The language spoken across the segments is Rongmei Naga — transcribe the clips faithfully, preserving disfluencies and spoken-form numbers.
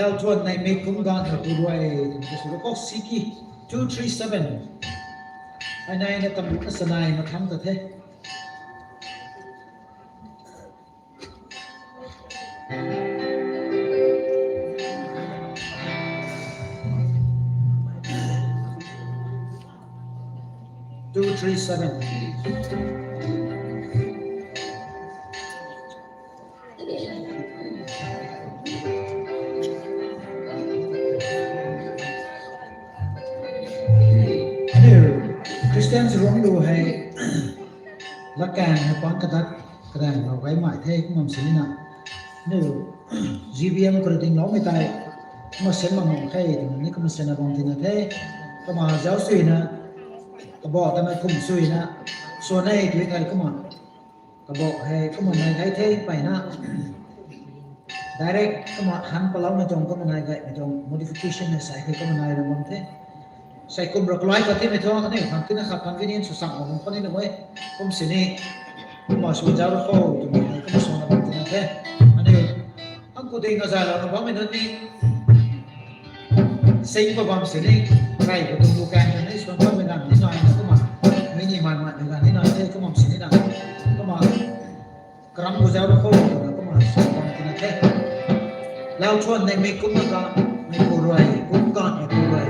Lau thuan nei mei kum ganv na pu ruai, kum sw ko siki two three seven. Ai nai na tam na sanai na thang ta the. Two three seven. Aniu Christian ruang lu hei, latkaeng hei pang kadat, kadaeng lou gaymei the kumna sini na. Aniu G B M karating loumei tei, kumna sen mak mak khe twna ni kumna sen na bam tina the. Kumna zauc suina, kabah tamei kum suina, swan e tui thei kumna kabah hei kumna nai gay the mpeyna. Direct kumna han paloumei tuang kumna nai gaymei tuang modification hei sai the kumna nai ram bam the. Sai kum ra kalai khat timei thu, aniu khang tina khat convenience sw sak mak bam khou ni na e. Kum sini, kumna sw zauc ra khou twmei hei kumna swan na bam tina the. Aniu, ang ku ding na zay lou na bammei nunc ni, sing pa bam sini, kai pa tuang lu kan ni swan bammei ganv ni nai na kumna, mei ni man man mei ganv ni nai the kumna sini na, kumna karam pu zauc ra khou twna kumna swan bam tina the. Lau thuan nei mei kum na ganv, mei pu ruai, kum ganv mei pu ruai.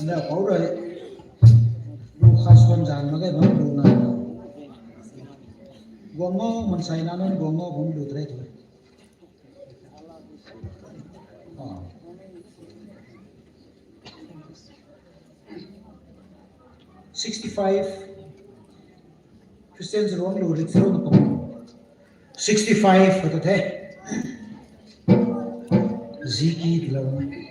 Nda pou rui lu kha suan zan mak ge bam lu na. Guang o, mansei na nunc guang o, bam lu tare tu. Ah. Sixty-five. Christian Zerong lu rik zero na pang. Sixty-five kata the. Ziki tilou na.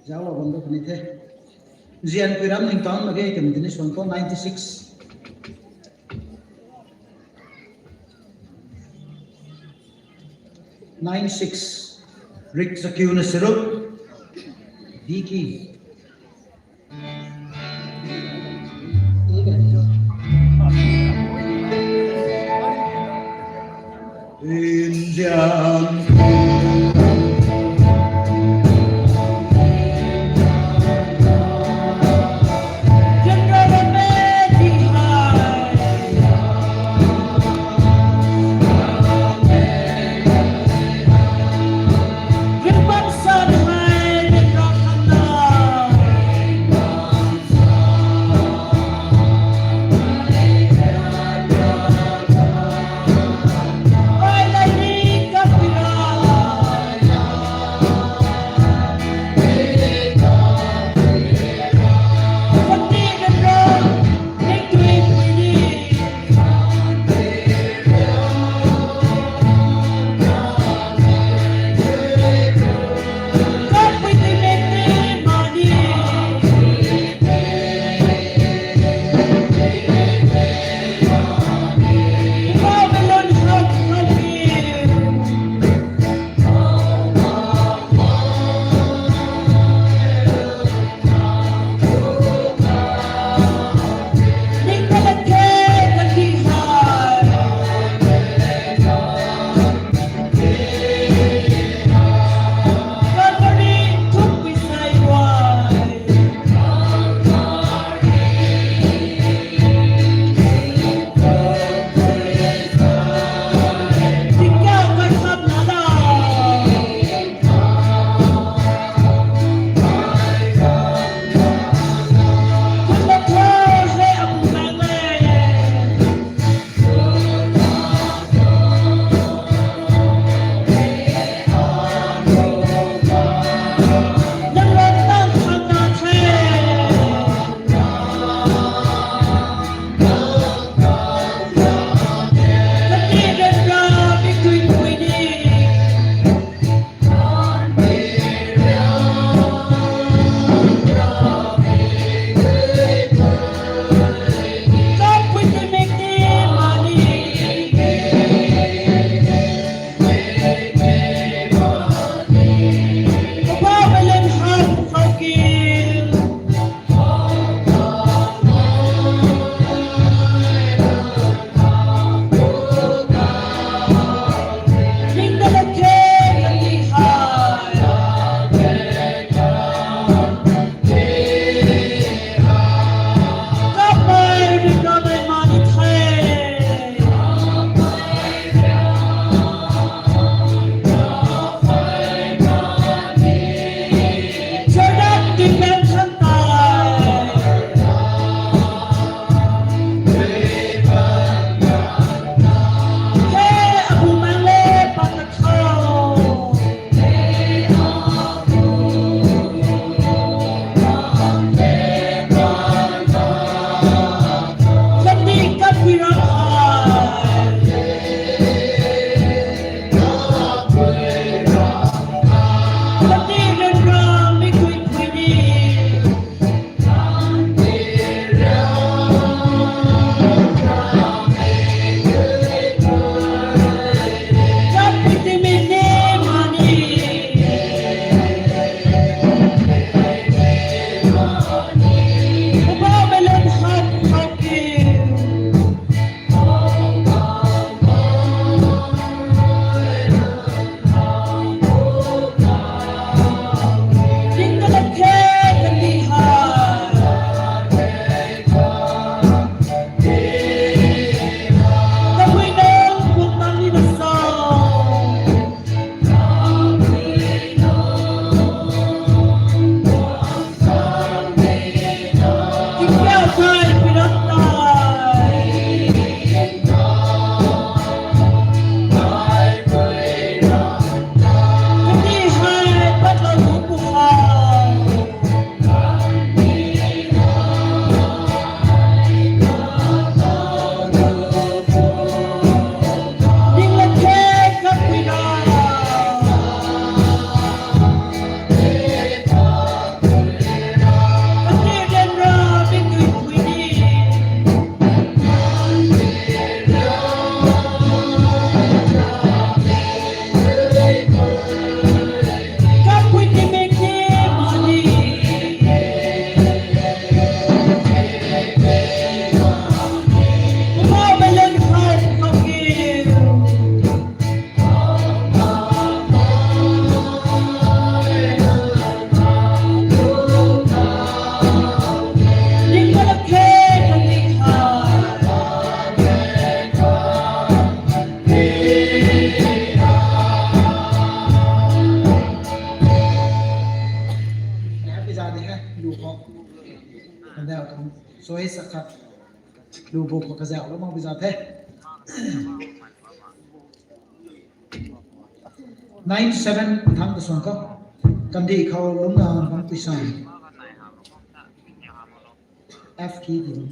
Zauclou bam da puni the. Nzian pui ram ningtang mak ge twmei tini suan khou ninety six. Nine six. Rik chakiuna seruk. Diki. Indian. Soi sa khat. Lu bu khou kazauhlou mak bi za the. Nine seven thang ta suang khou. Kandih khou lungna bam pui sa. F key ti bam.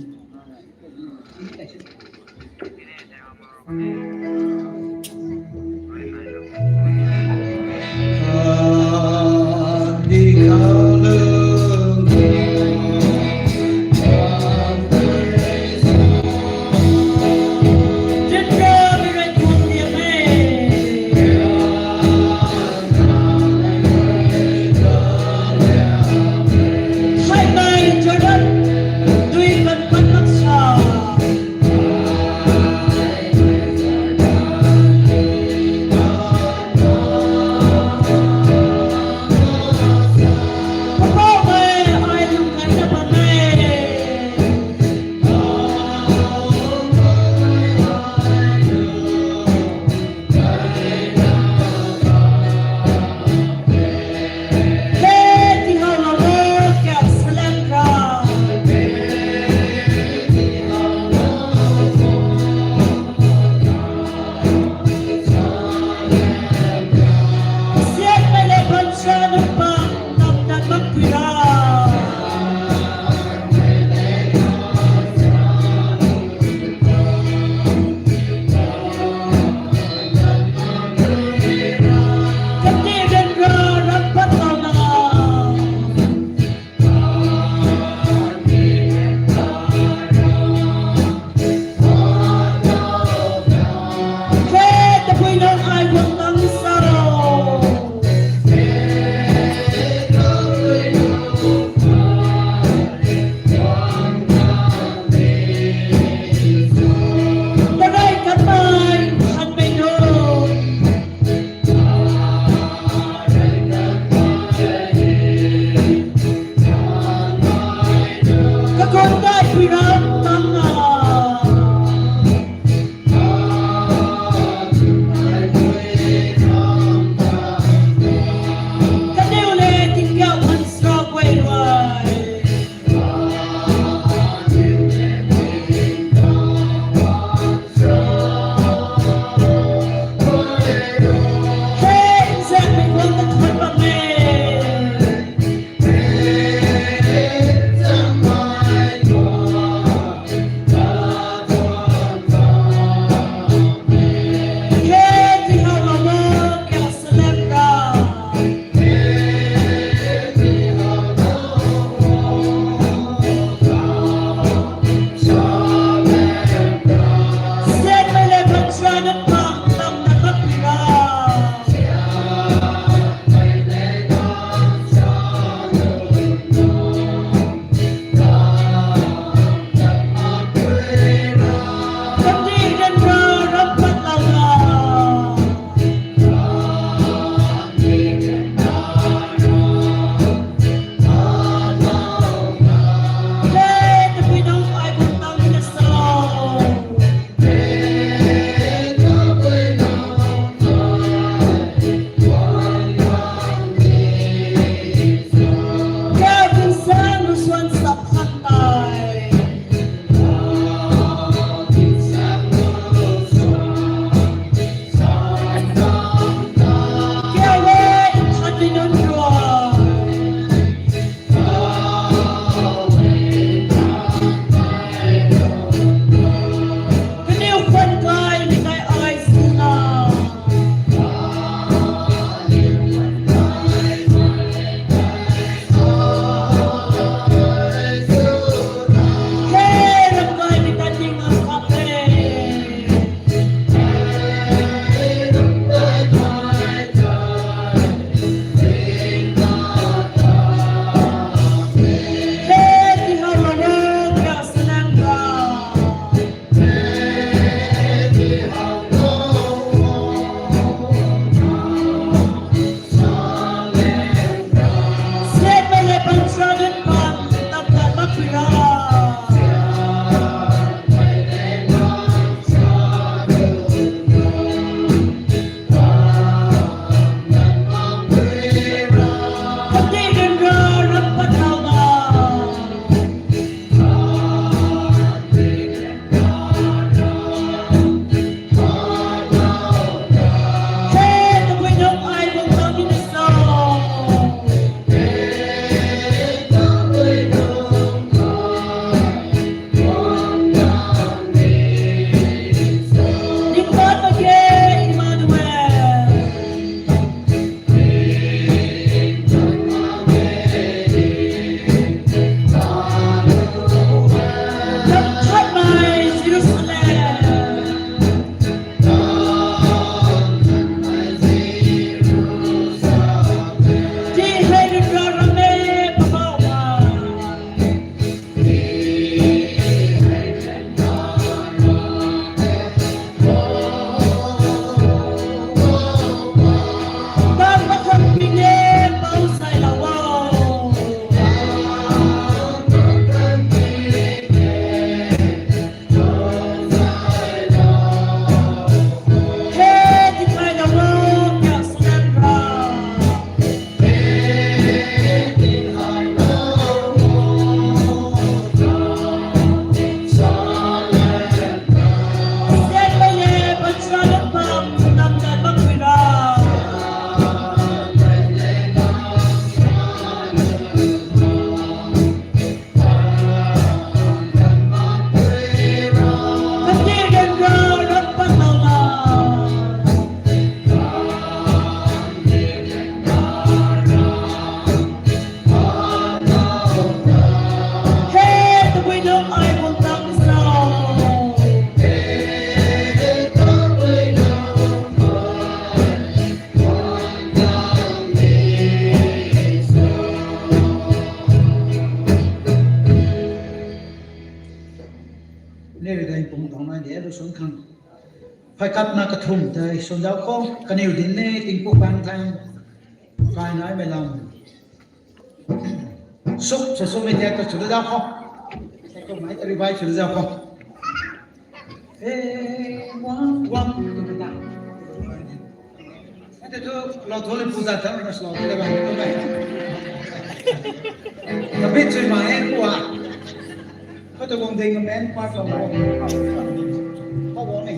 Swn khang. Phay katna kathumh tei swn zauc khou, kaniw dinc ni tingpuk bang thang. Kainaimei lam. Suk, suk, suk, mei tiak ta sw da zauc khou. Sek khou mei ta revive sw da zauc khou. Eh, wang, wang, tu ta. Ante tu, lou thu le pu zat thang, na slow le bang, tu mei. Tabit chui ma e, pu a. Khou tu guang ding main part lou. Khou guang ni.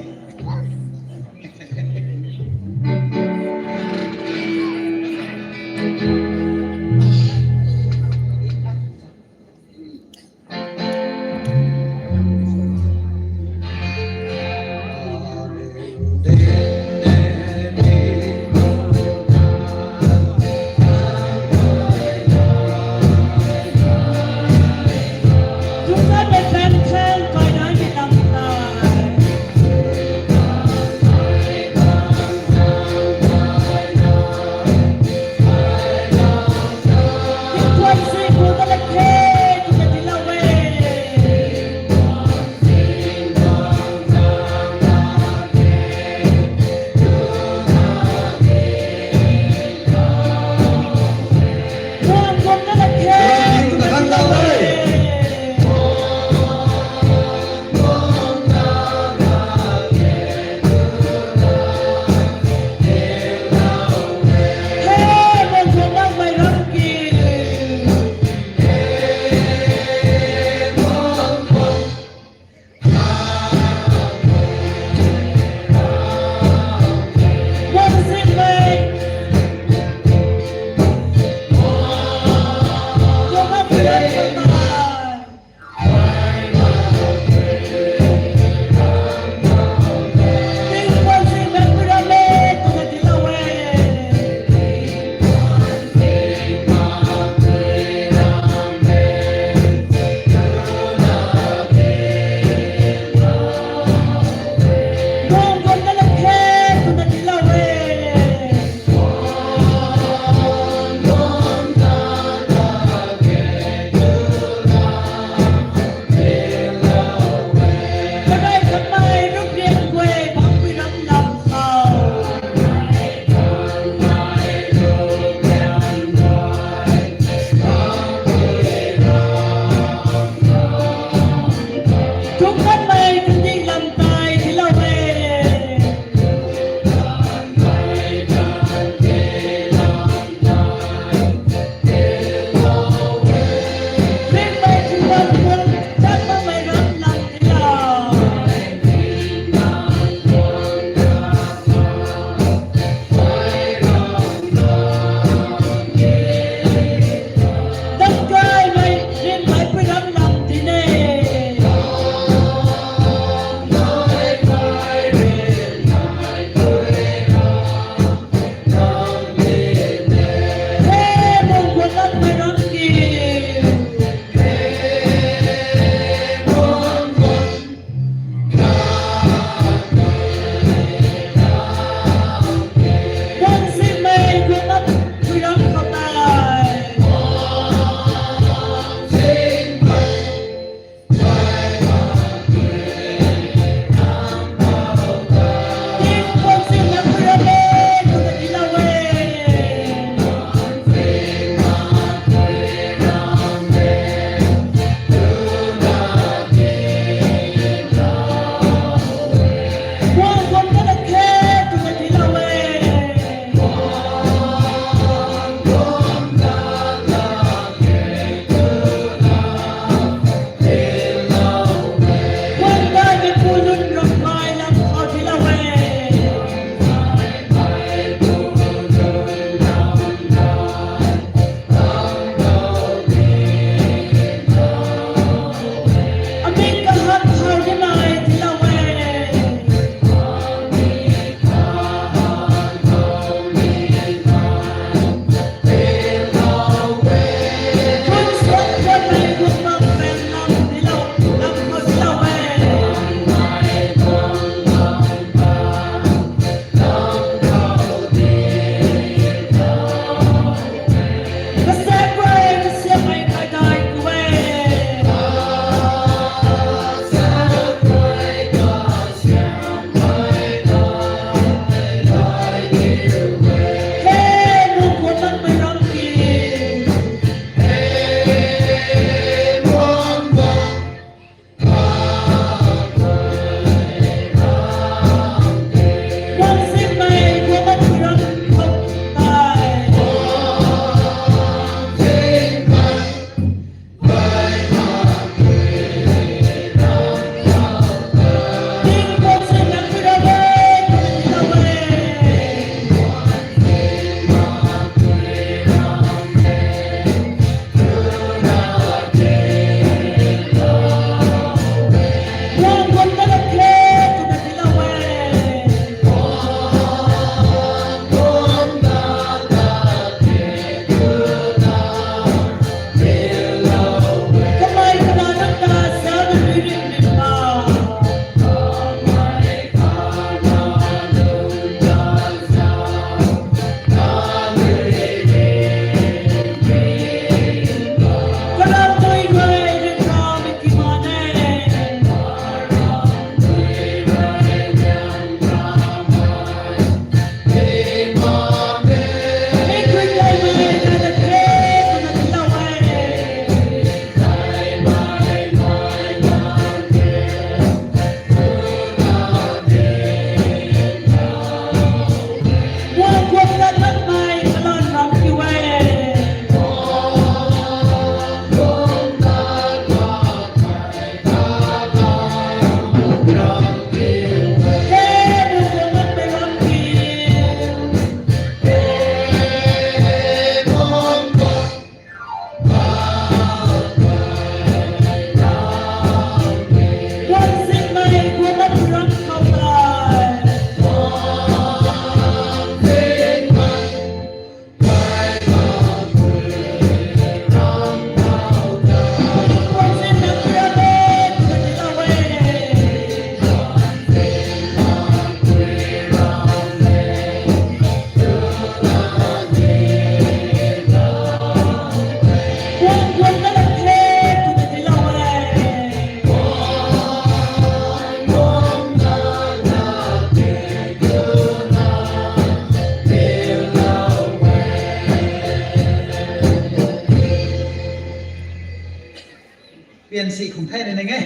N C khum thei na ning e.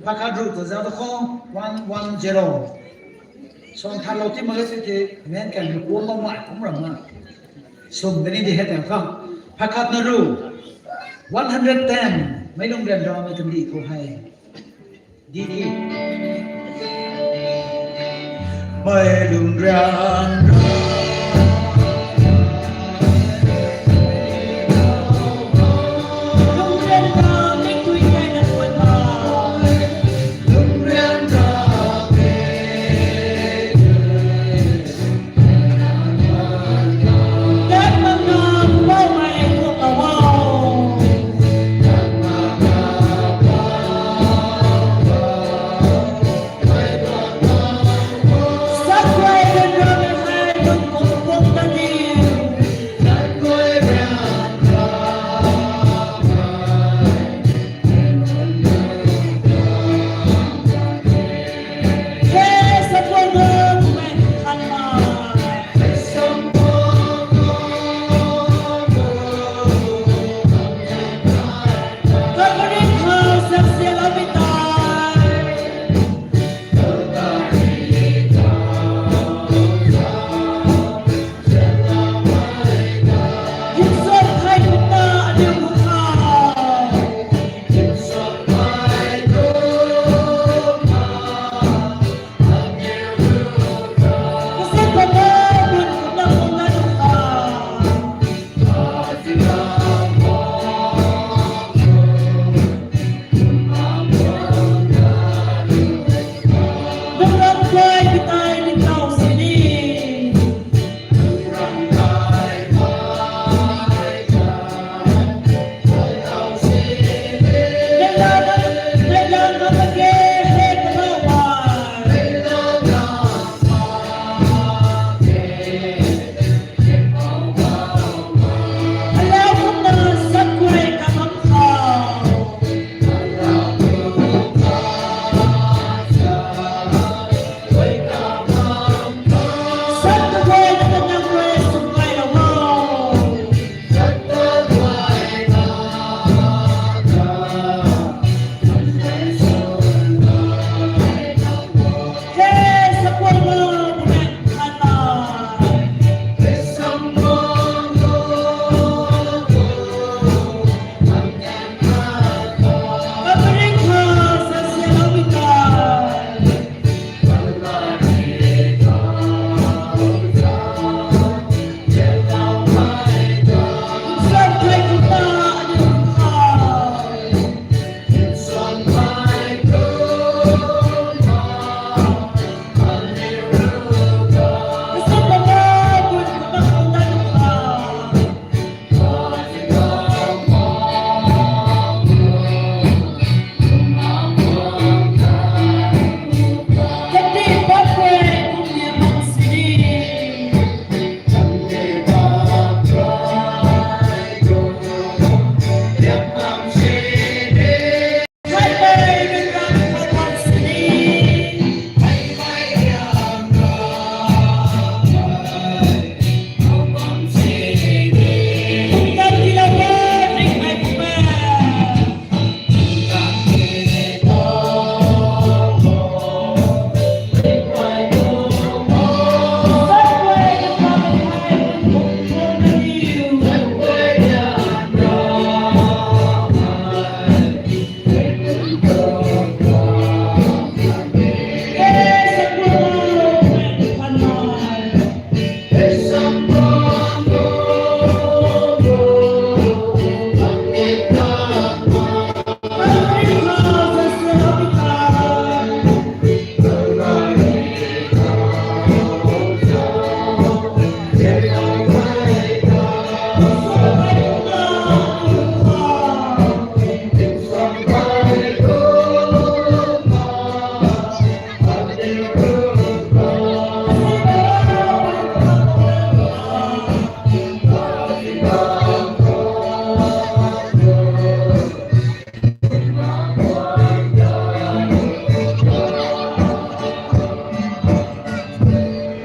Phakat ru ta zau ta khou one one zero. Suang than lou ti mak e si the, men kan ni kuang bam mai kum ram na. Sum kani di he tang khang. Phakat na ru. One hundred ten. Mei lung rian ra mei kan di khou hei. Di di. Mei lung rian ra.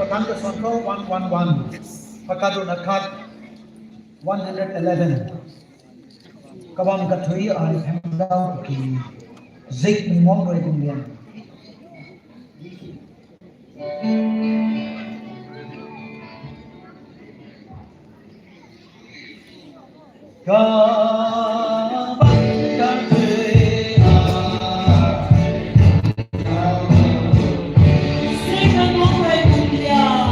Pakan ka suan khou one one one. Pakat runa khat one hundred eleven. Kabam kathui ai phaengdau ki. Zik ningmang rui kum lian. Kabam kathui ai. Zik ningmang rui kum lian.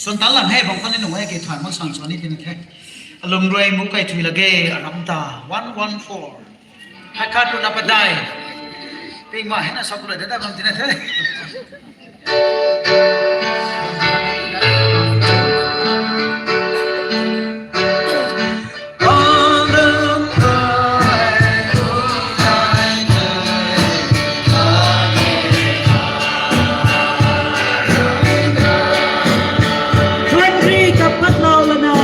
Swn tan lam hei bang khou ni nunc e kei thay mak sang sw ni tina the. Alum rui mu kai thui lage aram ta one one four. Hai khat runa padai. Ping ma hena sa pula de da bam tina the. Twenty ka patlou lana.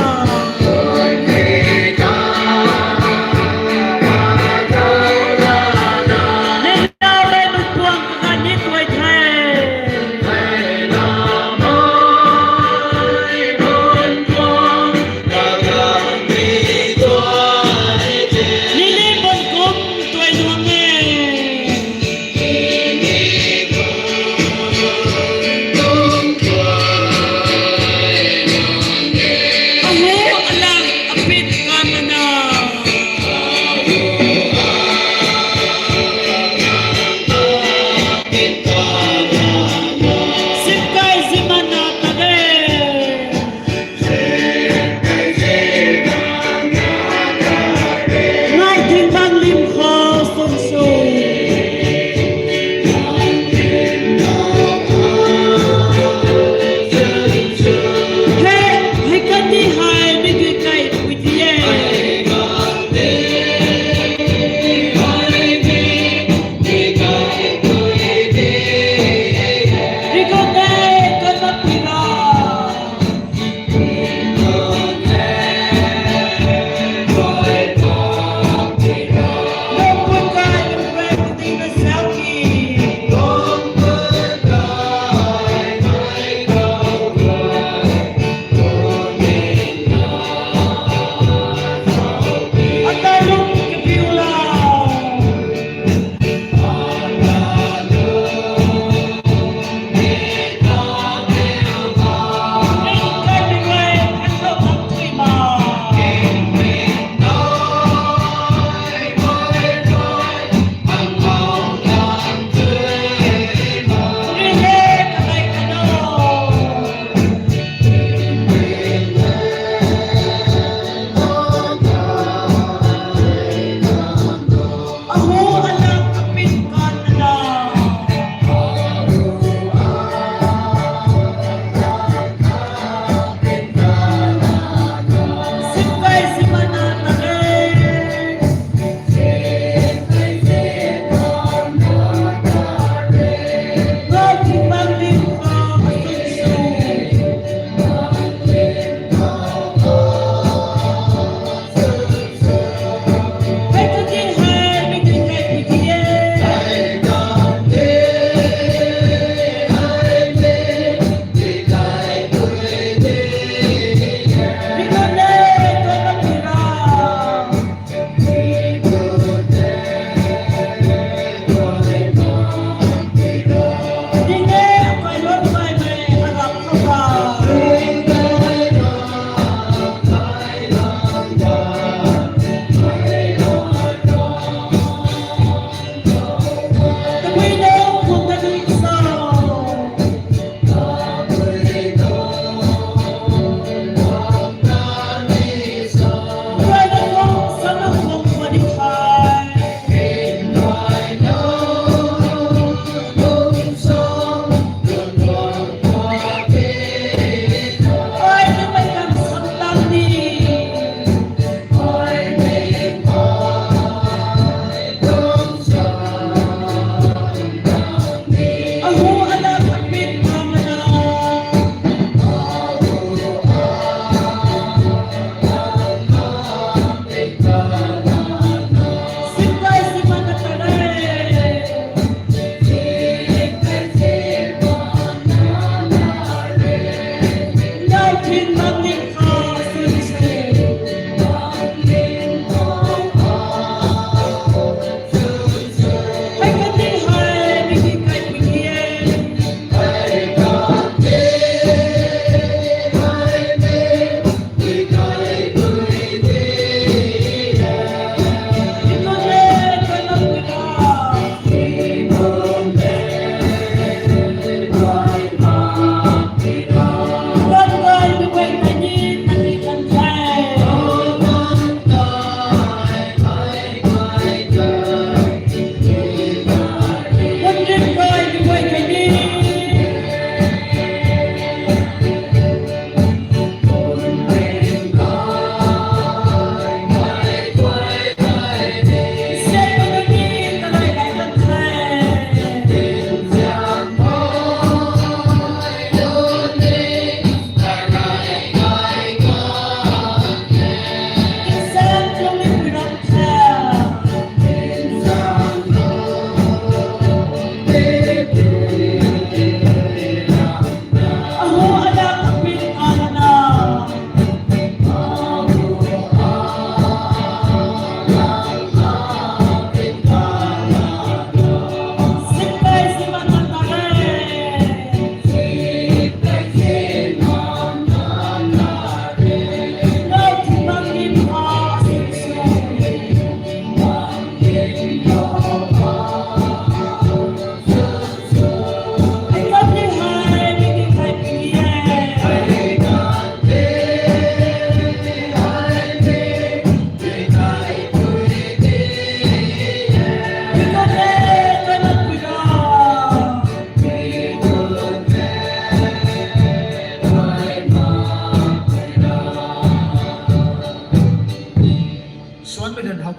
Nina le nunc puang kaganv ni tuai the.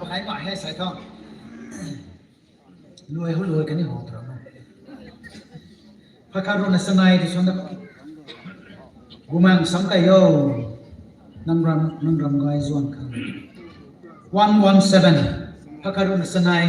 Hei ma hei sai tho. Luai hu luai kani ho tram. Phakhat runa sanai ti swan da. Gumang sam kai yo. Nang ram, nang ram gai zuan kan. One one seven. Phakhat runa sanai.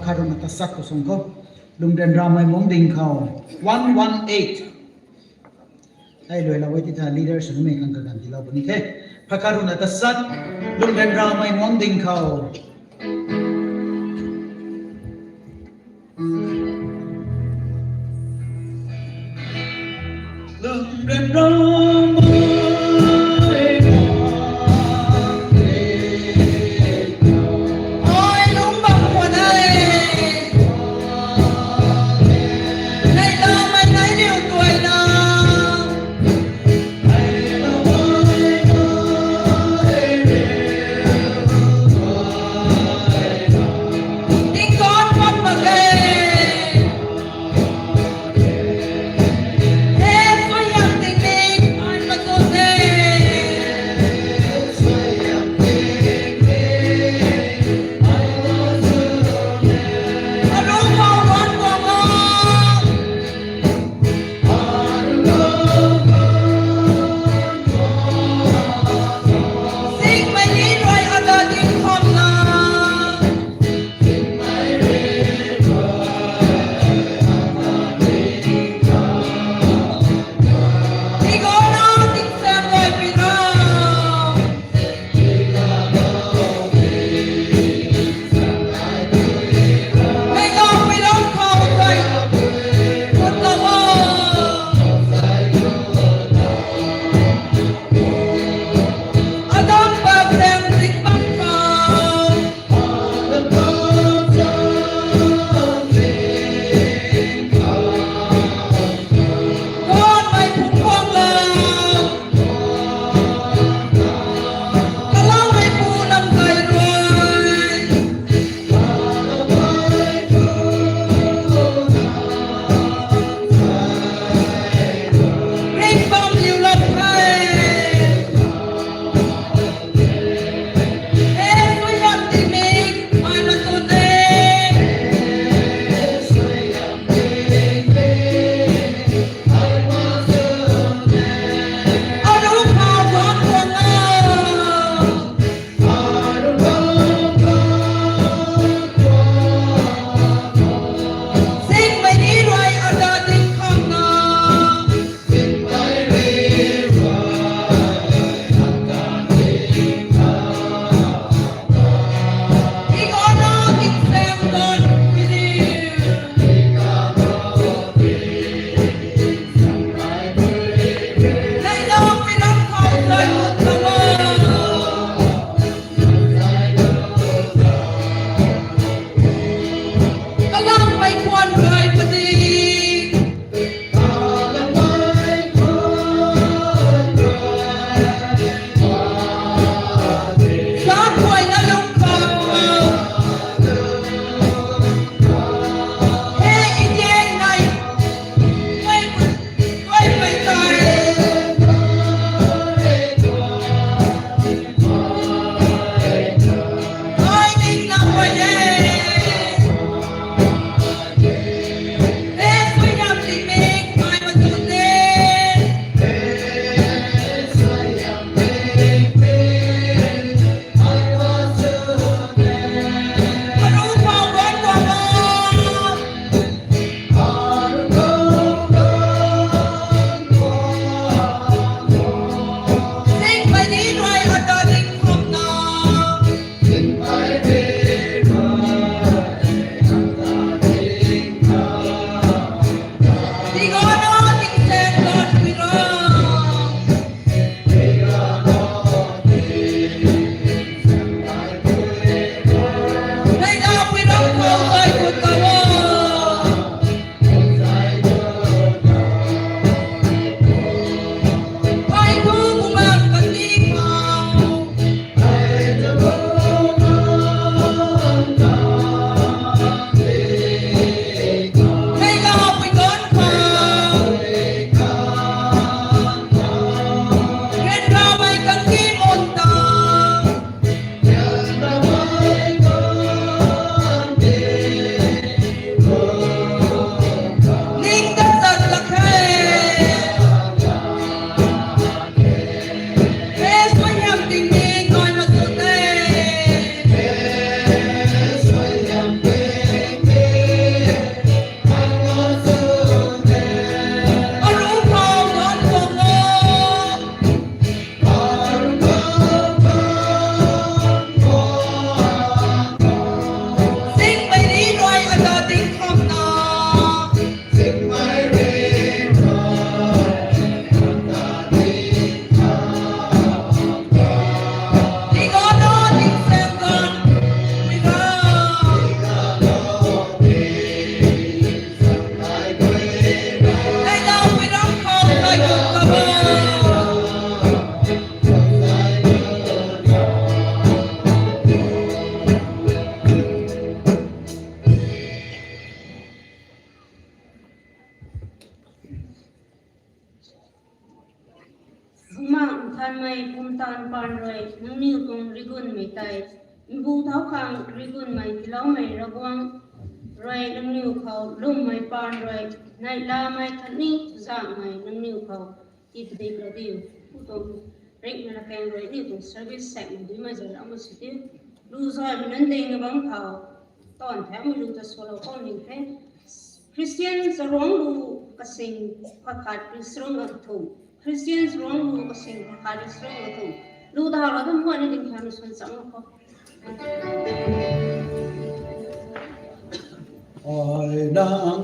Kharuna tasat khou sung khou. Lungren ramei mungding khou. One one eight. Ai luailou e ti tha leader swmei khang kaganv tiilou puni the. Phakharuna tasat, lungren ramei mungding khou. Lungren ramei mungding khou. Ai lungc bam khwan e. Neihlamei nai riu tuaina. Rigunmei tei, mbu thau khang rigunmei tiiloumei Ravguangc rui nangniw khou lwmmei paan rui, neihlamei khatni chuzaenghmei nangniw khou tipadik lou diu. Pu tuang ringcna kang rui aniu tuang service saekmei duimei zay lam sw diu. Lu zaymei nunc ding na bam khou taanv thaumei lu ta swlou khou ning the. Khristian charuangc lu kasing pakhat ri sarung a kathumh. Khristian charuangc lu kasing pakhat ri sarung a kathumh. Lu ta howlou ta muan ni ding thauna suan chang khou. Ai nang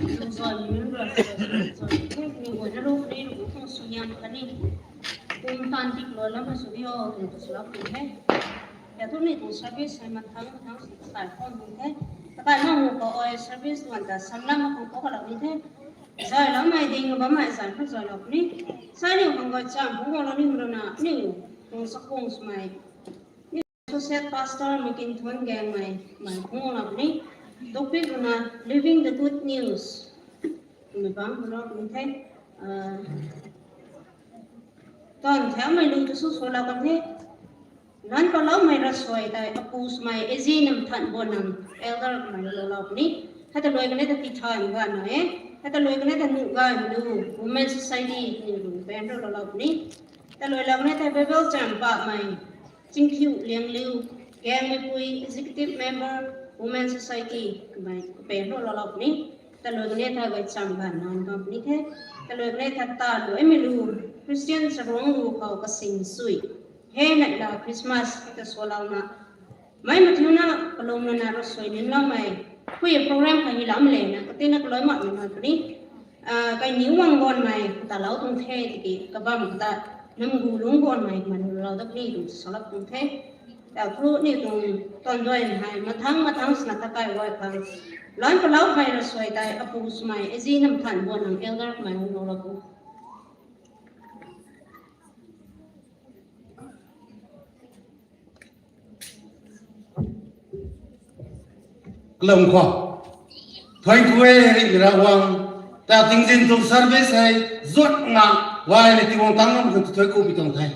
Zoi mi nunc rui, zoi mi nunc rui na ru ni ru kung sw niam kani. Kum tan tik lo lam sw dio kum tu sw lam kum the. Ya tu ni kum service hai mathang mathang sw takai phone kum the. Takai ma mu ko oi service wan ta sam lam ma kum ko ka lam kum the. Zai lam mai ding ba mai zai phu zai lo ni. Sai ni kum goi cham pu mo lo ni mru na ni kum sa kum sw mai. Associate Pastor Makin Thon Gang mai, mai khung lap ni. Topic runa Living the Good News. Mei bang khung lap ni the. Ah, ton thau mei lu tu su so lap kan the. Lan pa lau mei ra suai tai apu sw mai A G Nam Than Bon Nam elder mai lo lap ni. Hata loi kan e ta ti thai mi gan na e. Hata loi kan e ta nu gan lu Women Society ni lu pen ro lo lap ni. Ta loi lap kan e ta Bible cham pa mai. Chingkhiu Liangliu, Gangmeipui, Executive Member, Women Society, kamei kapen ro lou lou puni, talui kane tha gay cham ganv nai bam puni the, talui kane tha ta luaimei lu, Christian charuang lu khou kasing sui, he nai la Christmas ta swlouna, mei mathiuna kalum lana ro sui nimloumei, pui program kha hi lam lena katina kaloi mak nai puni. Ah, kai ni wang gonmei ta lou tuang the tiki kabam ta nam gu lung gonmei man lou dat ni tuang salap tuang the. Ta khu ni tuang ton doi hei mathang mathang sna ta kai wai khang. Lan palou hei ra suai tai apu swmei A G Nam Than Bon Nam elder kamei hung lou lou pu. Kalum khou. Thank you e, Ringhmei Ravguangc. Ta tingzin tuang service hei, zuat nga, gay ni tiwang tang ngam khang tu thank you pi tuang the.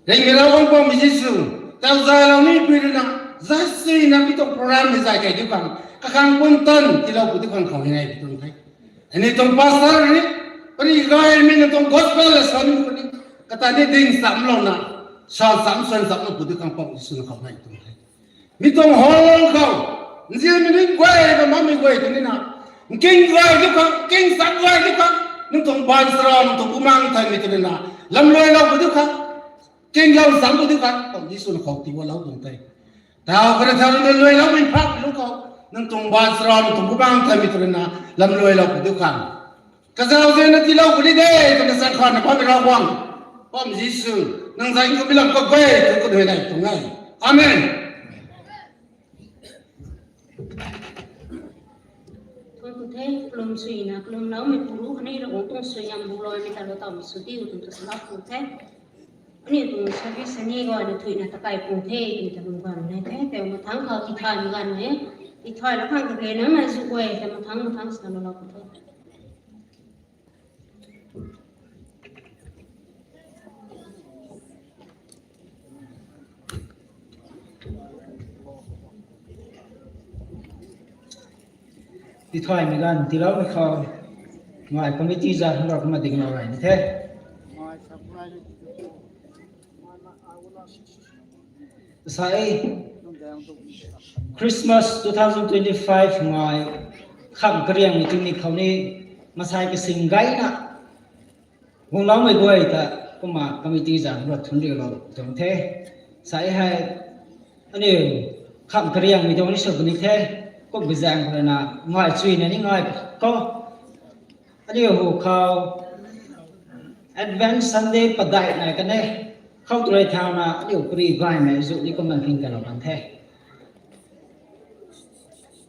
Ringhmei Ravguangc Poubauhmei Jisu, tau zay lou ni pui rui na, zay sui na pi tuang program ni zay kei diu khang, kakhang pum tan, tilou pu diu khang khou hei nai pi tuang the. Ani tuang pastor ni, pari gay mi na tuang gospel la sa ni puni, kata ni ding samlou na, sa sam suan samlou pu diu khang Poubauhmei Jisu na khou nai tuang the. Mi tuang hall khou, nzianmei nunc guay, ba mamei guay tu ni na, nking guay diu khang, nking sak guay diu khang, nang tuang baanchara, nang tuang bumaeng thaymei tu ni na, lamluailou pu diu khang, kinglou sam pu diu khang, Poubauhmei Jisu na khou tiwalou tuang the. Tau kara thau lamluailoumei phak lu khou, nang tuang baanchara, nang tuang bumaeng thaymei tu ni na, lamluailou pu diu khang. Kazauh zena tiilou puni de, twna sa khwan na Poubauhmei Ravguangc. Poubauhmei Jisu, nang zay khou mi lam kaguay, tu kaduai nai tuang e. Amen. Thuan ku the, kalum suina, kalumloumei puru khatni Ravguangc tuang suaihiam buloumei ta lou tawmei sw diu twna salou ku the. Ani tuang service ani guayna thuina takai pu the, twna ta lung guayna the, tei mathang khou tithaymei ganv e. Tithaylou khang kage na mei zu guay, tei mathang mathang salou lou ku the. Tithaymei ganv tiiloumei khou, ngai committee zat hang rau kumna dinglou rey ni the. Sa e, Christmas two thousand twenty-five ngai, kham kariangmei tingmik khou ni, masai kasing gayna, guangloumei guay ta, kumna committee zat hang rau thunc riulou tuang the. Sa e hei, aniu, kham kariangmei tuang ni sw puni the, kum kazaeng khou rui na, ngai chuina ni ngai khou, aniu hu khou, Advent Sunday padeih nai kan e, khou tu rui thauna, aniu pari gaymei zu ni kumna king kalou kan the.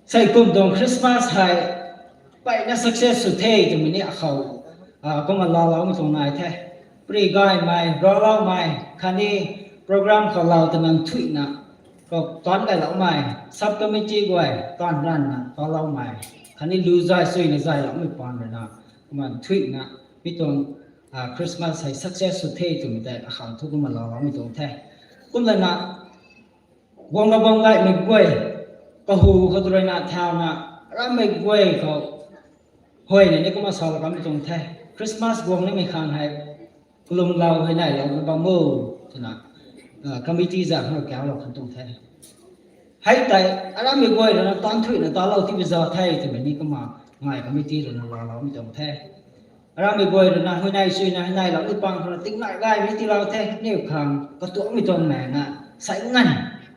Sei kum tuang Christmas hei, mpeyna success sw the twmei ni akhou, ah, kumna laaloumei tuang nai the. Pari gaymei, ravloumei, khatni program khou lau ta nang thuina, khou taanc gayloumei, sub committee guay, taanv ranvna, taanloumei, khatni lu zay suina zayloumei paan rui na, kumna thuina, mi tuang, ah, Christmas hei success sw the twmei tei akhang thu kumna laaloumei tuang the. Kumlana, guang kabang gaymei guay, kahu khou tu rui na thauna, rammei guay khou, huayna ni kumna salou kanmei tuang the. Christmas guang nimei khang hei, kalumlou hei nailou na bam o, twna, ah, committee zat hang rau kaulou kan tuang the. Hei tei, arammei guay rui na taanv thuina talou tibi za the, twmei ni kumna, ngai committee rui na laaloumei tuang the. Arammei guay rui na, huayney suina, huayney lou ni pang khou na, tingnai gaymei tiilou the, niw khang, katuangmei tuang mei na, sai nganv,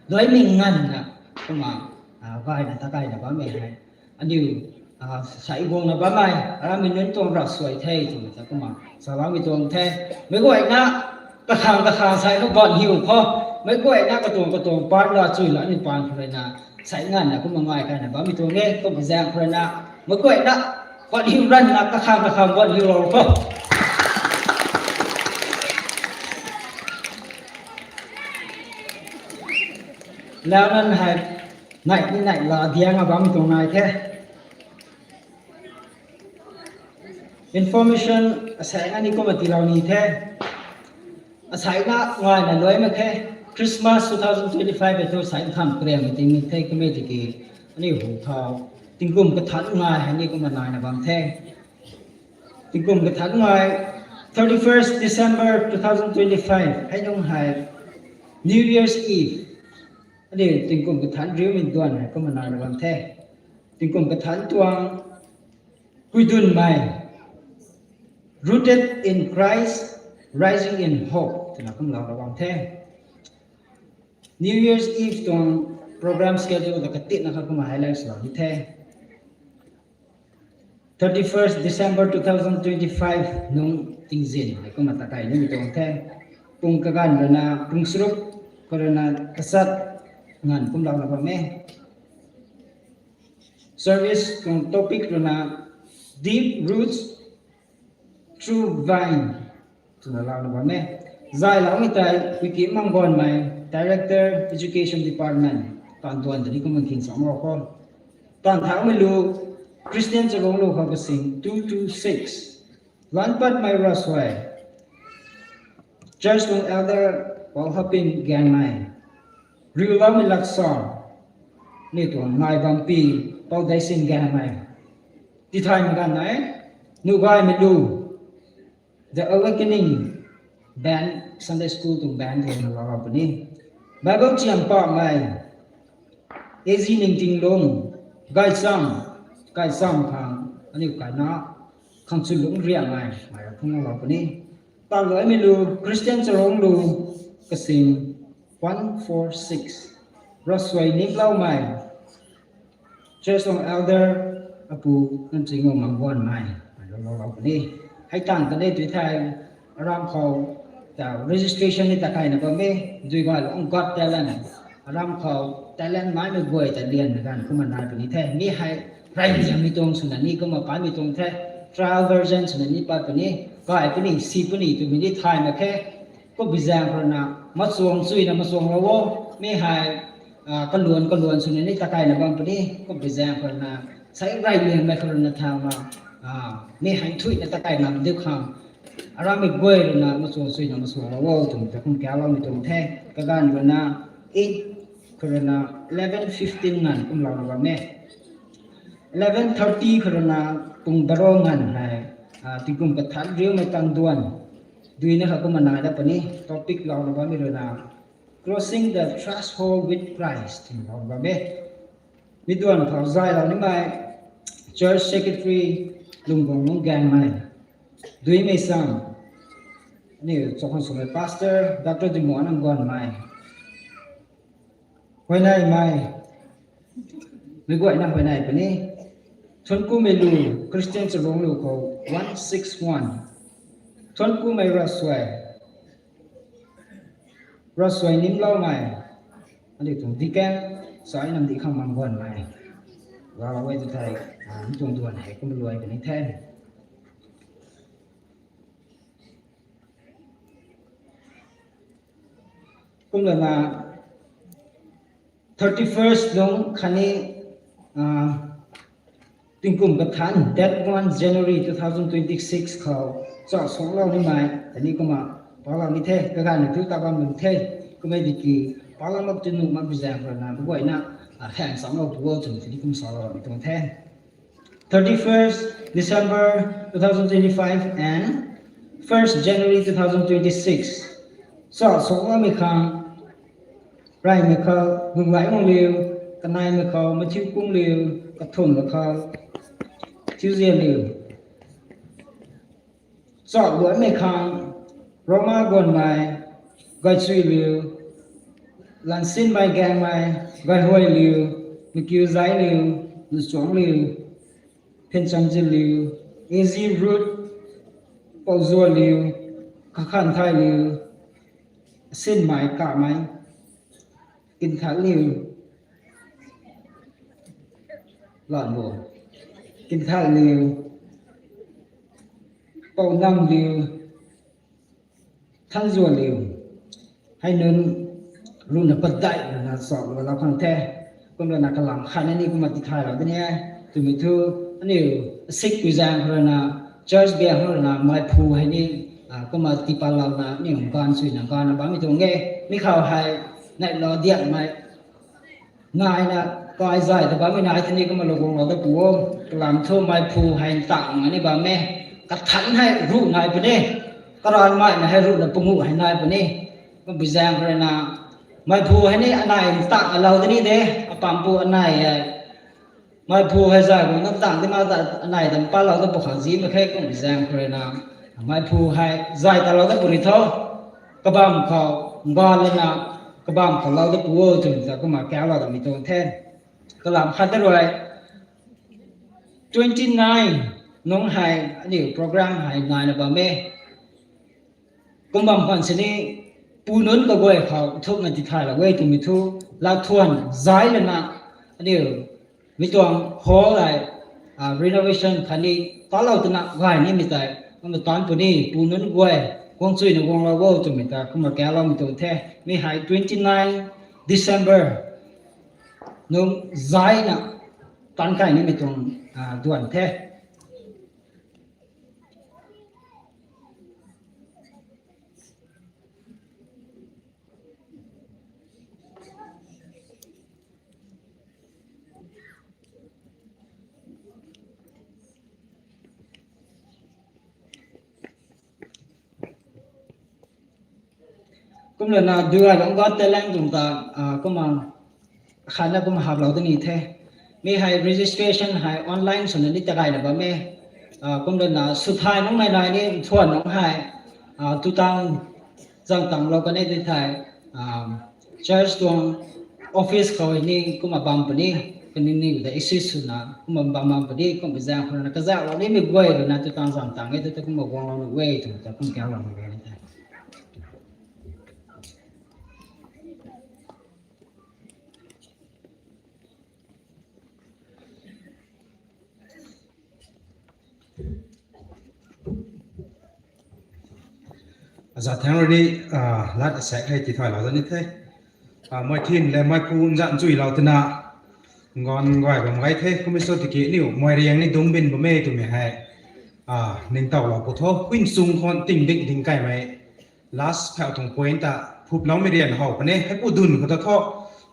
luaimei nganv na, kumna, ah, gayna ta gayna bammei hei. Aniu, sai guangna bammei aramei nunc tuang ravsuai the twmei ta kumna saloumei tuang the. Meic guayna kakhang kakhang sai khou ban hiu khou, meic guayna katuang katuang pan la chui la ni pan khou ruina sai nganvna kumna ngai kaina bammei tuang e. Kumna zaeng khou ruina meic guayna ban hiu ranvna kakhang kakhang ban hiu lou khou launan hei nai ni nai la diang a bam tuang nai the. Information asei na ni kumna tiilou ni the. Asei na ngaina luai mak khe. Christmas two thousand twenty-five e thu sai tham kriam tingmik the kummei tiki aniu hu thau tingkum kathan ngai hei ni kumna naina bam the. Tingkum kathan ngai thirty-first December two thousand twenty-five hei nung hei New Year's Eve. Aniu tingkum kathan riumei duan hei kumna naina bam the. Tingkum kathan tuang kuidunmei Rooted in Christ, Rising in Hope twna kumlou na bam the. New Year's Eve tuang program schedule ta katitna kha kumna highlight swlou ni the. Thirty-first December two thousand twenty-five nung tingzin hei kumna takai nimei tuang the. Pung kaganv ruina pung charuk khou ruina tachat nganv kumlouna bam e. Service tuang topic ruina Deep Roots, True Vine twna louna bam e. Zayloumei tei Kuiki Mangguanmei, Director, Education Department, taanv duan ta ni kumna king sam ro khou. Taanv thaumei lu, Christian Charunglu khou kasing two two six. Lanpatmei ravsuai, Church tuang Elder Paul Hapin Gaengmei. Riuloumei latsa, ni tuang ngai bampi, Paul Daising Gaengmei. Tithaymei ganv nai, Nuhgaymei lu, The Awakening Band, Sunday School tuang band twna lou puni. Bible chiam pamei, A G Ningtinglung, Gaycham, Gaycham khang aniu kaina, Khangchulung Riangmei, mei ra phungc lou puni. Taluaimei lu, Christian Charunglu, kasing one four six. Ravsuai Nimloumei, Church tuang Elder, Apu Namchingo Mangguanmei, mei ra lou lou puni. Hei taanv ta ni tui thei, aram khou ta registration ni takaina bam e, Duigailong Got Talent. Aram khou talent naimei guay ta lianmei ganv kumna nai puni the. Mi hei reyliangmei tuang swna ni kumna paimei tuang the. Trial version swna ni pat puni, kai puni, si puni twmei ni thay mak khe. Kumbi zaeng khou ruina machuang chuina machuang lou o. Mi hei kaluan kaluan swna ni takaina bam puni. Kumbi zaeng khou ruina sei reyliangmei khou ruina thauna mi hei thuina takai nam diu khang aramei guay ruina machuang chuina machuang lou o twmei ta kum kaloumei tuang the. Kaganv ruina eight khou ruina eleven fifteen nganv kumlouna bam e. Eleven thirty khou ruina pung baro nganv hei tingkum kathan riumei taanv duan duina kha kumna nai dat puni. Topic louna bammei ruina Crossing the Threshold with Christ twna lou bam e. Mi duan khou zaylou nimei Church Secretary Lungguanglung Gaengmei, Duimei Sam, aniu chakhwang swmei Pastor Doctor Dimuanang Guanmei, Huayneymei, meic guayna huayney puni. Thuankumei lu, Christian Charunglu khou one six one. Thuankumei ravsuai, Ravsuai Nimloumei, aniu tuang deacon, sai namdih khang Mangguanmei, ralou e tu thei, mi tuang duan hei kumna luai puni the. Kumlana thirty-first nung khatni tingkum kathan date one January two thousand twenty-six khou cha suanglou nimei tani kumna paklou ni the, kaganv ni thu ta bam nung the. Kummei tiki paklou mak tu nuh mak bi zaeng khou ruina meic guayna khaeng chamlou pu o twmei tini kum saloumei tuang the. Thirty-first December two thousand twenty-five and first January two thousand twenty-six. Cha suangloumei khang, reymei khou Gunglai Ngungliu, kaneimei khou Mathiu Kungliu, kathumhmei khou Thiuzianliu. Cha luaimei khang, Roma Gonmei, Gaichuiliu, Lansinmei Gaengmei, Gaihuailiu, Makiuzailiu, Nuchuangliu. Phenchamziliu, Ezi Ruth, Pouzualiu, Kakhanthai Liu, Sinmai Kamei, Kinthat Liu, Lanbo, Kinthat Liu, Pounam Liu, Thanzualiu, hei nunc ruhna padeih ruhna chauh lou khang the. Kumna kalam khat na ni kumna tithaylou dani e. Twmei thu, aniu asik pui zaeng khou ruina, church biak khou ruina, meiphu hei ni, kumna tipatlouna aniu ganv suina ganvna bammei tuang e. Mi khou hei, neihlou diakmei naina, kai zay ta bammei nai thei ni kumna lou guanglou dat pu o. Kalam thu meiphu hei ntang ni bam e. Kathanc hei ruh nai puni, karanvmei na hei ruhna panguh hei nai puni. Kumna pui zaeng khou ruina, meiphu hei ni anei ntang alou dani de, apampu anei e. Meiphu hei zay guang ntang di ma ta anei ta mpatlou dat pu khang zimei khe kumna pui zaeng khou ruina, meiphu hei zay talou dat pu ri tho. Kabamv khou, nganv lana, kabamv khou lou dat pu o twmei ta kumna kaulou datmei tuang the. Kalam khat da rui, twenty nine nungc hei aniu program hei naina bam e. Kum bam khwan sini, pu nunc kaguay khou thukna tithaylou e twmei thu, lakthuan zay lana, aniu mi tuang hall hei, renovation khatni talou twna gay nimei tei, kumna taanc puni, pu nunc guay, guang chuyna guanglou o twmei ta kumna kaloumei tuang the. Mi hei twenty nine December nung zayna taanc kai nimei tuang duan the. Kumlana duai bam Got Talent tuang ta, kumna khatna kumna haplou dani the. Mi hei registration hei online swna ni tagayna bam e. Kumlana swthay nunc nai nai ni nthuan nunc hei, tutang zang tanglou kan e tei thei, church tuang office khou ni kumna bam puni, kaniw ni ta assist swna kumna bam bam puni, kumna zaeng khou ruina kazauhlou nimei guay ruina tutang zang tang e tu ta kumna guanglou nuh e twmei ta kumna kaloumei guay ni the. Aza thaeng rui ni, lat asaekc hei tithaylou dat ni the. Mei thin le meiphu nzan chuilou twna, nganv guay bam gay the, kummei sw tiki aniu mei riang ni dungc bin bam e twmei hei, ningtowlou pu tho, hui nchung khou tingding ding kaimei last phauh tuang point ta phuploumei rian how puni, heipu dun khou ta thu,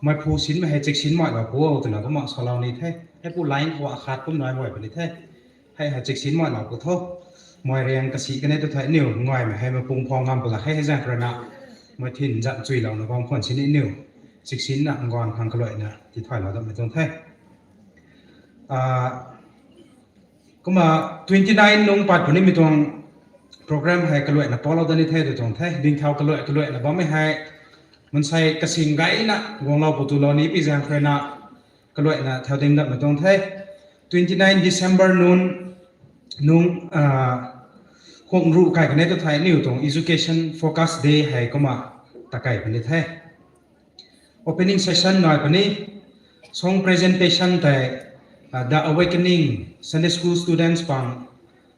meiphu sinmei hei chiksinmailou pu o twna kumna salou ni the, heipu line khou akhat kum nai guay puni the. Hei hei chiksinmailou pu tho. Mei riang kasi kan e tu thei aniu ngaymei hei meipung phau ngam pala hei hei zaeng khou ruina, mei thin nzan chuilouna bam khwan sini aniu chiksinna nganv khang kaluaina tithaylou datmei tuang the. Kumna twenty nine nung pat punimei tuang program hei kaluaina palou dat ni the tu tuang the. Dingthau kaluai kaluaina bammei hei, mansei kasing gayna guanglou pu tulou ni pi zaeng khou ruina, kaluaina thau ding datmei tuang the. Twenty nine December nunc, nung, khwang ruh kai kan e tu thei aniu tuang Education Focus Day hei kumna ta kai puni the. Opening session nai puni, song presentation tei, The Awakening Sunday School students pang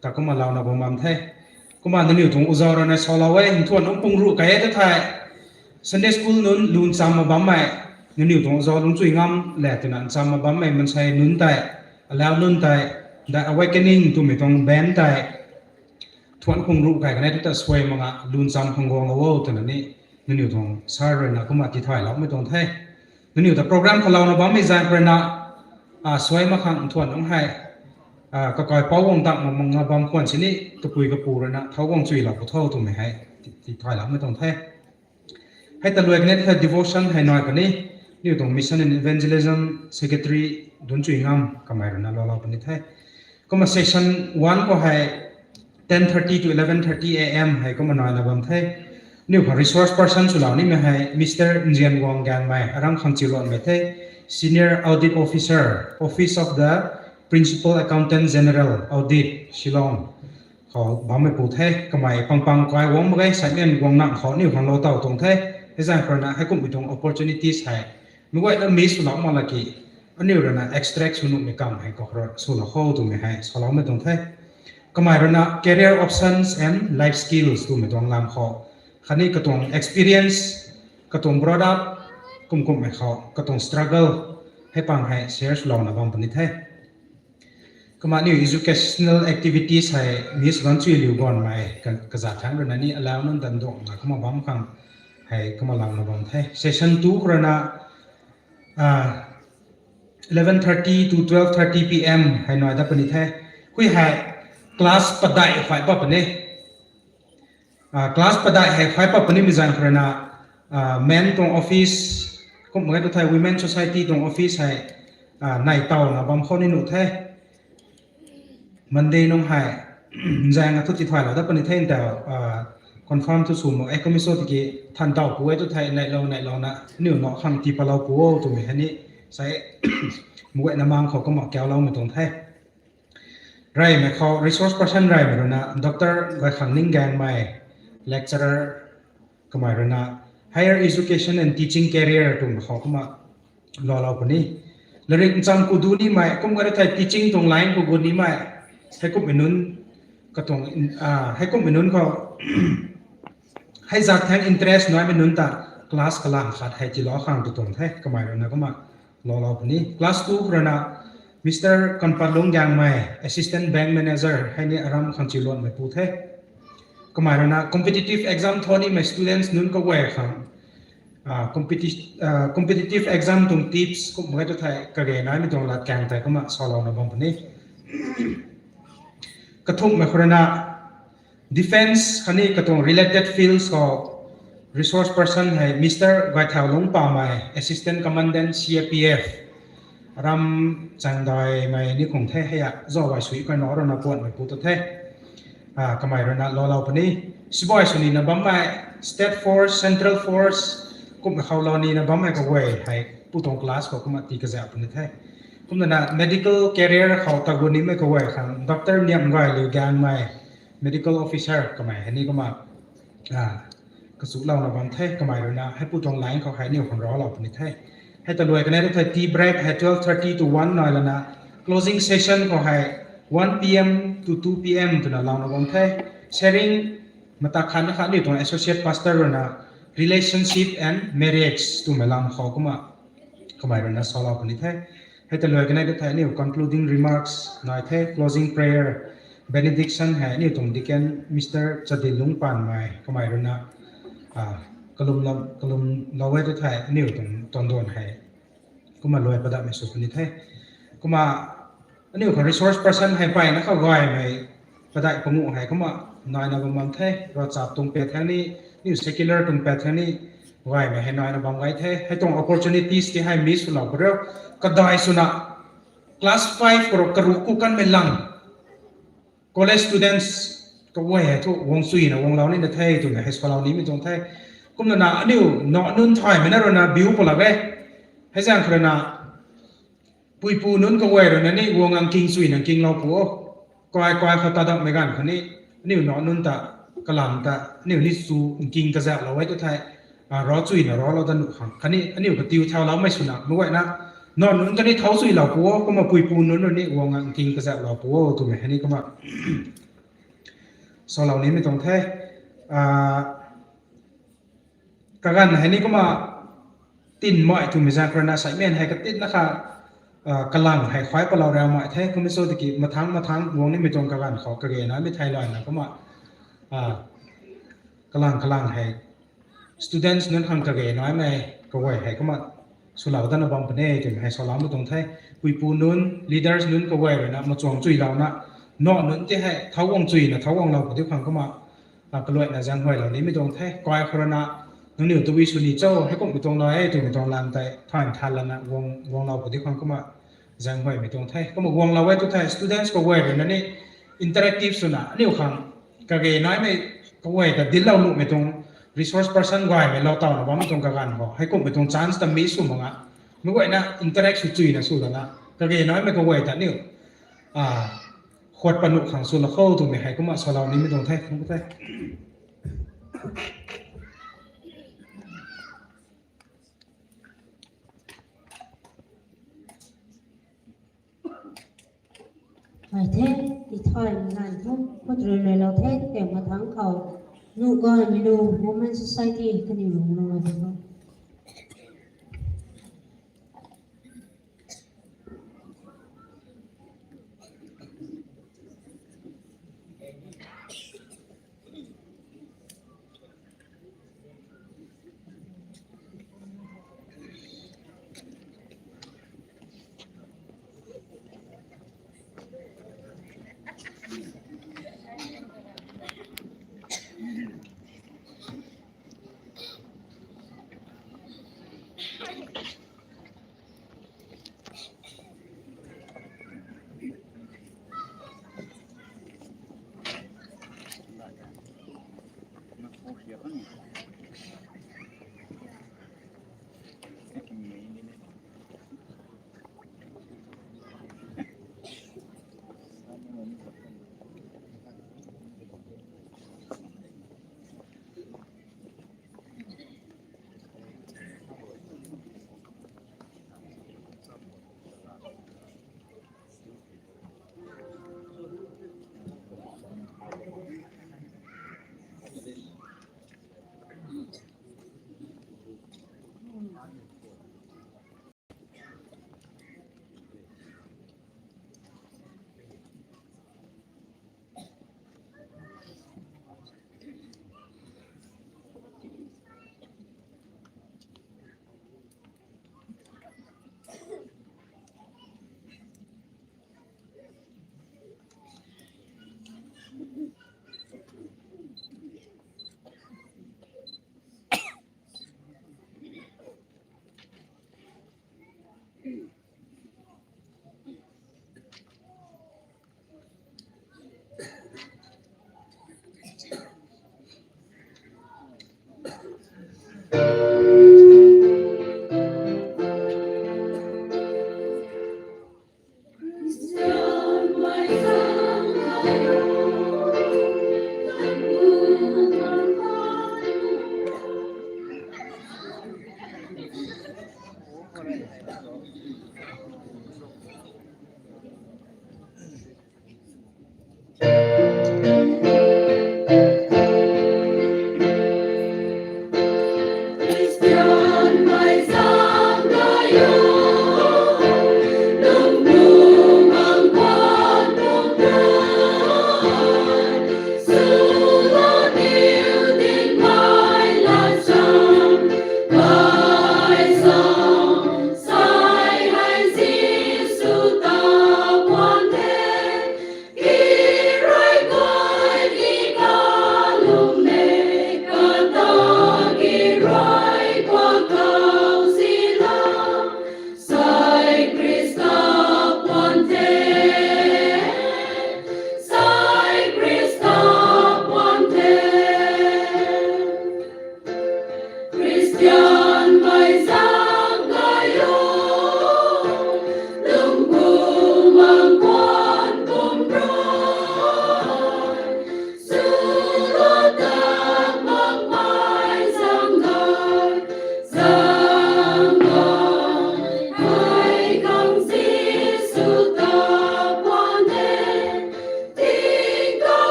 ta kumna louna bam bam the. Kumna nangniw tuang uzau rui na salou e, nthuan nunc pung ruh kai e tu thei, Sunday School nunc lun chamna bammei, nangniw tuang uzau lungc chui ngam le twna chamna bammei mansei nunc tei, alau nunc tei, The Awakening twmei tuang band tei, thuan khwang ruh kai kan e tu ta suai mak a lun cham khang guanglou o twna ni, nangniw tuang sir rui na kumna tithay loumei tuang the. Nangniw ta program khou louna bammei zaeng rui na, suai mak khang nthuan nunc hei, kakai pou guang tak mak mak nga bam khwan sini, kapui kapu rui na thau guang chuilou pu tho twmei hei tithay loumei tuang the. Hei ta luai kan e tu thei devotion hei nai puni, aniu tuang Mission and Evangelism Secretary Dunchui Ngam kamei rui na loulou puni the. Kumna session one khou hei ten thirty to eleven thirty A M hei kumna naina bam the. Aniu khang resource person swlou nimei hei Mister Nzianguang Ganmei, aram khang chiuluanmei the, Senior Audit Officer, Office of the Principal Accountant General Audit Shillong khou bammei pu the. Kamei pangpang kai guang mak ge, saimen guang nang khou aniu khang lou taw tuang the. Hei zaeng khou rui na heikumhmei tuang opportunities hei meic guayna miss swlou mak laki, aniu rui na extract sw nuhmei kam hei khou rui swlou khou twmei hei saloumei tuang the. Kamei rui na career options and life skills twmei tuang lam khou khatni katuang experience, katuang brought up, kumkumhmei khou katuang struggle hei pang hei share swlouna bam puni the. Kumna aniu educational activities hei miss gan chui liu ganmei ka, kazat thangc rui na ni allow nunc tan duangna kumna bam khang hei kumna louna bam the. Session two khou rui na eleven thirty to twelve thirty P M hei nai dat puni the. Hui hei class padeih hei pat puni. Class padeih hei hei pat punimei zaeng khou rui na men tuang office, kumh mak ge tu thei women society tuang office hei nai tawna bam khou ni nuh the. Monday nung hei zaeng a thu tithaylou dat puni the ta confirm thu sw mak e, kumhmei sw tiki than taw pu e tu thei neihlou neihlouna aniu na khang tii palou pu o twmei hei ni sai meic guayna mang khou kumna kauloumei tuang the. Reymei khou resource person reymei rui na Doctor Gaykhangning Gangmei, lecturer, kamei rui na higher education and teaching career twmei khou kumna loulou puni. Larik ncham ku du nimei, kum khat thei teaching tuang line khou gut nimei, heikumhmei nunc katuang, heikumhmei nunc khou hei zat thangc interest naimei nunc ta class kalang khat hei tiilou khang tu tuang the, kamei rui na kumna loulou puni. Class two khou rui na Mister Kanpatlung Gangmei, Assistant Bank Manager hei ni aram khang chiluanmei pu the. Kamei rui na competitive exam tho nimei students nunc kaguay khang competitive exam tuang tips kumh mak ge tu thei kage naimei tuang lat kaeng tei kumna salouna bam puni. Kathumhmei khou rui na defence khatni katuang related fields khou resource person hei Mister Gaithaulungc Pamei, Assistant Commandant C A P F, aram Changdaimei ni khang the, hei a zauc gay sui kai na rui na puanmei pu tu the. Kamei rui na loulou puni. Sibai sw nina bammei, State Force, Central Force, kumhmei khou lou nina bammei kaguay hei pu tuang class khou kumna tii kazauh puni the. Kumna na medical career khou tagut nimei kaguay khang Doctor Niamgayliu Gangmei, medical officer kamei hei ni kumna kachulouna bam the, kamei rui na heipu tuang line khou hei aniu khang raclou puni the. Hei ta luai kanei tu thei tea break hei twelve thirty to one nai lana closing session khou hei one P M to two P M twna louna bam the. Sharing mata khatna kha aniu tuang associate pastor rui na relationship and marriage twmei lam khou kumna kamei rui na salou puni the. Hei ta luai kanei tu thei aniu concluding remarks nai the, closing prayer, benediction hei aniu tuang deacon Mister Chadilungc Panmei kamei rui na kalum lou e tu thei aniu tuang tuanduan hei kumna luai padamei sw puni the. Kumna aniu khang resource person hei mpeyna khou gaymei padeih panguh hei kumna naina bam bam the, ravchap tuang pat thang ni, aniu secular tuang pat thang ni, gaymei hei naina bam gay the. Hei tuang opportunities ti hei miss swlou pariu. Kadai swna class five khou rui karuh ku kanmei lang college students kaguay hei thu guang chuina guanglou nina the twmei hei salou nimei tuang the. Kumna na aniu na nunc thaymei na rui na biu pw lak e. Hei zaeng khou rui na puipu nunc kaguay rui na ni guang ngang king chuina nkinglou pu o. Kai kai khou tadakmei ganv khou ni aniu na nunc ta kalam ta aniu ni chu nking kazauhlou e tu thei rav chuina ravlou dat nuh khang khatni aniu katiu thauloumei swna meic guayna na nunc ta ni thau chuilou pu o, kumna puipu nunc rui ni guang ngang nking kazauhlou pu o twmei hei ni kumna salou nimei tuang the. Kaganv hei ni kumna tinmei twmei zaeng khou rui na saimen hei katitna kha kalang hei khuay palou riamei the, kumhmei sw tiki mathangc mathangc guang nimei tuang kaganv khou kage naimei thei luaina kumna kalang kalang hei students nunc khang kage naimei kaguay hei kumna swlou datna bam puni twmei hei saloumei tuang the. Puipu nunc, leaders nunc kaguay rui na machuang chuilouna na nunc ti hei thau guang chuina thau guanglou pw diu khang kumna kaluaina zaenghuaylou nimei tuang the. Kai khou rui na nangniw tabui sw ni cho, heikumhmei tuang na e twmei tuang lam tei thay nthan lana guanglou pw diu khang kumna zaenghuaymei tuang the. Kumna guanglou e tu thei students kaguay rui na ni interactive swna aniu khang kage naimei kaguay ta dinclou nuhmei tuang resource person gaymei lou tawna bammei tuang kaganv khou heikumhmei tuang chance ta miss sw mak nga, meic guayna interact sw chuina sw lana kage naimei kaguay ta aniu a, khuat panuh khang swlou khou twmei hei kumna salou nimei tuang the, thangc the. Ai the, ti thay nai thu, khut rui rui lou the, tei mathangc khou, nu gay mi nu, Women Society, kaniw lung lou lou.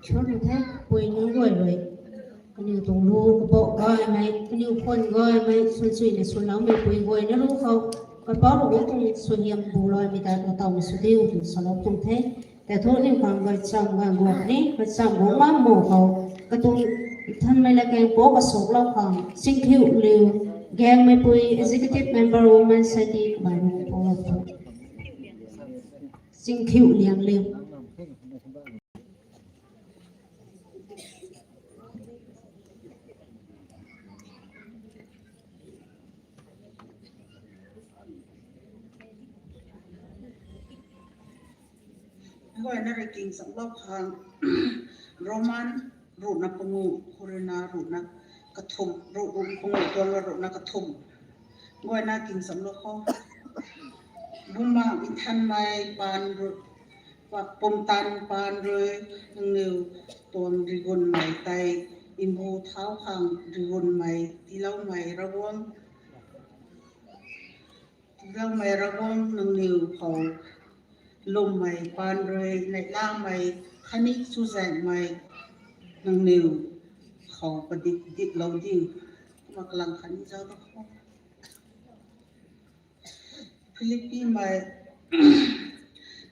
Sw nu the, pui nunc guay rui. Kaniw tuang lu kabauh gaymei, kaniw khwan gaymei, suansuina swloumei pui guay na lu khou, Kaipouc Ravguangc tuang suaihiam bu laymei ta na tawmei sw diu twna salou tuang the. Tei thu aniu khang gaychamv ganv guang ni, gaychamv guang lam mo khou, katuang thanmei lat kaeng pou kasuk lou khang, Chingkhiu Liu, Gaengmeipui, Executive Member, Women Society, kamei rui pou lou tho. Chingkhiu Liang Liu. Guayna rui king samlou khang, Roman ruhna pangu, khou ruina ruhna kathumh, ruh, ruh pangu tuang ruhna kathumh. Guayna king samlou khou. Bumaengh Nthanmei paan rui, pa-, pumtan paan rui, nangniw tuang rigunmei tei, mbu thau khang rigunmei, tiiloumei Ravguangc, tiiloumei Ravguangc nangniw khou, lwmmei paan rui, neihlamei, khatni chuzaenghmei, nangniw khou padikdiklou diu. Kumna kalang khatni zauc da khou. Philippimei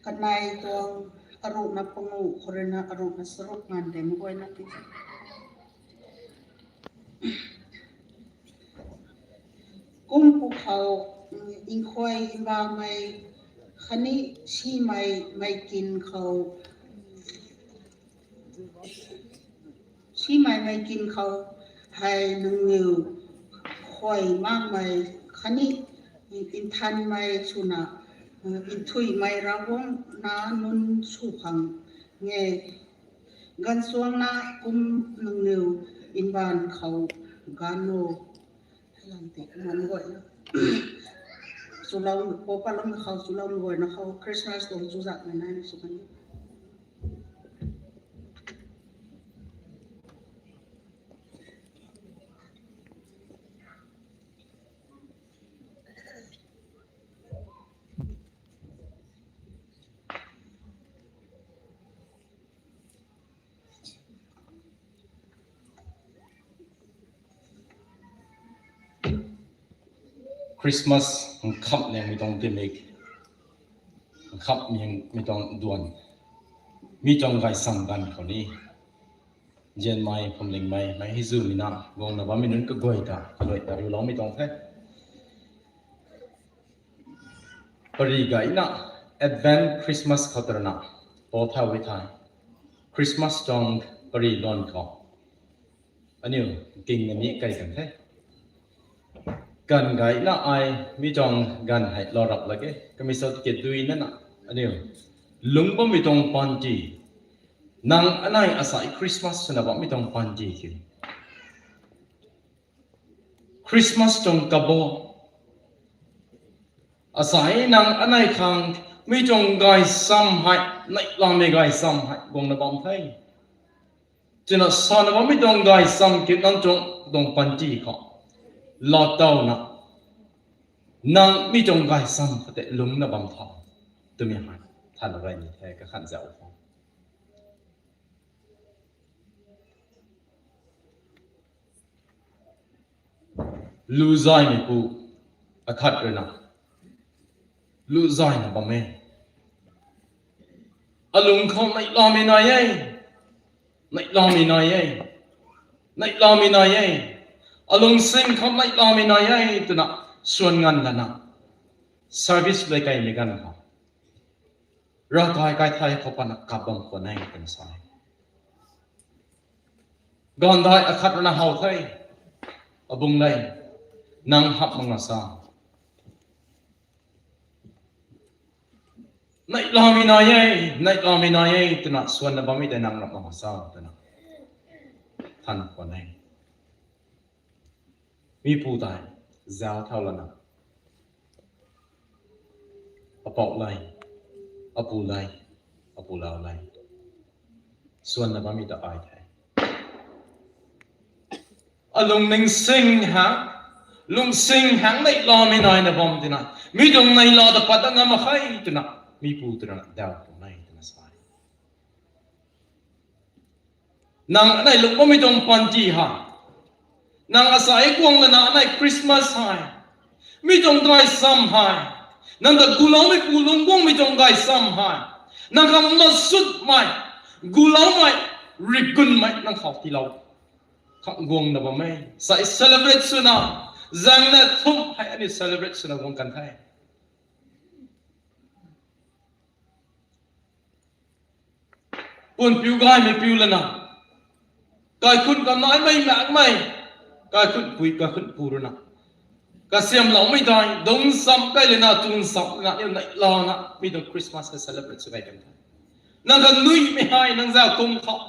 kanei tuang aruhna pangu khou ruina aruhna charuk nganv de mei guayna ti. Kum pwkhou, mm, nkhuay mbamei khatni simei meikin khou, simei meikin khou hei nangniw khuay makmei khatni nthanmei swna, nthuihmei Ravguangc nac nunc sw khang nge. Ganvchuangna kum nangniw mbaanv khou ganv o. Heilam tei kumna guayna, chulou, pou patloumei khou, chuloumei guayna khou Christmas tuang chuzaenghmei nai ni sw kan e. Christmas nkhamh liangmei tuang timik, nkhamh liangmei tuang duan, mi tuang gaysam ganv khou ni, nzianmei, phuamlingmei, mei hei zumei na guangna bammei nunc kaguay ta kaluai ta riuloumei tuang the. Pary gayna Advent Christmas khou tw rana, pou thau e thei, Christmas tuang pary luan khou aniu king na ni kai kan the. Ganv gayna ai mi tuang ganv hei lou rap lak ge, kamei sa ticket dui nana, aniu lungc bammei tuang panty, nang anei asai Christmas swna bammei tuang panty ki, Christmas tuang kabo, asai nang anei khang mi tuang gaysam hei, neihlamei gaysam hei guangna bam the. Twna sana bammei tuang gaysam ki nang tuang, tuang panty khou laa towna, nang mi tuang gaysam khou tei lungcna bam tho twmei hei thanna gay ni the, kakhan zauc khou. Lu zaymeipu akhat ruina lu zayna bam e. Alung khou neihlamei nai e, neihlamei nai e, neihlamei nai e. Alungsim khou neihlamei nai e twna swan nganv lana, service lei kaimei ganv khou, ravkai kai thei khou pana kap bam khwan e twna sa e. Gaanvdaih akhat ruina how the, Abung lei, nang hap mak nga sa. Neihlamei nai e, neihlamei nai e twna swanna bammei tei nang rap mak sa twna than khwan e. Mipu tei zauc thau lana, apou lei, apu lei, apu lau lei, swanna bammei ta ai the. Alungning sing hang, lungsing hang neihlamei naina bam tina, mi tuang neihla ta pat ngam mak khe twna, mipu twna daw tuang e twna sa e. Nang anei lungc bammei tuang panty hei, nang asai guang lana anei Christmas hei, mi tuang gaysam hei, nang ta guloumeipu lungc guangmei tuang gaysam hei, nang khang masutmei, guloumei, rigunmei nang khou tiilou khang guangna bam e. Sai celebrate swna, zaengna thumh hei aniu celebrate swna guang kan the. Pun piu gaymei piu lana, kaikhun kanaimei makmei, kaikhun pui kaikhun pu runa, kasiamloumei dai dungc sam kai lana, tun sam lana, aniu neihlana mi tuang Christmas hei celebrate sw gay kan the. Nang kha nuihmei hei nang zauc kum khou,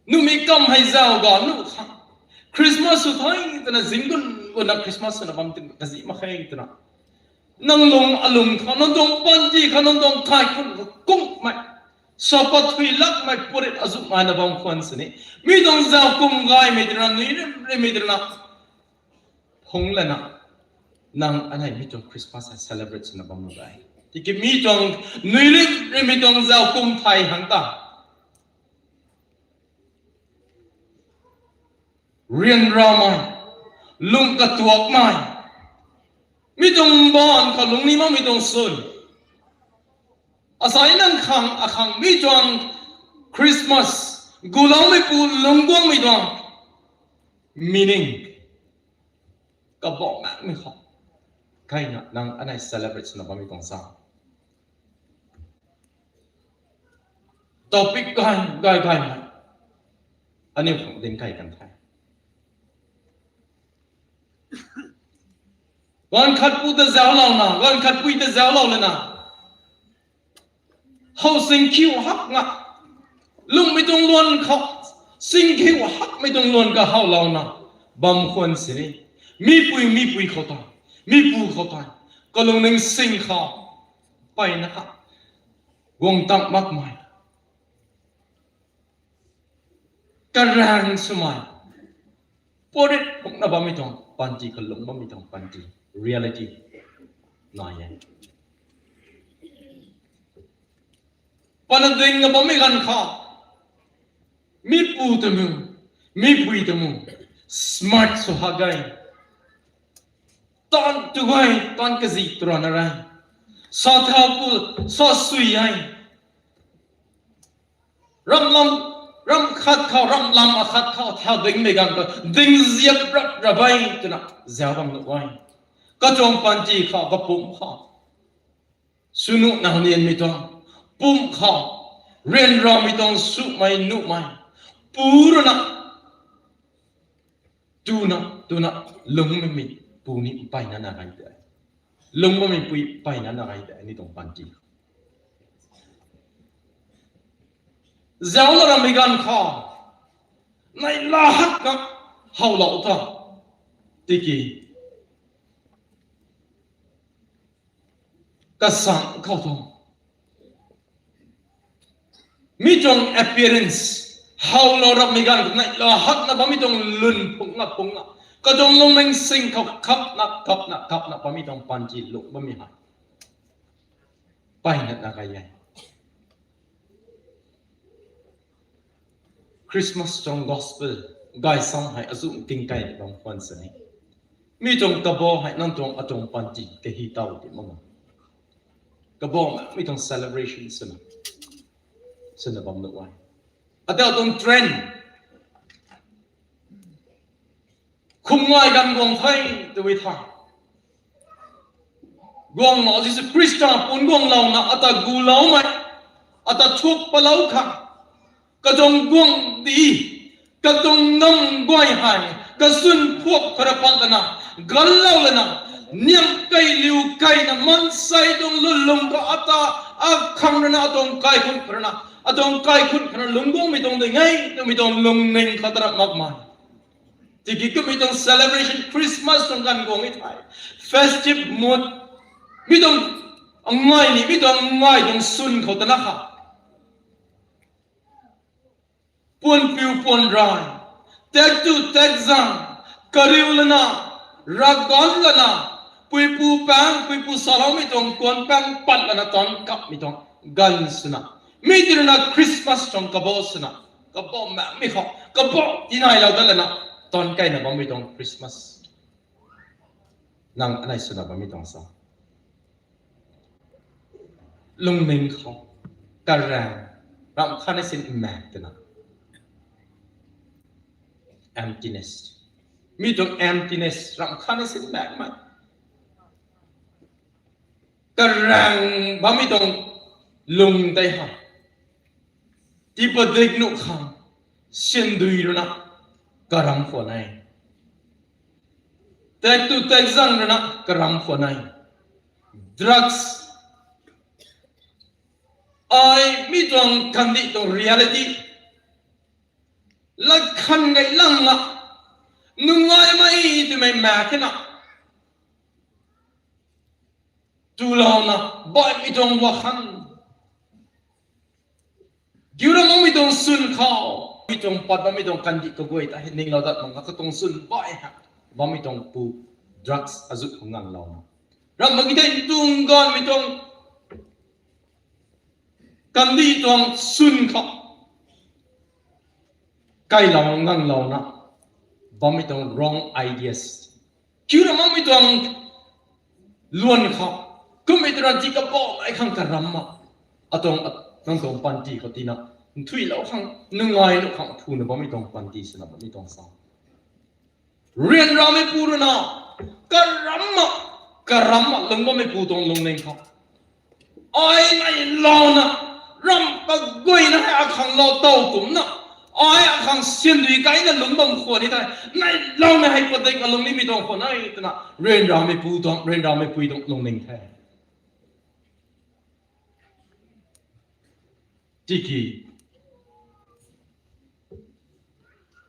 nuhmei kam hei zauc ga nuh khang, Christmas sw the twna zing gun guna Christmas swna bam tin kazi mak khe twna, nang lung alung khou, nang tuang panty khou, nang tuang kaikhun khou kungmei, sa pat thui lakmei purit azuh naina bam khwan sini, mi tuang zauc kum gaymei twna, nui rim rimmei twna phung lana, nang anei mi tuang Christmas hei celebrate swna bam nu de. Tiki mi tuang nui rim rimmei tuang zauc kum thei hang ta ryanramei, lung katuakmei, mi tuang mbaanv khou lungning makmei tuang swn, asai nang khang akhang mi tuang Christmas, guloumeipu lungc guangmei tuang meaning kabamv makmei khou, kaina nang anei celebrate swna bammei tuang sa topic gay gay gaymei aniu khang dinc kay kan the. Ganv khatpu ta zauclouna, ganv khatpui ta zauclou lana, how singkhiu hak nga, lungmei tuang luan khou, singkhiu hakmei tuang luan ka howlouna bam khwan sini, mipui mipui khou ta, mipu khou ta, kalungning sing khou, mpeyna kha guang tang makmei, karaeng swmei, purit phungna bammei tuang panty, kalung bammei tuang panty, reality nai e. Pana dingna bammei ganv khou, mipu ta mu, mipui ta mu, smart sw hak ge, taanv tu ge, taanv kazi tu rana re, sa thau pu, sa sui e, ramlam, ram khat khou, ramlam akhat khou thau dingmei ganv khou ding ziap rap ra e twna zauc bam nuh e. Katuang panty khou, kapumc khou, swnuh nau nianmei tuang pumc khou, ryanramei tuang sumei nuhmei pu runa, tuna tuna, lungc bammei pu ni mpeyna na gay de, lungc bammei pui mpeyna na gay de, ni tuang panty zaucna rammei ganv khou, neihla hakna howlou ta, tiki kasang khou thu, mi tuang appearance, howlou rammei ganv khou neihla hakna bammei tuang lun phungna phungna, katuang lungning sing khou kapna kapna kapna bammei tuang panty lungc bammei hei mpeyna na gay e. Christmas tuang gospel gaysam hei azuh nking kai bam khwan sini, mi tuang kabah hei nang tuang atuang panty kahi taw ti mak ma, kabah mi tuang celebration swna, swna bam nuh e. Ata tuang trend, khum ngai ganv guang the tw e tha, guangna Jisu Khrista pun guanglouna ata guloumei, ata thuak palou khang, katuang guang di, katuang ngam guay hei kazun phuak khara pat lana, ganlou lana, Niam kei liu kei na mansei tuang lulung khou ata, akhang rui na atuang kaikhun khou rui na, atuang kaikhun khou rui na lungc guangmei tuang ding e twmei tuang lungning khou ta rap makmei. Tiki kummei tuang celebration Christmas tuang ganv guang e thei, festive mood, mi tuang ngai ni, mi tuang ngai tuang swn khou ta na kha. Puan piu puan rai, tek tu tek zang, kariu lana, ravganv lana, puipu pang, puipu saloumei tuang kuan pang pat lana tan kapmei tuang ganv swna, mi ti rui na Christmas tuang kabau swna, kabau makmei khou, kabau tinailou dat lana, tan kaina bammei tuang Christmas. Nang anei swna bammei tuang sa. Lungning khou, karang, ramh khatni sin mak twna. Emptiness. Mi tuang emptiness, ramh khatni sin makmei. Karang bammei tuang lung tei ha. Tiipadik nuh khang, syan dui rui na, karam khwan e. Tek tu tek zang rui na, karam khwan e. Drugs. Ai mi tuang kandih tuang reality. Lat khan gay lang na, nungaimei twmei mak khe na. Tulouna, baihmei tuang wakhan. Giu ra makmei tuang swn khou, mi tuang pat bammei tuang kandih kaguay ta hei ninglou dat mak na katuang swn baih ha. Bammei tuang pu, drugs azuh khou nganvlouna. Ram mak ki tei tuang ganvmei tuang kandih tuang swn khou. Kailou nganvlouna. Bammei tuang wrong ideas. Kiu ra makmei tuang luan khou. Kummei tu ranti kabau ai khang karam ma. Atuang, nang tuang panty khou tina. Nthuilou khang, nungai nuh khang phuna bammei tuang panty swna bammei tuang sa. Ryanrameipu rui na, karam ma, karam ma lungc bammeipu tuang lungning khou. Ai neilouna, ram kaguayna hei akhang lou tow kumcna, ai akhang syan dui kaina lungc bam khwan ni thei, neilouna hei padik alung nimei tuang khwan e twna, ryanrameipu tuang, ryanrameipui tuang lungning the. Tiki,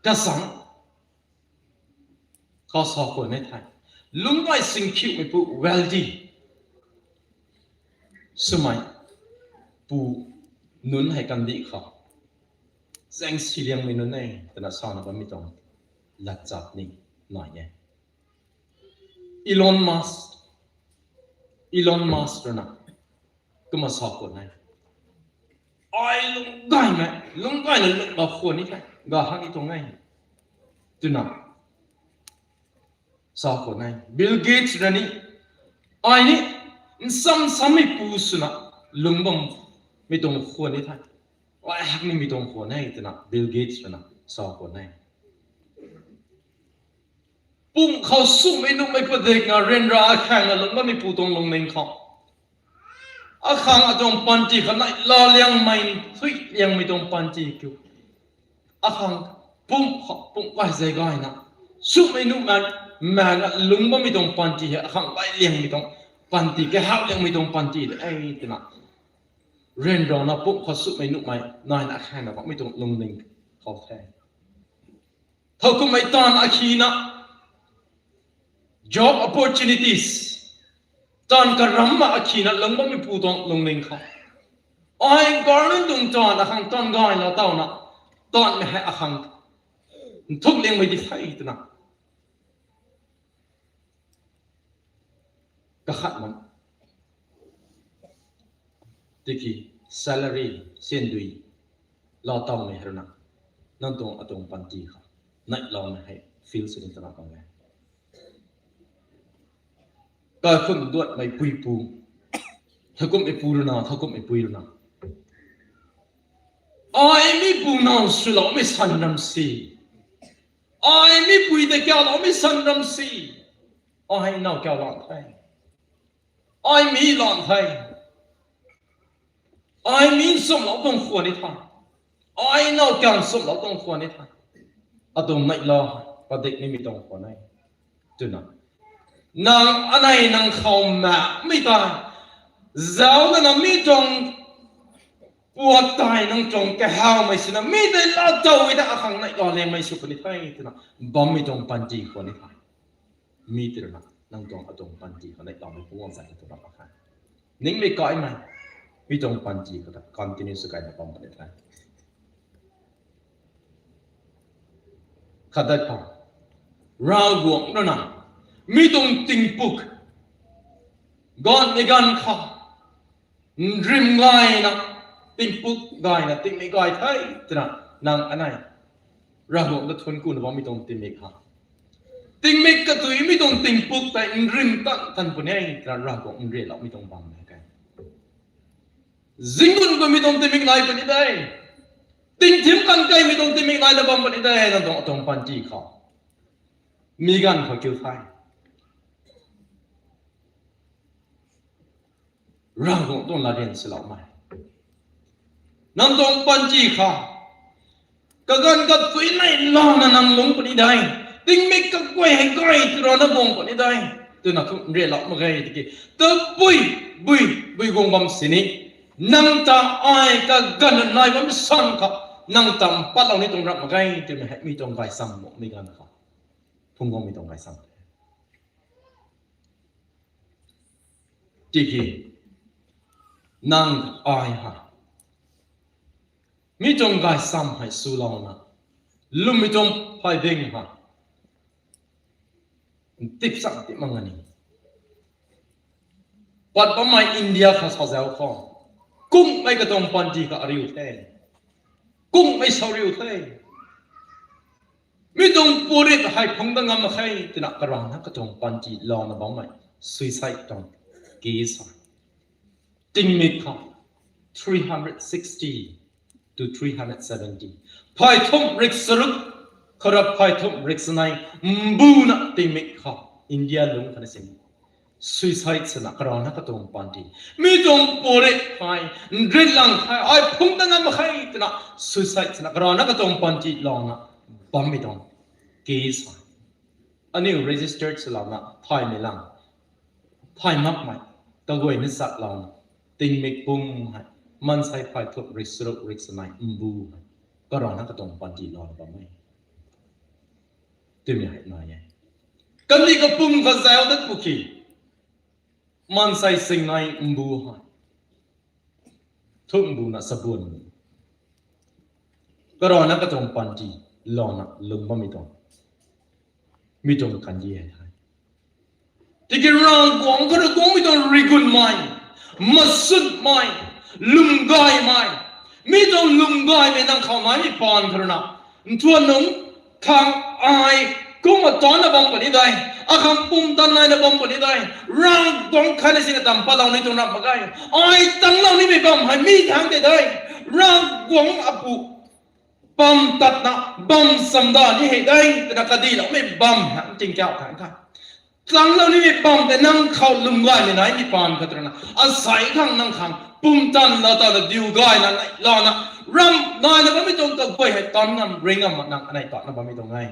kasang, khou sa khwan e thei, lungc gay singkhiumeipu wealthy swmei pu nunc hei kandih khou, zaeng siliangmei nunc e twna sana bammei tuang latchap ni nai e. Elon Musk, Elon Musk rui na, kumna sa khwan e. Ai lungc gaymei, lungc gayna lungc ba khwan ni the, ga hak ni tuang e. Twna, sa khwan e. Bill Gates rui ni, ai ni, nsam sammeipu swna, lungc bammei tuang khwan ni the. Ai hak nimei tuang khwan e twna, Bill Gates rui na, sa khwan e. Pumc khou sumei nuhmei padik na ryanra akhang na lungc bammeipu tuang lungning khou. Akhang atuang panty khou nai la liangmei, thui liangmei tuang panty kiu. Akhang pumc khou, pumc kai zei gayna. Sumei nuhmei, mak na lungc bammei tuang panty hei, akhang bai liangmei tuang panty, kahak liangmei tuang panty de, e twna. Ryanrana pumc khou sumei nuhmei, naina akhang na bammei tuang lungning khou the. Thowkumhmei taanv akhina, job opportunities, taanv karam ma akhina lungc bammeipu tuang lungning khou. Ai government tuang taanv akhang taanv gaylou tawna, taanvmei hei akhang nthuk liangmei di the twna. Kakhat mak. Tiki salary, syan dui, lou tawmei hei rui na, nang tuang atuang panty khou neihloumei hei feel sw ni twna tuang e. Kaikhunc duatmei puipu, thowkumhmeipu rui na, thowkumhmeipui rui na, ai mipu naw swloumei san ram si. Ai mipui tei kauloumei san ram si. Ai naw kau lan the. Ai mi lan the. Ai mi nsumlou tuang khwan ni the. Ai naw kau nsumlou tuang khwan ni the. Atuang neihla padik nimei tuang khwan e twna. Nang anei nang khou maekmei tei, zauc na na mi tuang puat tei nang tuang kahawmei sina mi tei laa tow e ta akhang neihla liangmei sw puni the twna bammei tuang panty khou ni the. Mi tei rui na nang tuang atuang panty khou neihlamei pungc zat tu ram a khe. Ningmei kaimei, mi tuang panty khou ta continue sw kaina bam puni the. Khatdat khou, Ravguangc rui na mi tuang tingpuk, ganv ni ganv khou, nrim gayna, tingpuk gayna, tingmik gay the twna, nang anei Ravguangc ta thuanc kuna bammei tuang tingmik ha. Tingmik katuimei tuang tingpuk tei nrim tan tan puni e twna Ravguangc nrialoumei tuang bam e khe. Zingun kumei tuang tingmik nai puni de. Tingthim kan kaimei tuang tingmik naina bam puni de, nang tuang atuang panty khou. Mi ganv khou kiu the. Ravguangc tuang latryan swloumei. Nang tuang panty khou, kaganv kathuic neihlouna nang lungc puni de. Tingmik kaguay hei gay tu rana guang puni de twna thu nrialou mak ge tiki, tabui, bui, bui guang bam sini, nang ta ai kaganv nai bam san khou, nang ta mpatlou ni tuang ram mak ge twmei hei mi tuang gaysam makmei ganv khou phungc guangmei tuang gaysam. Tiki, nang ai hei, mi tuang gaysam hei swlouna, lwmmei tuang phay ding hei, ntip chak tip mak nga ni. Pat bammei India khou sa zauc khou, kungmei katuang panty kha ariu the. Kungmei sa riu the. Mi tuang purit hei phungc dat ngam mak khe twna karana katuang panty louna bammei suicide tuang case hei, tingmik khou three hundred sixty to three hundred seventy. Phay thumh rik charuk, khou rui phay thumh rik chanei, mbuna tingmik khou India lungc khou na sin suicide swna karana katuang panty. Mi tuang purit hei, nrit lang hei, ai phungc dat ngam mak khe twna suicide swna karana katuang panty louna bammei tuang case hei, aniu registered swlouna thaymei lang, thay makmei, kaguayna chatlouna, tingmik pum hei, maansei phay thumh rik charuk rik chanei mbu hei, karana katuang panty louna bam e twmei hei nai e. Kandih kapum kha zauc dat pwkhou, maansei singnei mbu hei, thumh mbuna sabun, karana katuang panty louna lungc bammei tuang, mi tuang kandih hei the. Tiki Ravguangc khou rui guangmei tuang rigunmei, masutmei, lwmgaymei, mi tuang lwmgaymei nang khou naimei paan khou rui na, nthuan nunc khang ai kumna taanna bam puni de, akhang pumtan naina bam puni de, Ravguangc khatna sina tam patlou ni tuang ram mak ge. Ai tanglou nimei bam hei mi thangc tei de, Ravguangc apu pam tatna bam chamda ni hei de twna kadiloumei bam hei tingkauh thangc the. Tanglou nimei bam tei nang khou lwmgaymei naimei paan khat rui na, asei khang nang khang pumtan laa tana diu gayna nai lana, ram naina bammei tuang kaguay hei tan ngam ring ngam mak nang anei tatna bammei tuang e.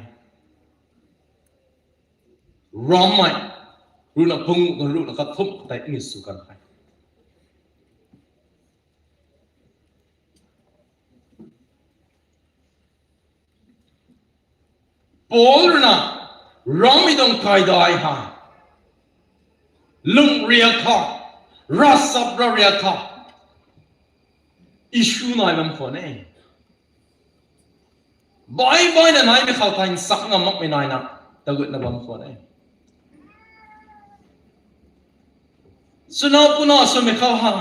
Rammei rui na phungc, rui na kathumh tei ni sw kan the. Paul rui na Rommei tuang kaidai hei, lung riak kha, ravchap ra riak kha, issue nai bam khwan e. Baih baihna naimei khou thei nsak ngam makmei naina tagutna bam khwan e. Swna puna swmei khou ha,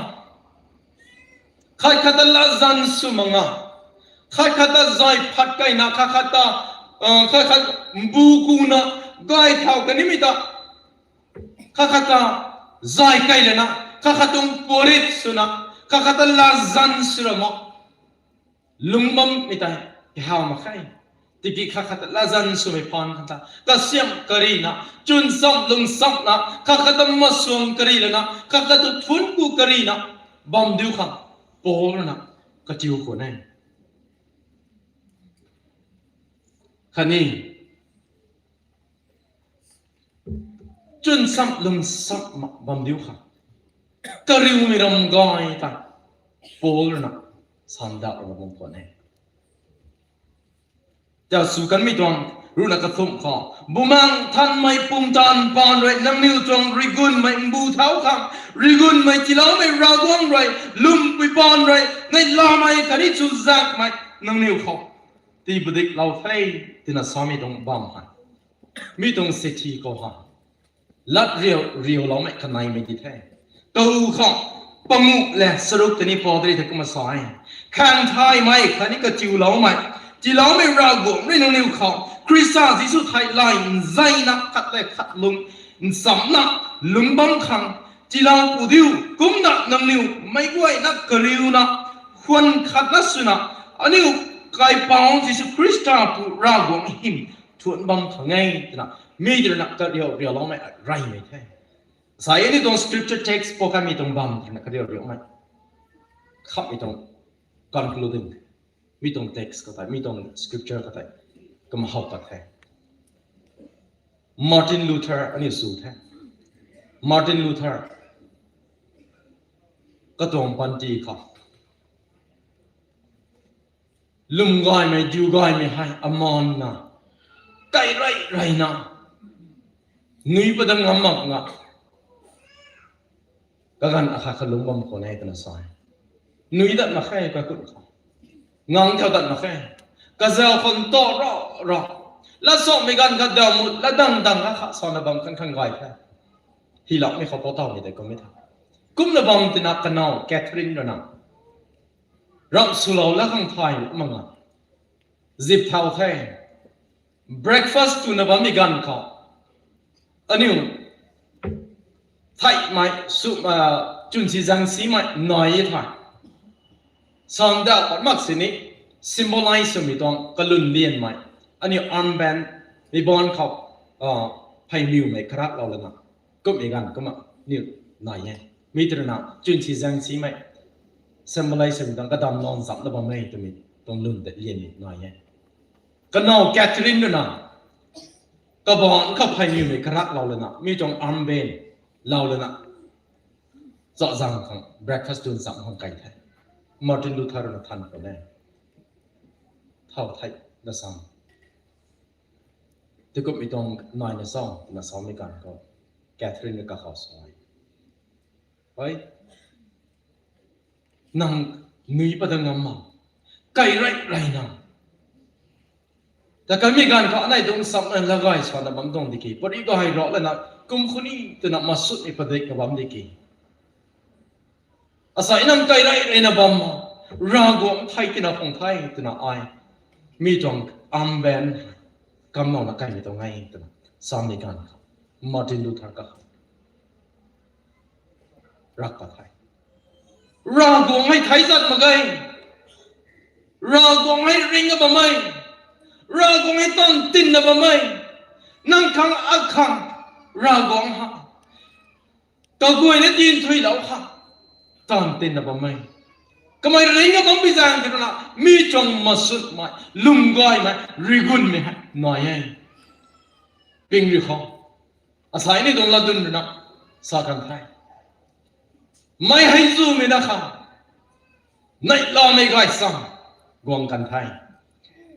khat khat ta latzan sw mak nga, khat khat ta zay phat kaina, khat khat ta, khat khat mbu kuna gay thau kanimei ta, khat khat ta zay kai lana, khat khat tuang puarit swna, khat khat ta latzan sw ra mak, lung bammei tei kahaw mak khe. Tiki khat khat ta latzan swmei phaan khat ta kasiamh karina, chwn cham lung chamna, khat khat ta masuang kari lana, khat khat tu thuanc ku karina bam diu khang Paul rui na katiu khwan e. Khatni chwn sam lum sam mak bam diu khang, kariumei ram gay tei Paul rui na sandaw bam khwan e. Tau sw kanmei tuang ruhna kathumh khou, Bumaengh Nthanmei pumtan paan rui nangniw tuang rigunmei mbu thau khang, rigunmei tiiloumei Ravguangc rui, lwmpui paan rui neihlamei khatni chuzaenghmei nangniw khou tii padiklou the, twna samei tuang bam hei, mi tuang sithi khou hei lat riu riuloumei kaneimei di the. Kou khou panguh le saruk tei ni Paul rui tei kumna sa e: Khaeng thaymei khatni katiuloumei, tiiloumei Ravguangc rui nangniw khou Khrista Jisu thei lay nzeyna khat le khat lung nchamcna lungc bam khang tiilou pu diu. Kumna nangniw meic guayna kariuna khwan khatna swna aniu Kaipouc Jisu Khrista pu Ravguangc hym thuanc bam khang e, twna mi rui na kariu riuloumei reymei the. Sa e, ni tuang scripture text pou kanmei tuang bam rui na kariu riumei khamhmei tuang concluding, mi tuang text khou tei, mi tuang scripture khou tei kumna how pat the. Martin Luther aniu sw the. Martin Luther katuang panty khou lwm gaymei, diu gaymei hei amanna, kai rey reyna, nui padat ngam mak nga, kaganv akhat kha lungc bam khwan e twna sa e. Nui dat mak khe, kakut khou ngang thau dat mak khe, kazau khou ntaw ra ra, lat sawmei ganv kha daw mut, lat dang dang kha kha sana bam khang khang gay the. Hyloumei khou pou tawmei tei kummei tha. Kumna bam tina kanow Catherine rui na ramh swlou la khang thay mak nga, zip thau the. Breakfast twna bammei ganv khou aniu theihmei, chwn si zaeng simei nai e the. Sandaw pat mak sini symbolize swmei tuang kalun lianmei, aniu armband, ribbon khou pheymiwmei karaklou lana, kummei ganv kumna niw nai e. Mi tei rui na chwn si zaeng simei symbolize swmei tuang kadam nac nchamcna bammei twmei tuang lun tei lianmei nai e. Kanow Catherine rui na kabaanc khou pheymiwmei karaklou lana, mi tuang armband lou lana, chazang khang breakfast twn cham khang kai the. Martin Luther rui na than khwan e, thau thei na sam, tikummei tuang naina sa, twna samei ganv khou Catherine rui kakhou sa e, Hei, nang nui padat ngam mak, kai rey reyna, ta kanmei ganv khou anei dungc sam na lagay sana bam tuang di ki, pari gay ra lana, kum khou ni twna masutmei padik na bam di ki, asei nang kai rey reyna bam ma, Ravguangc thei tina khang the twna ai mi tuang armband kamlouna kaimei tuang e, twna samei ganv khou Martin Luther kakhou rak pat the. Ravguangc hei theic zat mak ge. Ravguangc hei ringna bammei, Ravguangc hei taanv tinna bammei, nang khang akhang Ravguangc ha kaguayna dinthuilou kha, taanv tinna bammei, kamei ringna bam pi zaeng tei rui na, mi tuang masutmei, lwmgaymei, rigunmei hei nai e. Ping ri khou, asei ni tuang latdyn rui na sa kan the, mei hei zumei na kha, neihlamei gaychamv guang kan the.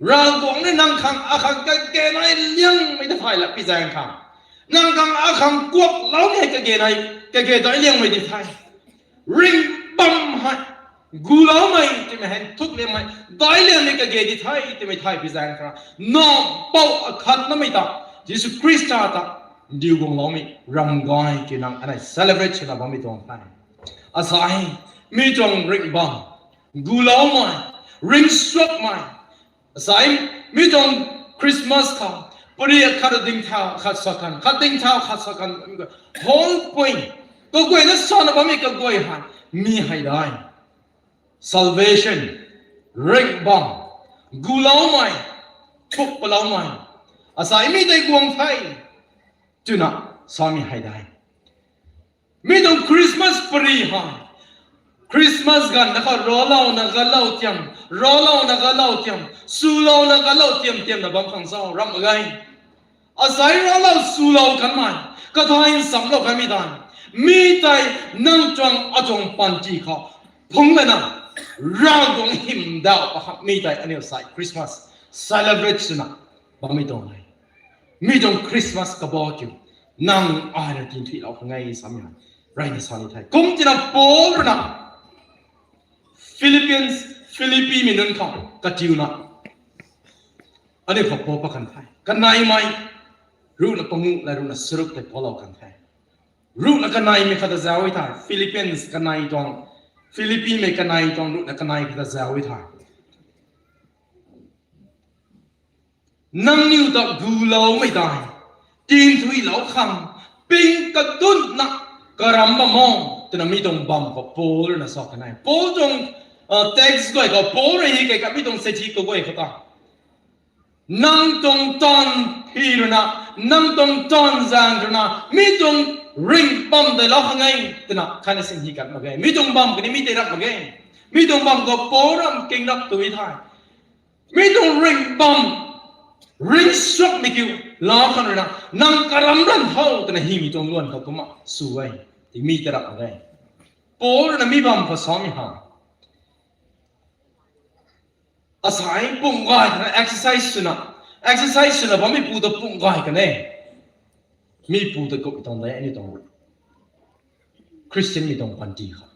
Ravguangc ni nang khang akhang kage nai liangmei ta thay lak pi zaeng khang, nang khang akhang kuaklou ni kage nai, kage dai liangmei di the. Ringhbam hei, guloumei twmei hei nthuk liangmei, dai liangmei kage di the twmei thay pi zaeng khang, na pou akhatnamei ta, Jisu Khrista ta ndiu guangloumei ram gay ki nang anei celebrate swna bammei tuang the. Asei, mi tuang ringhbam, guloumei, ringcsuakmei, asei, mi tuang Christmas khou, pari khat ding thau khat sa kan, khat ding thau khat sa kan, whole point, kaguayna sana bammei kaguay hei, mi hei dai, salvation, ringhbam, guloumei, thuk paloumei, asei mi tei guang the, twna samei hei dai. Mi tuang Christmas pari hei, Christmas ganv na kha ralouna galou tiam, ralouna galou tiam, swlouna galou tiam tiamna bam khang zauc ram mak ge. Asei ralou swlou kanmei, Kathai nsamlou kanmei tei, mi tei nang tuang atuang panty khou phungc lana, Ravguangc hymdaw pakhak mi tei aniu sai Christmas celebrate swna bammei tuang e. Mi tuang Christmas kabah kiu, nang ai na tinthuilou khang e samei hei reyna sa ni the. Kum tina Paul rui na Philippians, Philippi mei nunc khou katiuna, aniu khou Paul pakan the. Kaneimei ruhna panguh la ruhna saruk tei palou kan the. Ruhna kaneimei khat ta zauc e the. Philippians kanei tuang, Philippi mei kanei tuang ruhna kanei khat ta zauc e the. Nangniw ta guloumei tei tinthuilou khang ping kadunna karam bam o, twna mi tuang bam khou Paul rui na sa kan e. Paul tuang text guay khou Paul rui hi kei ka mi tuang sethi kaguay khou ta, nang tuang taanv phi rui na, nang tuang taanv zaeng rui na, mi tuang ringh bam tei lou khang e, twna khatna sin hi kan mak ge. Mi tuang bam kani mi tei rap mak ge. Mi tuang bam khou Paul ram king rap tu e the. Mi tuang ringh bam, ringh suakmei kiu lou khang rui na, nang karam ran tho, twna hymei tuang luan khou kumna sw e. Tiki mi tei rap mak ge. Paul rui na mi bam khou samei ha, asai pumh gay twna exercise swna, exercise swna bammeipu ta pumh gay kan e. Mipu ta kumhmei tuang de, aniu tuang Christian mei tuang panty khou,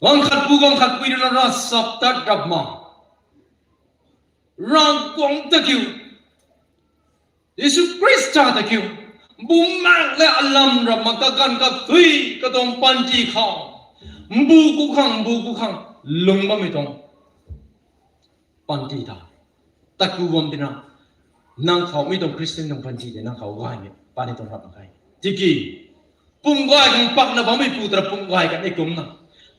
ganv khat pu ganv khat pui rui na ravchaptat rap ma, Ravguangc ta kiu, Jisu Khrista ta kiu, Bumaengh le alam rap ma, kaganv kathui katuang panty khou, mbu ku khang, mbu ku khang lung bammei tuang panty ta, tat ku bam tina, nang khou mi tuang Christian tuang panty tei nang khou gaymei pani tuang rap mak ge. Tiki pumh gay khang pakna bammeipu ta pumh gay kan e kumna,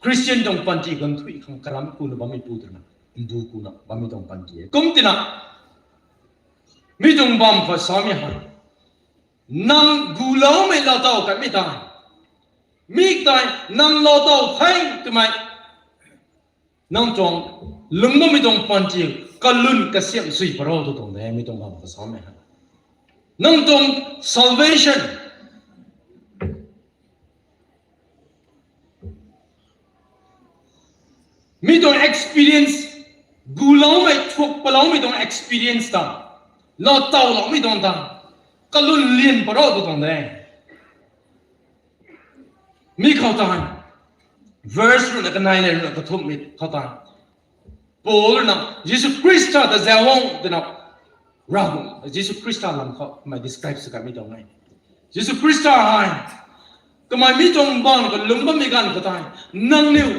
Christian tuang panty khang thui khang karam kuna bammeipu ta na, mbu kuna bammei tuang panty e. Kum tina, mi tuang bam khou samei hei, nang guloumei lou taw kanmei tei, mi tei nang lou taw the twmei, nang tuang lungc bammei tuang panty kalun kasiamh sui paro tu tuang de, mi tuang bam khou samei hei, nang tuang salvation, mi tuang experience, guloumei thuak paloumei tuang experience ta, lou tawloumei tuang ta kalun lian paro tu tuang de. Mi khou tei, verse rui na kanei le rui na kathumhmei khou tei, Paul rui na Jisu Khrista ta zauc o twna, Ravguangc Jisu Khrista lam khou kamei describe sw kanmei tuang e. Jisu Khrista hei, kamei mi tuang bam khou lungc bammei ganv khou tei, nangniw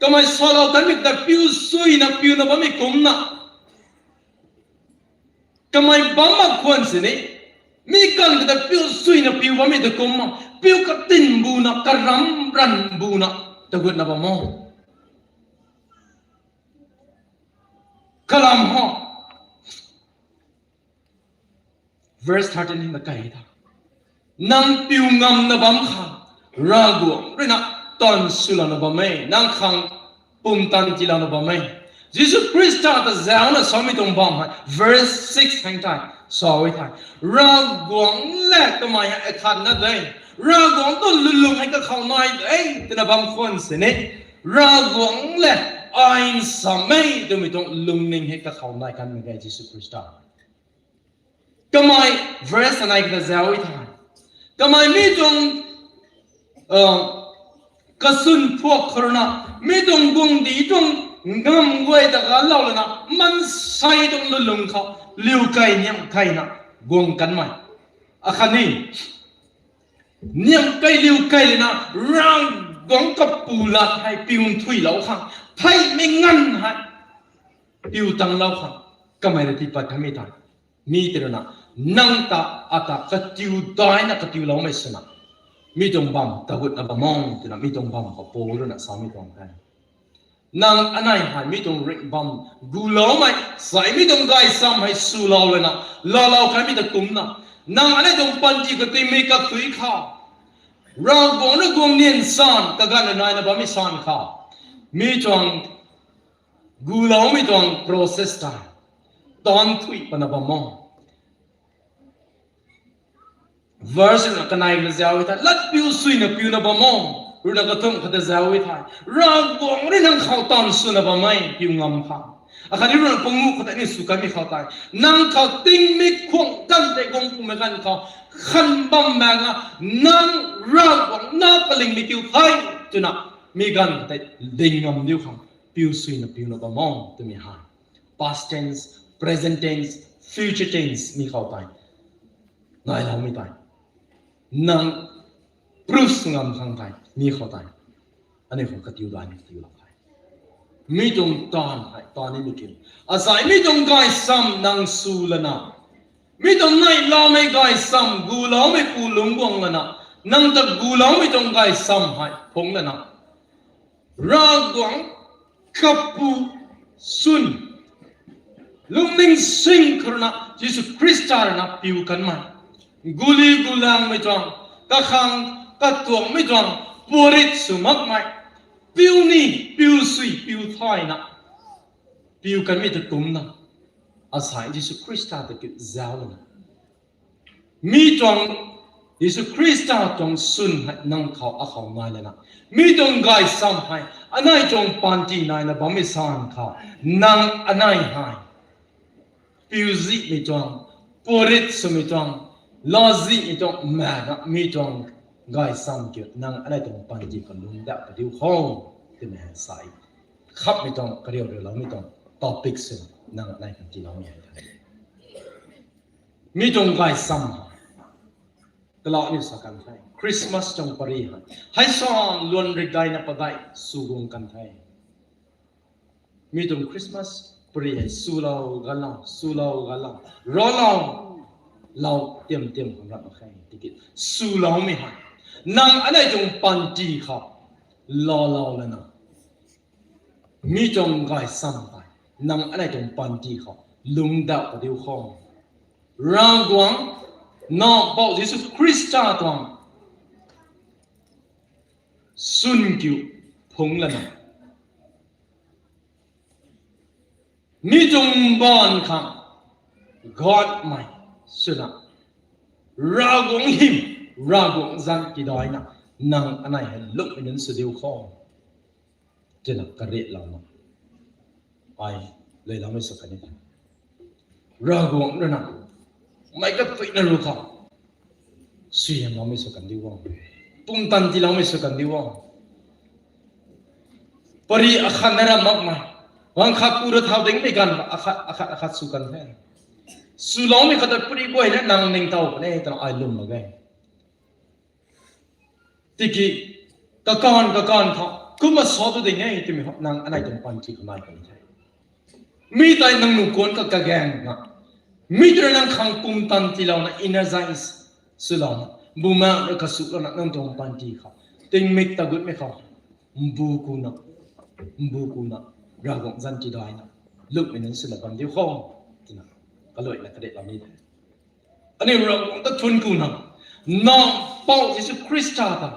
kamei salou kanmei ta piu suina piuna bammei kumcna, kamei bam mak khwan sini, mi ganv khou ta piu suina piu bammei ta kumna, piu katin buna, karam ran buna, tagutna bam o. Kalam ho. Verse thirteen hei na kai tha, nang piu ngamna bam khang Ravguangc rui na taanv swlouna bam e, nang khang pumtan tiilouna bam e. Jisu Khrista ta zauna samei tuang bam hei verse six hang tei sa e thei, Ravguangc le kamei hei akhatna de, Ravguangc tuang lwnlung hei kakhou nai de twna bam khwan sini, Ravguangc le ai nsamei twmei tuang lungning hei kakhou nai kanmei de Jisu Khrista. Kamei verse anei kata zauc e thei, kamei mi tuang kasun phuak khou rui na, mi tuang guangcdic tuang ngam guay ta galou lana, maansei tuang lwnlung khou liu kei niamh keyna guang kanmei. Akhatni niamh key liu key lana, Ravguangc kapu lat hei piu nthuilou khang, theihmei nganv hei piu tanglou khang, kamei rui tii pat kanmei tei, mi tei rui na, nang ta, ata katiu daina katiuloumei swna, mi tuang bam tagutna bam o twna mi tuang bam khou Paul rui na samei tuang the. Nang anei hei mi tuang ringh bam guloumei, sai mi tuang gaysam hei swlou lana, loulou kanmei ta kumcna, nang anei tuang panty katuimei kathui khou, Ravguangc rui guang nian san kaganv rui naina bammei san khou, mi tuang guloumei tuang process tei taanv thui patna bam o. Verse na kanei na zau e the, lat piu suina piuna bam o, runa kathumh khat ta zau e the, Ravguangc rui nang khou taanv swna bam e, piu ngam khang. Akhat ni runa panguh khat ta ni sw kanmei khou tei, nang khou tingmik khwang kan tei guang pumei ganv khou, khan bam mak na, nang Ravguangc na kalingmei kiu the, twna, mi ganv khat tei ding ngam diu khang, piu suina piuna bam o, twmei hei past tense, present tense, future tense mi khou tei nailoumei tei, nang proof sw ngam khang tei mi khou tei, aniu khou katiu daihmei tiulou the. Mi tuang taanv hei taanv nimei kiu, asai mi tuang gaysam nang sw lana, mi tuang neihlamei gaysam guloumeipu lungc guang lana, nang ta guloumei tuang gaysam hei phungc lana, Ravguangc kapu swn, lungning sing khou rui na, Jisu Khrista rui na piu kanmei, guli gulangmei tuang, kakhang katuangmei tuang, puarit sw makmei, piu ni, piu sui, piu thayna, piu kanmei ta kumcna, asai Jisu Khrista ta kiu zau lana, mi tuang, Jisu Khrista tuang swn hei nang khou akhou nai lana, mi tuang gaysam hei anei tuang panty naina bammei san khou, nang anei hei piuzihmei tuang, puarit swmei tuang, lazihmei tuang mak na, mi tuang gaysam kiu nang anei tuang panty khou lungc dat padiu kho, twmei hei sai, khamhmei tuang, kariu riuloumei tuang topic swna nang anei khang tiiloumei hei the. Mi tuang gaysam hei, kalau aniu sa kan the, Christmas tuang pary hei, hei sa luan rik daina padeih sw guang kan the. Mi tuang Christmas pary hei swlou galou, swlou galou, raclou, lou tiam tiam khang ram mak khe. Tiki swloumei hei, nang anei tuang panty khou laalou lana, mi tuang gaysam tei nang anei tuang panty khou lungc dat padiu kho. Ravguangc, Nac Mpouh Jisu Khrista tuang swn kiu phungc lana, mi tuang baanv khang ganhmei swna, Ravguangc hym, Ravguangc zanc tidaina, nang anei hei lungmei nunc sw diu kho, twna kariatlouna, ai, luiloumei sw kan ni the. Ravguangc rui na, meic katuina ru khou suaihiamloumei sw kan diu o, pumtan tiiloumei sw kan diu o. Pary akhat na ram makmei, ganv khat ku ra thau dingmei ganv akhat akhat akhat sw kan the. Swloumei khat ta pary guayna nang ningtow puni twna ai lwm mak ge. Tiki, kakanv kakanv khou kumna sa tu ding e twmei hei nang anei tuang panty khou nai kan the. Mi tei nang nu kuanc kha kagaeng na, mi tei rui nang khang pumtan tiilouna, energize swlouna, bumaengh rui kasulouna nang tuang panty khou, tingmik tagutmei khou, mbu kuna, mbu kuna, Ravguangc zanc tidaina, lungmei nunc swna bam diu kho, twna kaluaina kariatlou ni the. Aniu Ravguangc ta thuanc kuna, Nac Mpouh Jisu Khrista ta,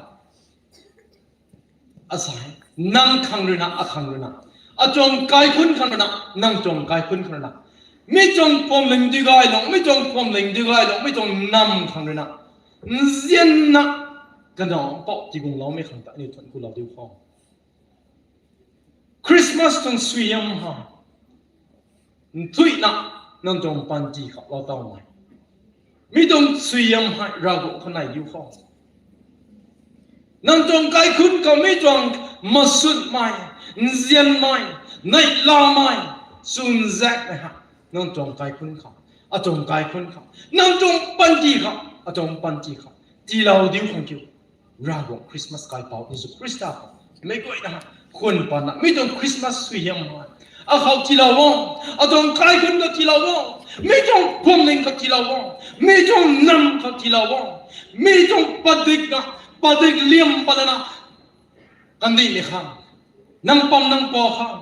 asai, nang khang rui na, akhang rui na, atuang kaikhunc khang rui na, nang tuang kaikhunc khang rui na, mi tuang phuamling digaylou, mi tuang phuamling digaylou, mi tuang nam khang rui na, nzianna, Kanac Mpouh tiiguangloumei khang ta aniu thuanc kulou diu kho. Christmas tuang suaihiam hei, nthuihna, nang tuang panty khou lou tawmei, mi tuang suaihiam hei Ravguangc khou nai diu kho. Nang tuang kaikhunc khou mi tuang masutmei, nzianmei, neihlamei, chwnzaekmei hei, nang tuang kaikhunc khou, atuang kaikhunc khou, nang tuang panty khou, atuang panty khou tiilou diu khang kiu, Ravguangc Christmas kaipouc Jisu Khrista khou meic guayna khwan patna, mi tuang Christmas suaihiam hei akhou tiilou o, atuang kaikhunc khou tiilou o, mi tuang phuamling khou tiilou o, mi tuang nam khou tiilou o, mi tuang padikna, padik liam patlana, kandihmei khang, nang pam nang pau khang,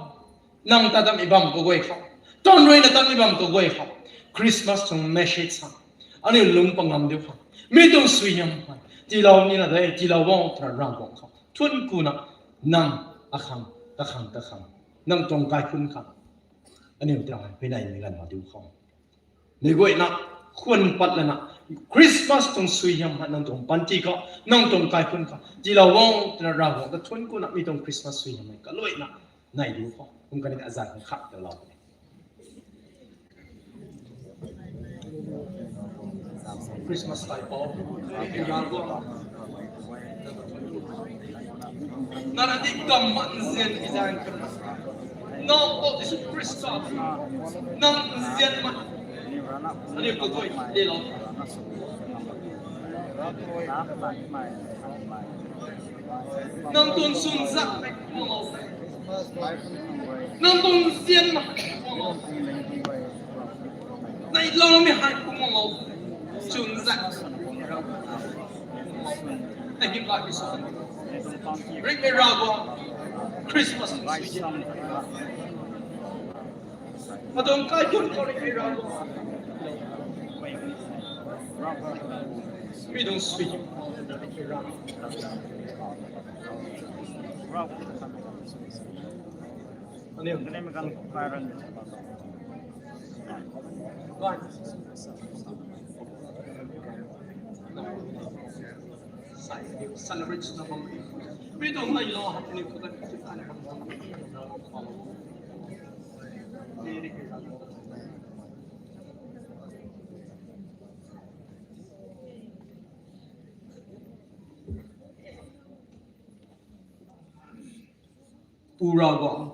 nang ta tatmei bam kaguay khou, tan ruina tatmei bam kaguay khou, Christmas tuang message hei aniu lungc pat ngam diu khang, mi tuang suaihiam hei tiilou nina de, tiilou o twna Ravguangc khou thuanc kuna, nang, akhang, kakhang, kakhang, nang tuang kaikhunc khang, aniu ta hei huayneymei ganv lou diu kho. Meic guayna khwan pat lana, Christmas tuang suaihiam hei nang tuang panty khou, nang tuang kaikhun khou tiilou o twna Ravguangc ta thuanc kuna mi tuang Christmas suaihiam hei kaluaina nai diu khou kum kani azan khat talou. Christmas kaipouc, Ravguangc, nang adi kam man nzian i zan kha, nang Pou Jisu Khrista, nang nzian man, aniu kaguay lelou, nang tuang chwn zak mei kuang lou, nang tuang nzian mei kuang lou, neiloumei hei kuang lou, chwn zak. Thank you, God, so ringmei Ravguangc, Christmas tuang suaihiam, atuang kaikhun khou ringmei Ravguangc, mi tuang suaihiam, ringmei Ravguangc, aniu celebrate na bam, mi tuang neihlou hei aniu khou ta Pu Ravguangc,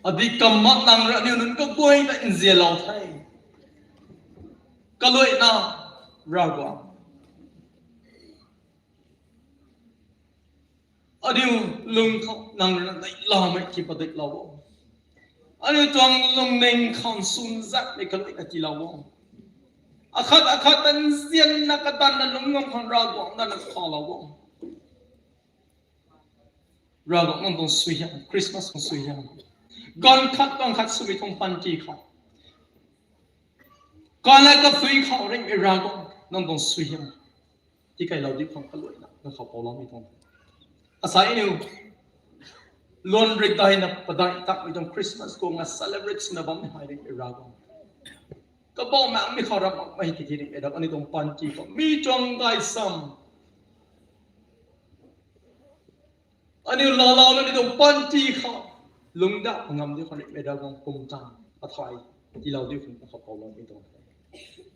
adi kam mak nang rui aniu nunc kaguay ta nzianlou the. Kaluaina Ravguangc, aniu lung khou nang rui na neihlamei ki padiklou o. Aniu tuang lungning khou chwn zakmei kaluaina tiilou o. Akhat akhat ta nzianna katanna lungc ngam khang Ravguangc nang na khalou o. Ravguangc nang tuang suaihiam, Christmas tuang suaihiam, ganv khat ganv khat swmei tuang panty khou, kanei kapui khou ringmei Ravguangc nang tuang suaihiam tikailou diu khang kaluaina nang khou pouloumei tuang. Asai aniu luan rik daina padaih takmei tuang Christmas kuang na celebrate swna bammei hei ringmei Ravguangc, kabau makmei khou ram makmei tiki ringmei Ravguangc, aniu tuang panty khou mi tuang gaysam aniu laalou na aniu tuang panty khou lungdauh ngam diu khang ringmei Ravguangc pumtan athai tiilou diu khang nang khou pouloumei tuang.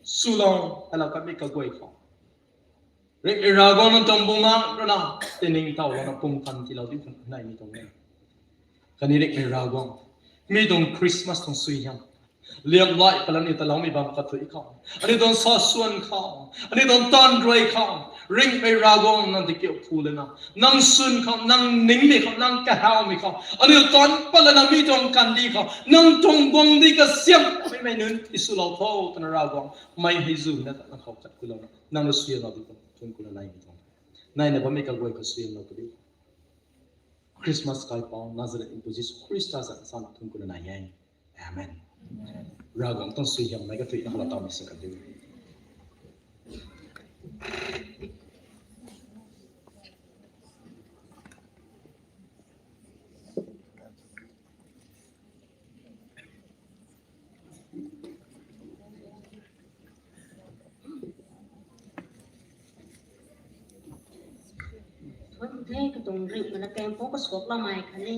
Swlou, alou kamei kaguay khou ringmei Ravguangc nang tuang bumaengc rui na tiningtowlouna pumtan tiilou diu khang naimei tuang e. Khatni ringmei Ravguangc, mi tuang Christmas tuang suaihiam liamlai palan aniu taloumei bam kathuic khou, aniu tuang sa swan khou, aniu tuang taanv rui khou, ringmei Ravguangc nang tikiu phu lana, nang swn khou, nang ningmei khou, nang kahawmei khou aniu taanv pat lana mi tuang kandih khou nang tuang guangcdic kasiamhmei nunc tiswlou tho twna Ravguangc, mei hei zu na ta nang khou khat kulouna nang rui suaihiamlou diu khang thuanc kuna naimei tuang. Naina bammei kaguay khou suaihiamlou kadiu. Christmas kaipouc Nazareth Pu Jisu Khrista zanc sana thuanc kuna nai e. Amen. Ravguangc tuang suaihiammei kathuicna khalou tawmei sa kadiu. Thuanc the katuang ringhmei latkaeng pou kasuakloumei khatni,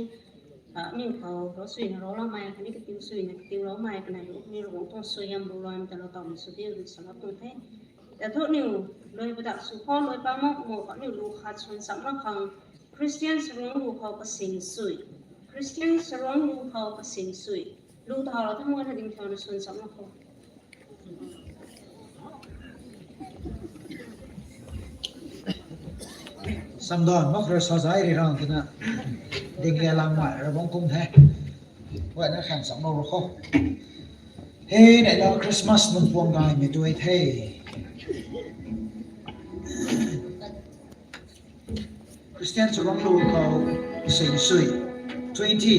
aniu khou ravsuina ravloumei khatni katiu suina katiuloumei kanei rui ni Ravguangc tuang suaihiam buloumei ta lou tawmei sw diu rui salou tuang the. Tei thu aniu luai padak sw khou luai pa mak mo khou aniu lu khat swn chamlou khang, Christian saruangc lu khou kasing sui, Christian saruangc lu khou kasing sui, lu thau la thangc na ding thauna swn chamlou khou. Samdan mak rui sa zai ri rang twna ding le lang mai Ravguangc kum the. Guayna khang chamlou ru khou. Hei neihla Christmas nunc puang gaymei tuai the. Christian saruangc lu khou kasing sui, twenty.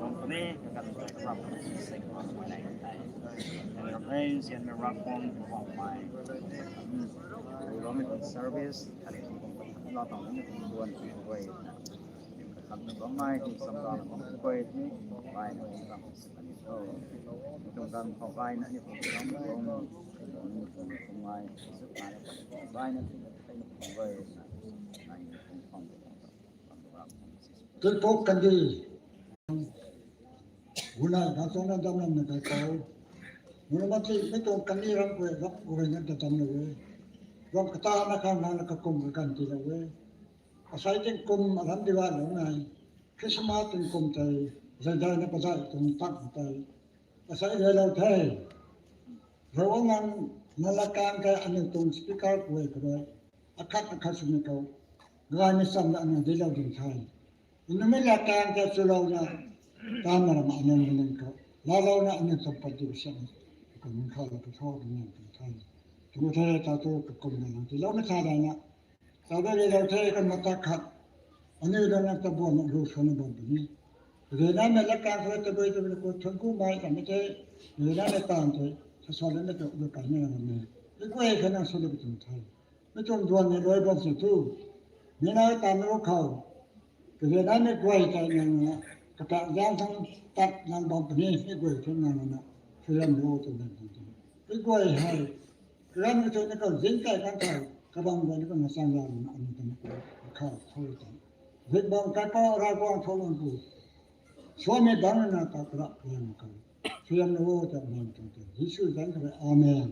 Ram puni, kakan tei karam puni, sing ram mai nai tei. Ram hei, sian mei ram pong, ram mai. Ram service, kali la tang ni kum duan kum guay. Kakan na bam mai, kum samra na bam kum guay ni, mai na kum ram. Aniu kum ram khou gai na, aniu kum ram kum, aniu kum kum mai, suk mai, gai na, kum kum guay. Tui pok kandi. Guna, na tuang na dam lam na kai kau. Guna mati, mi tuang kandi ram kwe, ram kwe na ta dam na we. Ram kata na kang na na kakum ka kan ti la we. Asai tingkum aram diwa lou nai. Christmas tingkum tei, zai dai na pazai tuang tak tei. Asai zai lou the. Ravguangc nang na lakang tei aniu tuang speaker kwe kwe. Akhat akhat sw ni kau. Gay ni sam na aniu di lou ding the. Aniu mei lakang tei chulou na. Tan na ram aniu mei ning kau. Laalou na aniu tuang pat di siam. Kau ning kha la tu thau ding nang tu the. Tu the ta tu kakum na nang ti lou na tha dai na. Tabui le lou the kan mata khat. Aniu dan na tabuan na lu sw na bam puni. Rina mei lakang tei tabui tabui ko thun ku mai kan mei tei. Rina mei tan tei. Sa sa le na tu lu kan na na mei. Ikwe kha nang sw le tum the. Mi tuang duan ni luai bam si tu. Mi na tan ru khou. Kage na mi guay tei nang na, kata zang thang tat nang bam puni, mi guay tei nang na, suaihiam lo tei nang tei tei. Mi guay hei, ram ni tei na kau zing kai kan tei, kabang guay ni kau na sang lam na, ani tei na kau, kau thou tei. Zing bam kai pa, Ravguangc thou lan pu. Swami bang na ta kra, kra na kau. Suaihiam lo tei nang tei tei. Jisu zang kare, amen.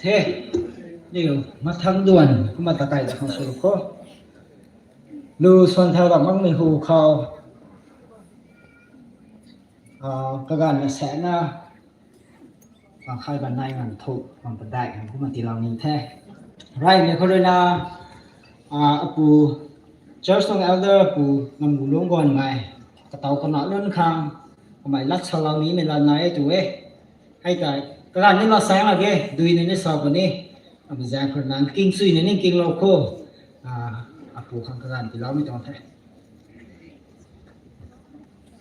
The, niu mathang duan kumna ta kai da khang sw kho. Lu swan thau ram mang ni hu khou, ah, kaganv na sa na, ah, khai ban nai ngan thu, ngan padai ngan kumna tiilou ni the. Rai ni khou rui na, ah, apu church tuang elder pu ngan gu lung guan ngai. Katau kana lun khang, kamei lat salou ni mei lat nai e tu e. Hei tei, kaganv ni lat sang la ge, dui ni ni sa puni. Apu zang khou nang king sui ni ni king lou kho. Ah, apu khang kaganv tiilou mi tuang the.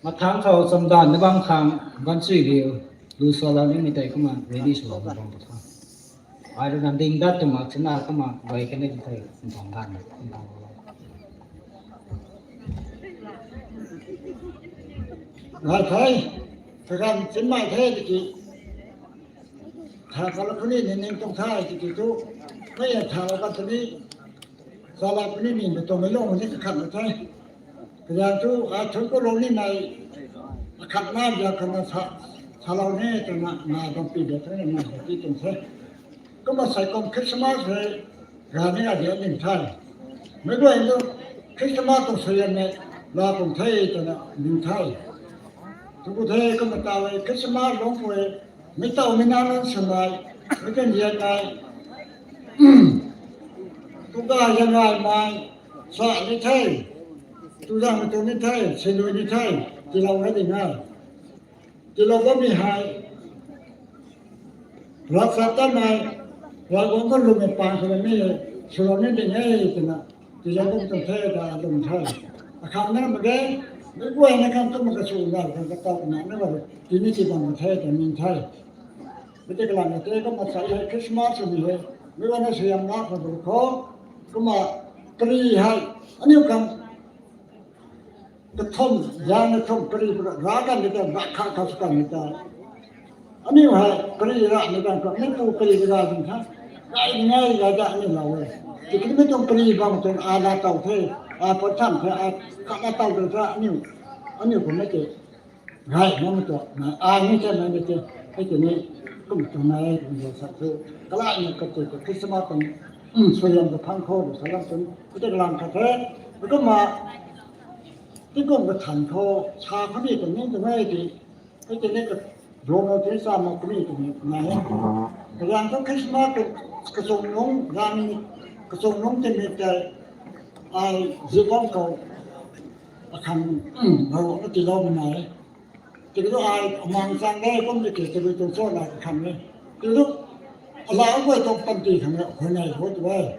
Mathang khou chamdan na bam khang, ban sui riu. Lu salou nimei tei kumna ready swlou bam ta tha. Ai rui na ding dat tu mak chana kumna gay kani tu thei bam gan. Ngai thei, kagan chin mai the tiki. Tha kala kuni ni ning tong thai tiki tu. Mei tha la kan tani. Salou puni ni mi tong mei lou ni kakhat na the. Kayan tu a thu ko lou ni nai. Akhat na ya kan na sa salou ni tu na na dong pi de tu na na ti tong the. Kumna sai kum Christmas he gani a dia ning thai. Mei guay tu Christmas tu sai ne la kum the tu na ning thai. Tu ku the kumna ta le Christmas long ku e. Mei tau mei na nang samai, mei kan dia nai. Tu ga ya ngai mai, sa ni the. Tu zang tu ni the, sinui ni the. Tilou na ding ngai. Tilou bammei hei. Rak sa ta nai, rak guang kan lumei pang kha ni, swlou ni ding e twna. Tilou bam tang the ta lum the. Akhang na mak ge, mei guay na kan tu mak ka su na kan ka tau na na ba. Tini ti bam the ta ning the. Mei te kalam na te kumna sa he Christmas ni he. Mei guay na sui am na kha bu kho. Kumna kari hei. Aniu kan kathum, zang na thum kari ra kan ni ta, ra kha kha su kan ni ta. Aniu hei kari ra ni kan ka, ni pu kari ra ni tha. Gai ni ngai ga da ni lou e. Tiki mei tuang kari bam tuang a la tau the, a pat tham the, a kha la tau the aniu, aniu kum mei te. Gai na mei tu, na a ni te, na ni te, hei te ni, kum tu na e, kum sa tu. Kala ni ka tu ka Christmas kan, um, sui lam ka phang kho, sa lam tu, ka te lang kha the. Kumna, ti kum ka than kho, sa kha ni ka ni tu na e ti. Hei tei ni ka drone tei sa mak kuni tei ni nai e. Kayan tu Christmas tu kachung nung, ran kachung nung tei ni tei ai zip bam khou akhang bau na tilou mei nai e. Tiki tu ai amang chang de kum tiki tiki tu cho na akhang e. Tiki tu alau guay tu panty khang e, hoi nai hoi tu e.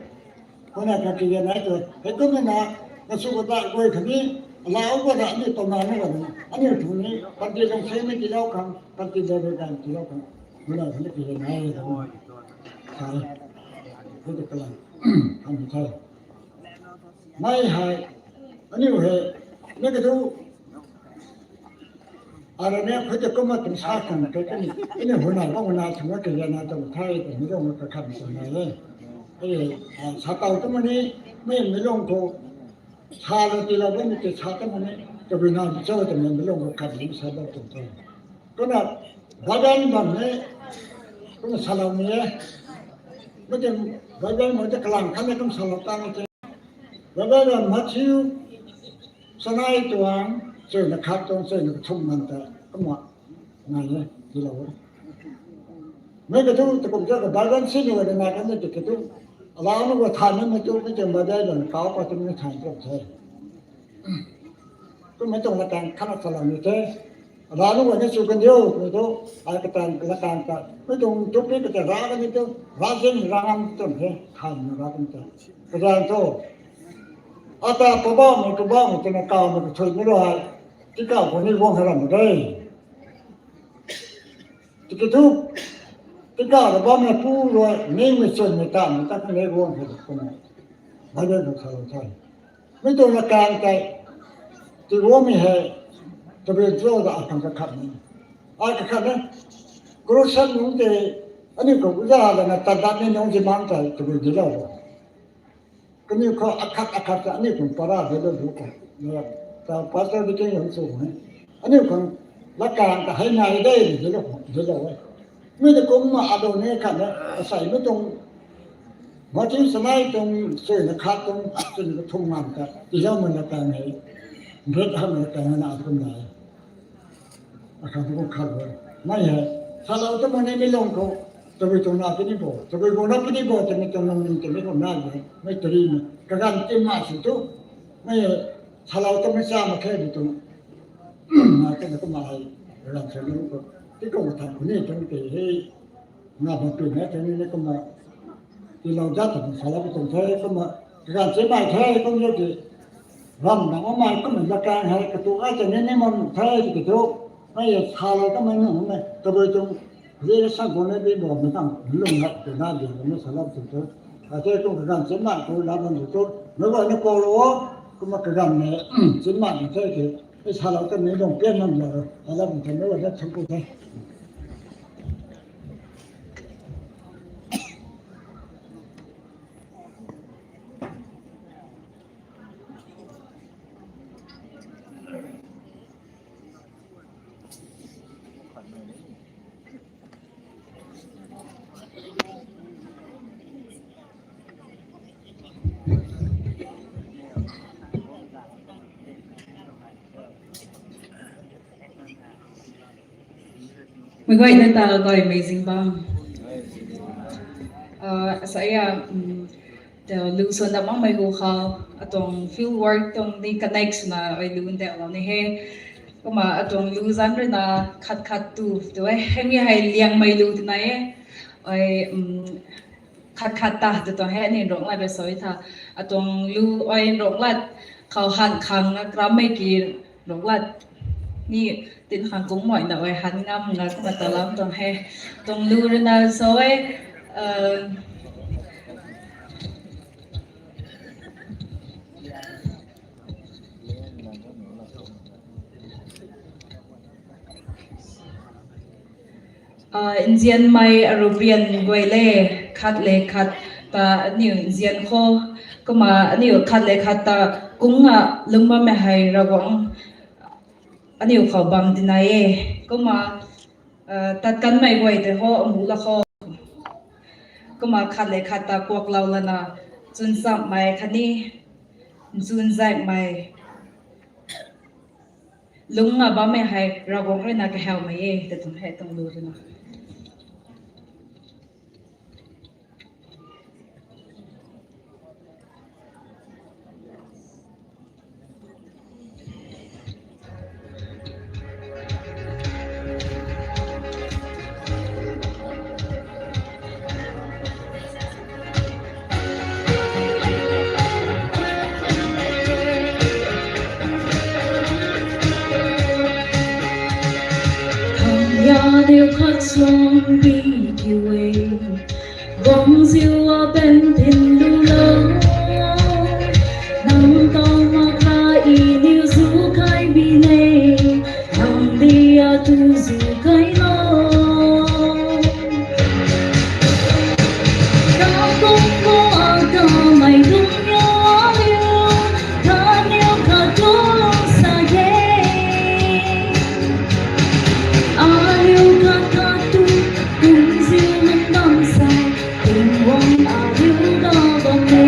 Hoi nai kha tiki nai tu, hei kum na, na su ka ta guay khang ni, alau guay na ni tau na ni guay na, aniu thu ni, panty zang se mei tilou khang, panty zang zang tilou khang, hoi nai khang ni tiki nai tu. Sai, hei tu kalam, am thai. Mei hei, aniu hei, mei ka tu, ara ne, hei tu kumna tum sa khang, kei kani, aniu hoi nai, hoi nai, thang na kei na tu thai, kei ni dong ka kham tu nai e. Hei, a, sa tau tu mani, mei mei lung tu, sa la tilou bam ni te sa tu mani, tu bi na bi cho tu mei mei lung ka kham ni sa bam tu tu. Kumna, Bible bam ni, kumna salou ni e. Mei te Bible mei te kalam khan ni kum salou ta ni te. Bible bam Matthew, sanai tuang, chui na khat tuang, chui na kathum man ta, kumna, nai e, tilou e. Mei ka tu, ta kum ta ka Bible si ni wa na kan ni te ka tu, alau na wa than ni mei tu, mei te Bible bam kau pa tu ni than tu the. Kumna tuang latkaeng khat na salou ni te. Alau na guay ni chu kan diu, mei tu, ai kataeng latkaeng ta. Mei tuang topic kata ra kan ni tu, ra zin ra ngam tu the, than na ra kan ta. Kazang tu. Ata kabamei, kabamei twna kawmei kathuimei rui hei, tingkauh khou ni guang hei ram mak ge. Tiki thu, tingkauh rui bammei pu rui, ningmei chwnmei tamei ta khang ni guang hei ram mak ge. Bible khou salou the. Mei tuang latkaeng tei, tiguangmei hei, tabui cho ta akhang kakhat ni. Ai kakhat ni, Christian nunc tei, aniu khou uza lana tat dat ni nunc zi mang tei, tabui dilou. Kaniw khou akhat akhat ta aniu tuang para dilou du khou. Ta pastor di keng lou chu he. Aniu khang latkaeng ta hei nai de dilou, dilou e. Mei ta kumna adou ni khat na, asei mei tuang Matthew sanai tuang, chui na khat tuang, chui na kathum man ta, tizaumei latkaeng hei. Ret hamei latkaeng na kum nai. Akhang tu kum khat e. Mei hei, salou tu mani mei lung khou, tabui tuang na puni bo, tabui bo na puni bo, tami tuang nung ni tami khou na bo, mei tari mei, kaganv ti ma si tu, mei salou tu mei cha mak khe bi tuang, na tami kumna hei, kaganv sa ni khou, ti kum than khou ni tami tei hei, na bo tu na tami ni kumna, tilou zat ta salou bi tuang the, kumna, kaganv ti mai the, kum yo ti, ram na ma mai kumna latkaeng hei, katu ai ta ni ni man the, ti tu, Mei salou kamei nunc mei tabui tuang, zira sa guang na bi bo mei tang lung na tu na di na salou tu tu. Ate tuang kaganv chinmei tu la bam tu tu. Mei guay na kou lo, kumna kaganv mei chinmei tu the ki. Mei salou kamei lung pian nam lo. Salou tu mei guay na thang ku the. Mei guayna ta gaymei zingbangc. Ah, asa ya, um, ta lu swan da makmei hu khou, atuang field work tuang ni connect swna ai lu ndauhlou ni he. Kumna atuang lu zanc rui na khat khat tu, tu e, hei mi hei liangmei lu twna e. Ai, um, khat khat ta, tu tuang hei ni Ruanglat rui sa e tha. Atuang lu ai Ruanglat khou han khang na karammei ki Ruanglat ni tin khang kungmei na ai han ngam nga kumna ta lam tuang he. Tuang lu rui na sa e, uh, Ah, nzianmei Arupian guay le, khat le khat ta aniu nzian khou, kumna aniu khat le khat ta kung a lung bammei hei Ravguangc aniu khou bam tina e. Kumna, ah, tat kanmei guay tei ho amu la khou. Kumna khat le khat ta kuaklou lana, chwn chammei khatni, chwn zaekmei lungna bammei hei Ravguangc rui na kahawmei e, ta tuang hei tuang lu rui na. Thang ya diu khat suang bi kiu e, guangziu a ben tin lu lo. Nang tau mak kha i niu zu kai bi ne, nang di a tu zu kai lo. Ravguangc bo a kamei dungc yo aliu, kaniw khat tu lung sa e. Aliu khat khat tu, kungziu lung bam sa, Tingwang aliu da bam e.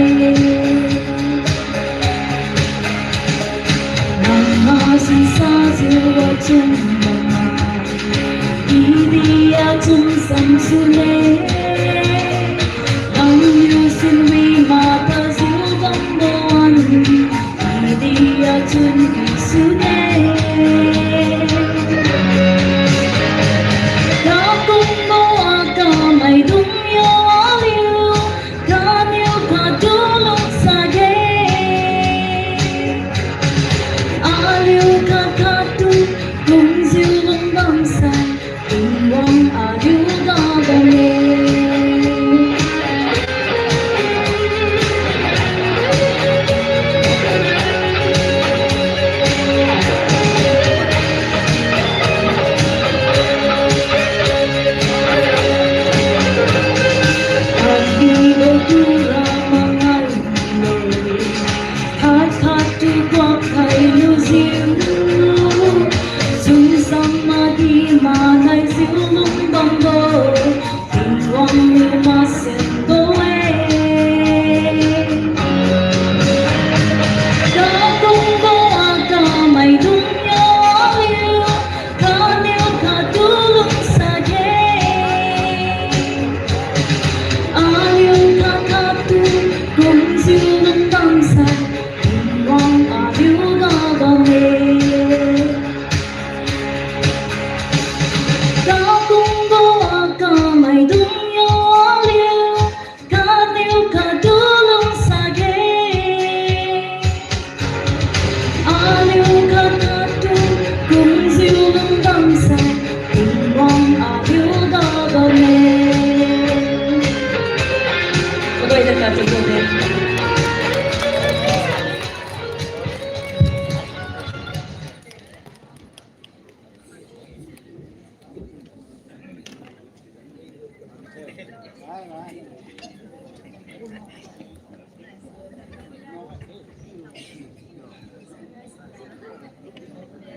Nang a sin sa ziu a chum bam a, i di a chum sam su le. Nang niu sin wi ma ta ziu bam bo an, i di a chun bi su de. Ravguangc bo a kamei dungc yo aliu, kaniw khat tu lung sa e. Aliu khat khat tu, kungziu lung bam sa, Tingwang aliu da bam e. Khat di bo tu ra ma ngai lo, khat khat tu guak thei lu ziu, sun sam ma di ma nai ziu lung bam bo, Tingwang niu ma sin bo e. Ravguangc bo a kamei dungc yo aliu, kaniw khat tu lung sa e. Aliu khat khat tu, kungziu lung bam sa, Tingwang aliu da bam e. Ravguangc bo a kamei dungc yo aliu, kaniw khat tu lung sa e. Aliu khat khat tu, kungziu lung bam sa,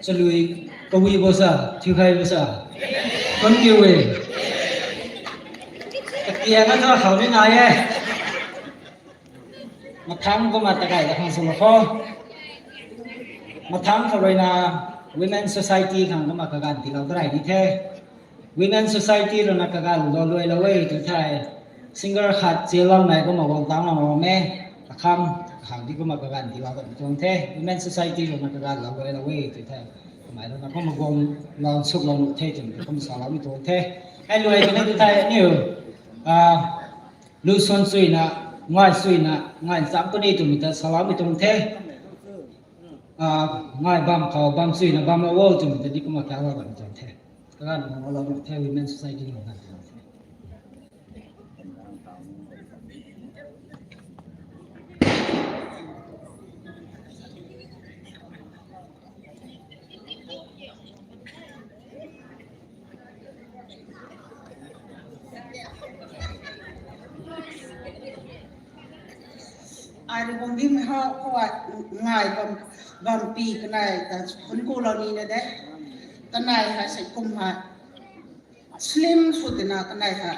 Chalui kawi bo sa, thiu khai bo sa. Kon kiu e. Katia na tho khou ni nai e. Mathang kumna takai ta khang sw mak kho. Mathang khou ruina Women Society khang kumna kaganv tiilou tarai ni the. Women Society ruina kaganv lou luailou e tu thei. Singer khat chilam nai kumna guang tang lang ram e. Akham, akham di kumna kaganv tiilou ta tuang the. Women Society ruina kaganv lou luailou e tu thei. Kamei ruina kumna guang lou suk lou nu the twmei kumna salou ni tuang the. Hei luai kani tu thei aniu. Ah, Luson suina, ngai suina, ngai cham puni twmei ta salou ni tuang the. Ah, ngai bam khou, bam suina, bam lou o twmei ta di kumna kau lou bam tuang the. Kaganv lou lou the, Women Society lou na. Ai rui bam bim hou, hou ai ngai bam, bam pi kanei ta thuanc ku lou ni na de. Kanei hei sei kum hei slim sw tina kanei hei.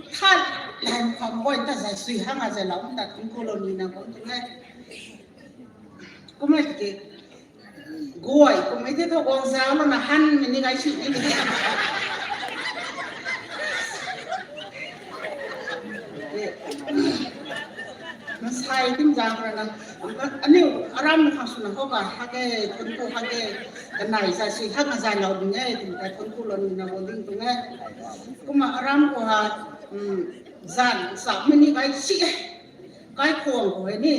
Than, lai kham guay ta zai sui hang a zai lou ta thuanc ku lou ni na bam tu ngai. Kum e tiki. Guay, kum e the tho guang zauc lana han mei ni gai si ni. Masai tim zang rana. Aniu aram khang swna hou ka, hak e, thuanc ku hak e. Kanei zai sui hak na zai lou ding e, twmei ta thuanc ku lou ni na guang ding tuang e. Kumna aram khou ha, um, zan sa mei ni gai si e. Kaikhwang khou hei ni,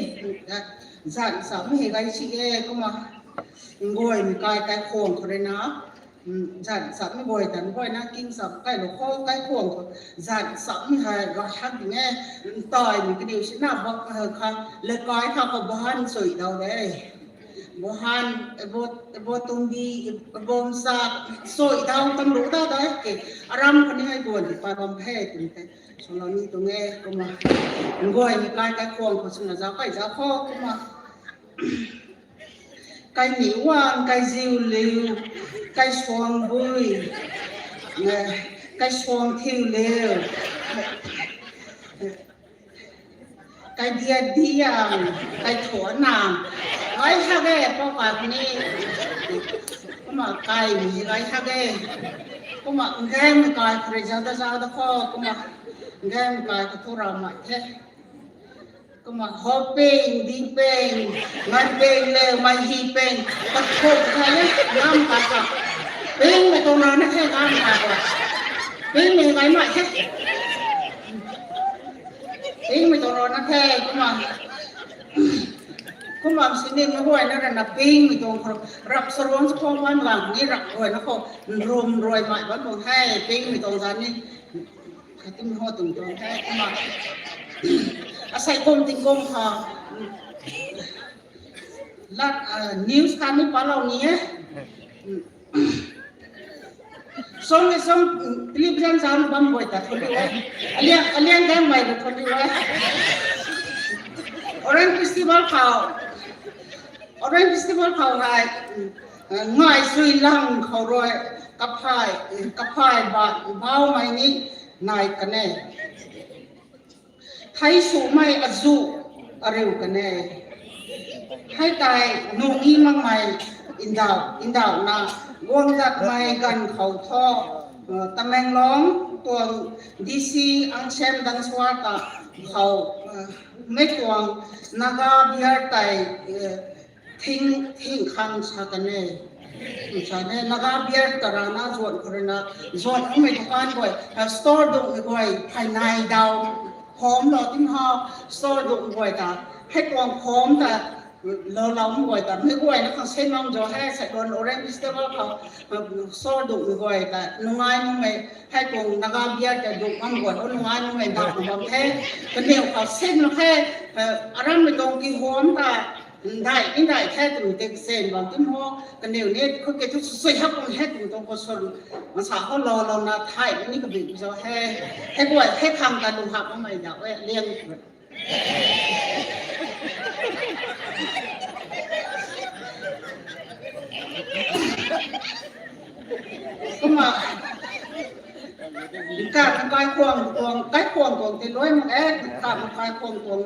zan sa mei hei gai si e, kumna nguaymei kai kaikhwang khou rui na, um, zan sa mei guay tan guay na, king sa kai lou khou kaikhwang khou, zan sa mei hei gai hak ding e, ntaimei kaniw sina bak, eh, kha, lekai kha khou bahan sui dau de. Bahan, ebo, ebo tungbi, ebo msa, sui dau tam ru dau dai ke, aram khou ni hei guan di pa bam the, twmei te. Swlou ni tuang e, kumna. Nguaymei kai kaikhwang khou swna zauc kai zauc khou, kumna. Kaini wang, kaiziu liu, kaisuang bui, eh, kaisuang thiu liu, kaidiat diang, kaithuan nang. Gai hak e, pou kai ni. Kumna kaimei gai hak e. Kumna ngang kai khou rui zauc da zauc da khou, kumna ngang kai khou thu ramei the. Kumna hopeng, dingpeng, nganpeng le, maihipeng, kathuk the le, ngam ka ka. Pengmei tuang rana the, ngam ka ka. Pengmei gai mei the. Pengmei tuang rana the, kumna. Kumna sini mei guay na rana pengmei tuang khou, rap saruang sa khou man lang ni rap guay na khou, nrum ruai mei bam tuang the, pengmei tuang zan ni. Khatni ho tuang tuang the, kumna. Asei kum tingkum ha. Lat, ah, news khatni palou ni e. Song e song, television zan bam guay ta thuanc riu e. Aliang, aliang gang mei ta thuanc riu e. Orange Festival khou. Orange Festival khou hei, ngai sui lang khou rui, kaphay, kaphay ba, baumei ni nai kan e. Thei sumei azu ariu kan e. Hei tei nungi makmei ndauh, ndauhna guang datmei ganv khou thu, Tamenglong tuang D C Angsem Dangswar ta khou, mei tuang Naga beer tei, thing, thing khang sa kan e. Sa ne, Naga beer ta rana zuan khou rui na, zuan mei dukan guay, store dungmei guay, phay nai dau, khom lou tim ha, store dungmei guay ta, hei tuang khom ta, Lou lou mei guay ta, mei guayna khang same mang zauc he, Saigon Orange Festival khou, uh, show dungc mei guay ta, nungai makmei, hei tuang Naga beer ta dungc makmei guay, o nungai makmei dungc bam the, kaniw khou same mak he, uh, aram mei tuang ki huam ta, ndai, ndai the twmei tei same bam tim ho, kaniw ni, khou ke thu sui hak bam he twmei tuang khou swn, masa khou lou lou na thay ni kabin zauc he, hei guay, hei khang ta lung hak makmei zauc e, liang. Kumna, ka, kaikhwang tuang, kaikhwang tuang ti luai mak e, ka, kaikhwang tuang,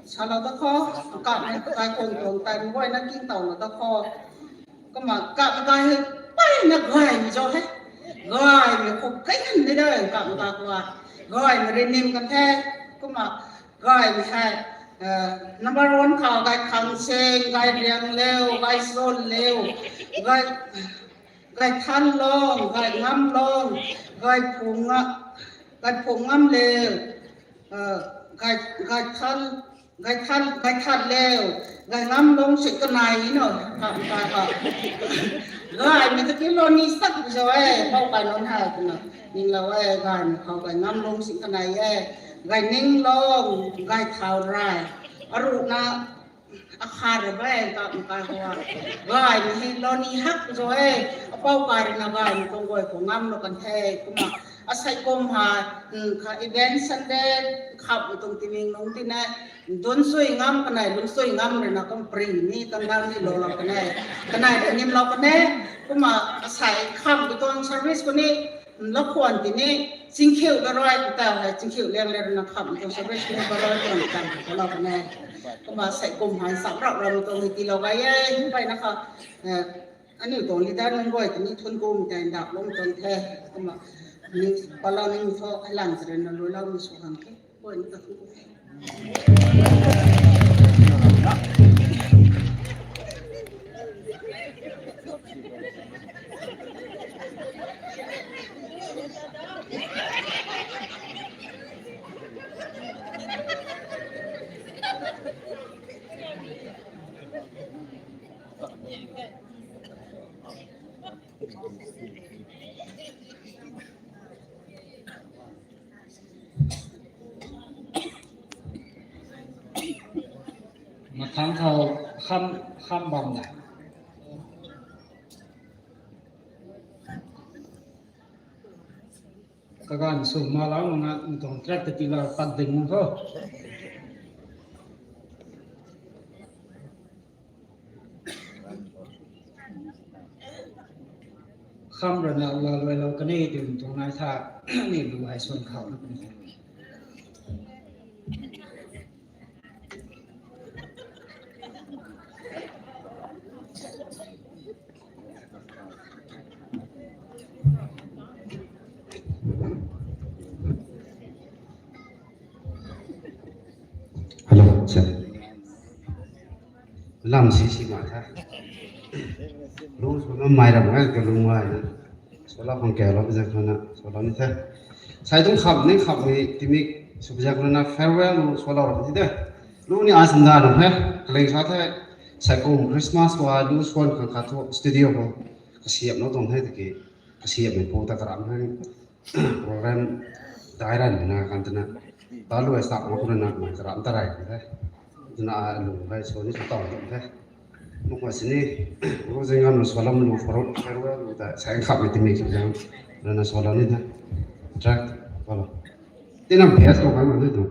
salou ta khou, ka, kaikhwang tuang, tai mei guayna king taw lou ta khou. Kumna, ka, kai hei, paina gaymei zauc he. Gaymei khou kai kan ni de, ka, ka, ka. Gaymei rui nim kan the. Kumna, gaymei hei, eh, number one khou gay khang seng, gay riang leu, gay son leu, gay, gay than long, gay ngam long, gay phung nga, gay phung ngam leu, eh, gay, gay than, gay than, gay than leu, gay ngam long si kanei no, ka, ka, ka. Gaymei ta ki lou ni sak zauc e, pau kai nunc hei twna. Ninglou e, gaymei khou gay ngam long si kanei e, gay ning long, gay thau rai. Aruhna, akhar bai ka, ka hua. Gaymei hei lou ni hak zauc e, apau kai rui na gaymei tuang guay khou ngamlou kan the, kumna. Asei kum ha, mm, kha event Sunday, khap tuang timing nung ti na, dun sui ngam kanei, dun sui ngam rui na kum pri ni, kandang ni lou lou kanei. Kanei rui nim lou kanei, kumna asei khap tuang service khou ni, lakhwan ti ni, chingkhiu la rui, ta hei chingkhiu liang le rui na khap tuang service ni, ba rui tuang kan, ko lou kanei. Kumna sei kum hei sak rap ram tuang ni tiilou gay e, bai na kha, eh, aniu tuang leader nunc guay ta ni thun kum tei ndap lung tuang the, kumna, ni, palau ni mi tho, hei lan zaren na lui lou mi sw hang ke, guay ni ta thun kum the. Mathang khou kham, kham bam da. Kaganv sw ma lau na, ntuang track ta tiilou pat ding mung tho. Kham rui na la luai lou kanei ti ntuang nai tha, ni lu hei swn khou. Hello, sir. Lam si si ma tha. Lu sw na mai ram ngai ka lung ngai na. Swlou khang kalou zang khana, swlou ni the. Sai tuang kham ni kham ni timik sw zang khana farewell lu swlou ram ti de. Lu ni ai sanda ram the. Kaleng sa the. Sai kum Christmas wa lu swan khang khat thu studio khou kasiamlou tuang the tiki. Kasiamhmei pu ta karam the. Program dai ran na kan tana. Talu ai sak ma khou na mai karam ta rai the. Tuna a lu rai sw ni sw tau tuang the. Mukma sini, ru zing ngam lu swalam lu faruk, faruk lu ta, sai khap mei timik sw zang, rana swalam ni ta. Track, follow. Tinam best ko kan ma tu.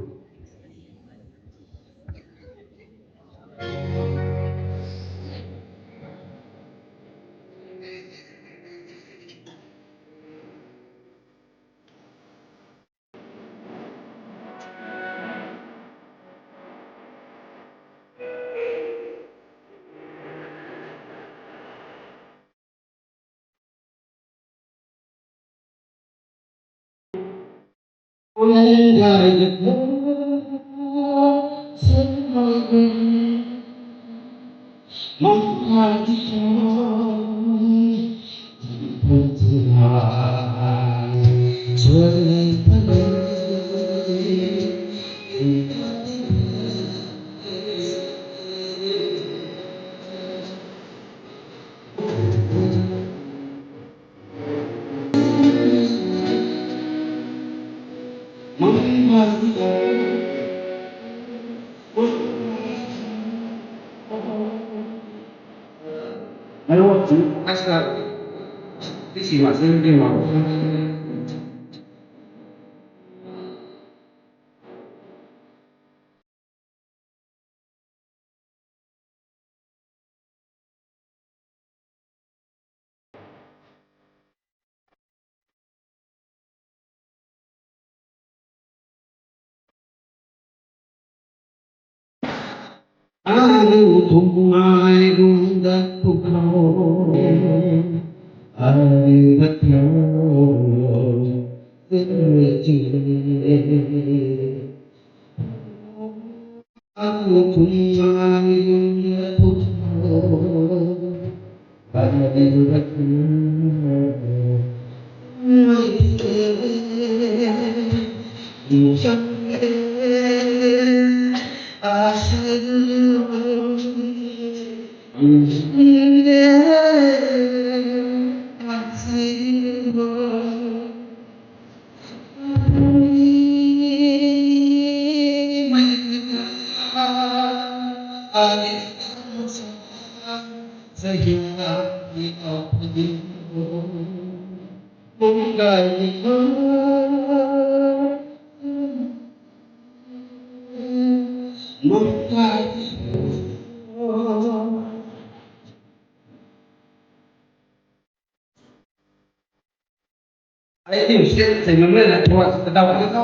Anu kum ai gun dat pukho, ai dat pukho. Anu kum ai gun dat pukho. Ai tim set se nunc na tuat kadau ni tho.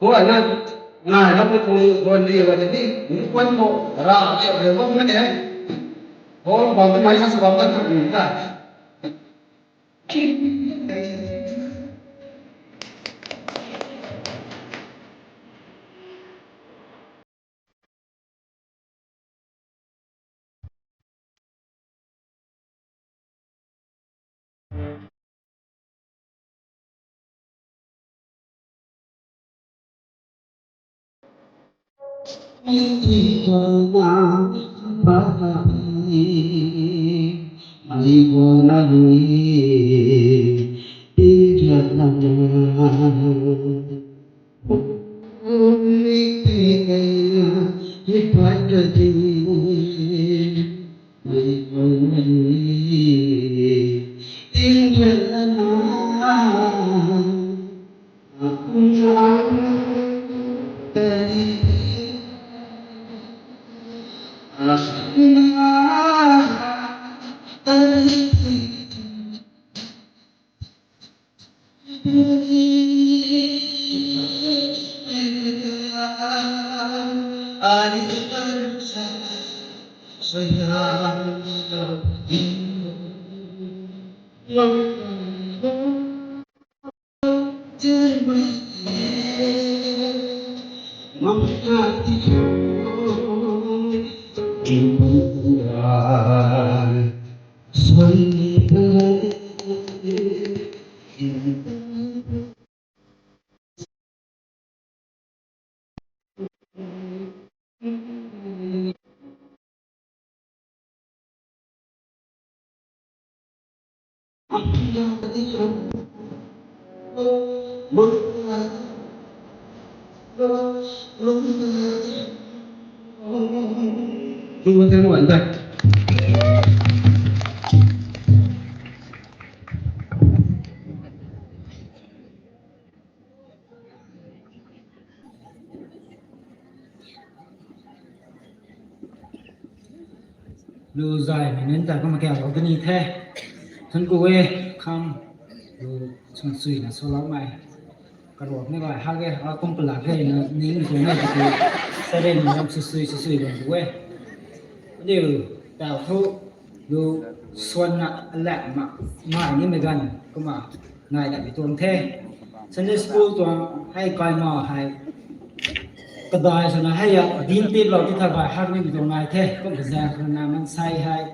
Tuat na ngai lam na tuang tuan ri wa ni ni kuan ko ra ke re bam na de. Hol bam mai sa sa bam na ni ta. Lu zay mei nunc ta kumna kaw lou tini the. Thank you e, kham lu sung sui na saloumei. Karuak ni bai ha ge, a kum pala ge na ning tu na tu. Saren na ram sui sui sui sui bam tu e. Aniu ta thu lu suan na alak ma ngai ni mei ganv kumna ngai dat bi tuang the. Sunday school tuang hei kai ma hei kadai swna hei a din tip lou ti tha bai hak ni bi tuang ngai the. Kum kazaeng khang na mansei hei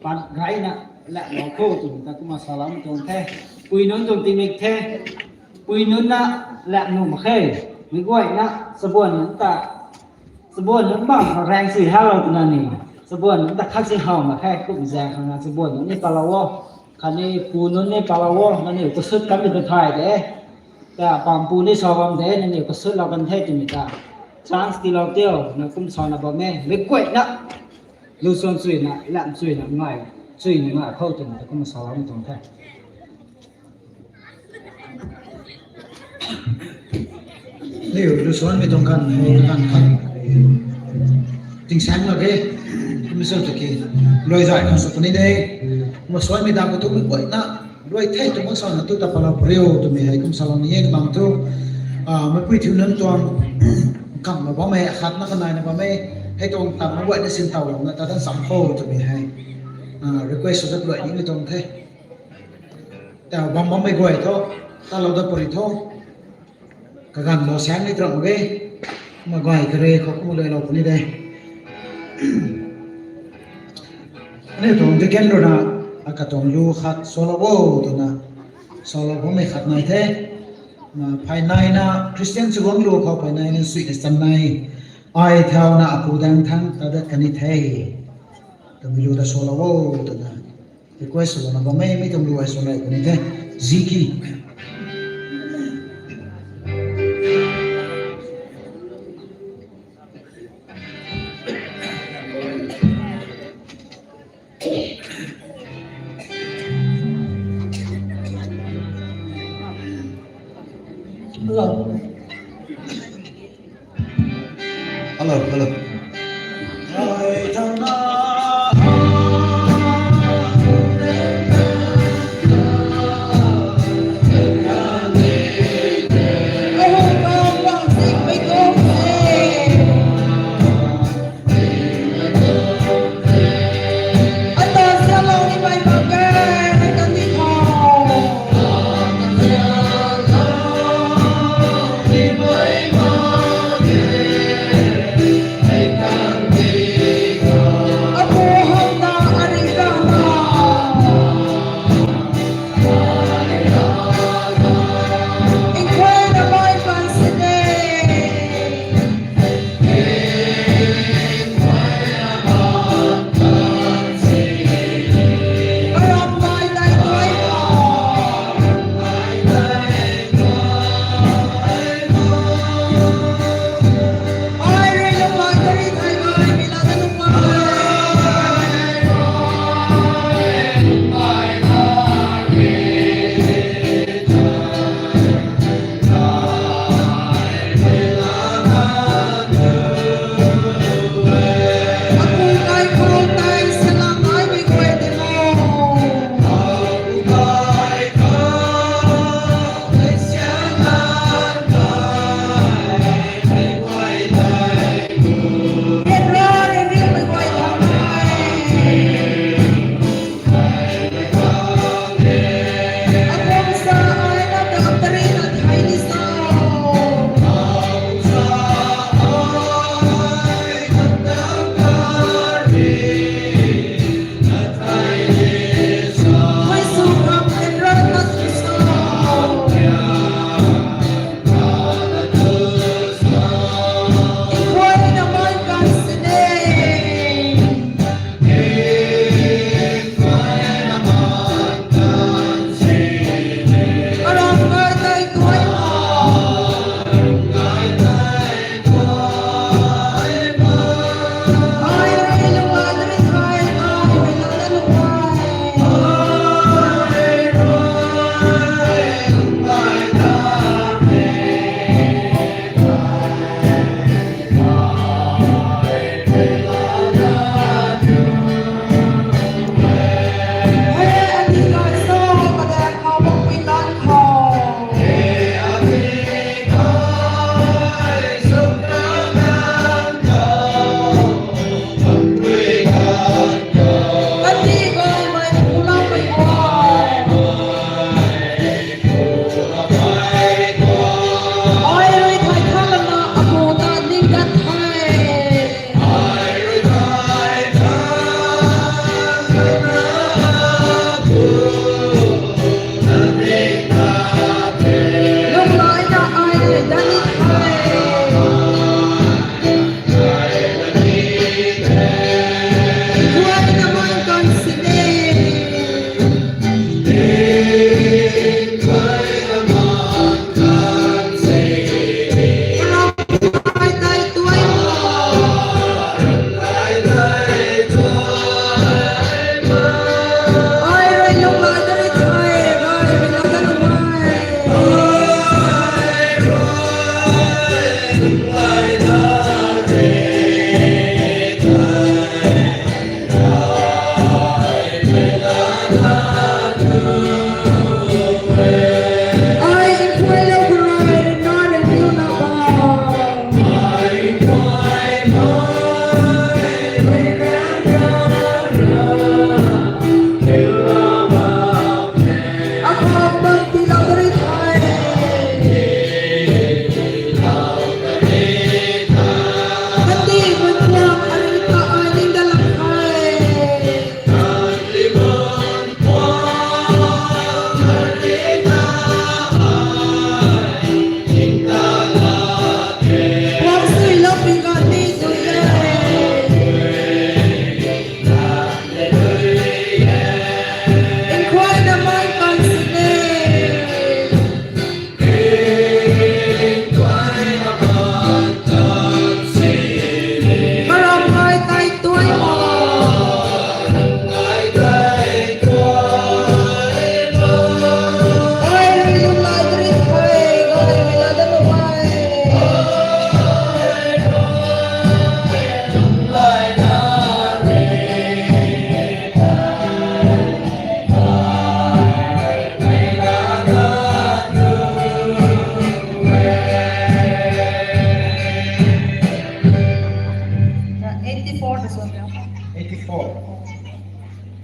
pat gayna lak lou kho twmei ta kumna salou tuang the. Pui nunc tuang tingmik the. Pui nunc na lak nuh mak khe. Mi guayna chabuan nunc ta chabuan nunc bam khou raeng sui ha lou twna ni. Chabuan nunc ta khat si how mak khe. Kum zaeng khang na chabuan nunc ni palou o. Khatni pu nunc ni palou o. Nangniw kasut kanmei ta thay de. Ta pampu ni sa bam de, nangniw kasutlou kan the twmei ta. Chance tiilou tio, na kum sana bam e, mei guayna. Lu suan chuina, lam chuina ngai, chuina ngai khou twmei ta kum sa bam tuang the. Liu, lu suanmei tuang kan, kan kan. Tingsaeng la ke, kum sa tu ki. Luai zai kan sa puni de. Kum suanmei ta khou tu mei guayna. Luai thei tu mak sana tu ta palau pariu twmei hei kum salou ni e bam tu. Ah, meipui thiu nunc tuang kam na bam e, khat na kanai na bam e. Hei tuang tam na guayna sin tawlouna ta dan sam khou twmei hei. Ah, request sw dat luai nimei tuang the. Ta bam bammei guay thu, talou dat pari thu. Kaganv lou saeng ni tram mak ge. Kumna guay kare khou kumna luailou puni de. Aniu tuang deacon rui na, akatuang lu khat salou o twna, salou bammei khat nai the. Na, phay naina Christian chuguang lu khou phay naina suina chan nai. Ai thauna apu daeng thangc ta dat kan ni the. Twmei lu ta salou o twna. Request swna bammei mi tuang lu ai salou kan ni the. Ziki. Hello. Hello, hello.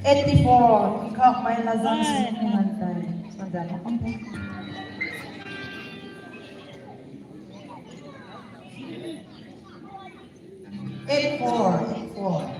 Eighty-four, Ikhakmei Lazan Singh Ngantai. Sanjana. Eight four, eight four.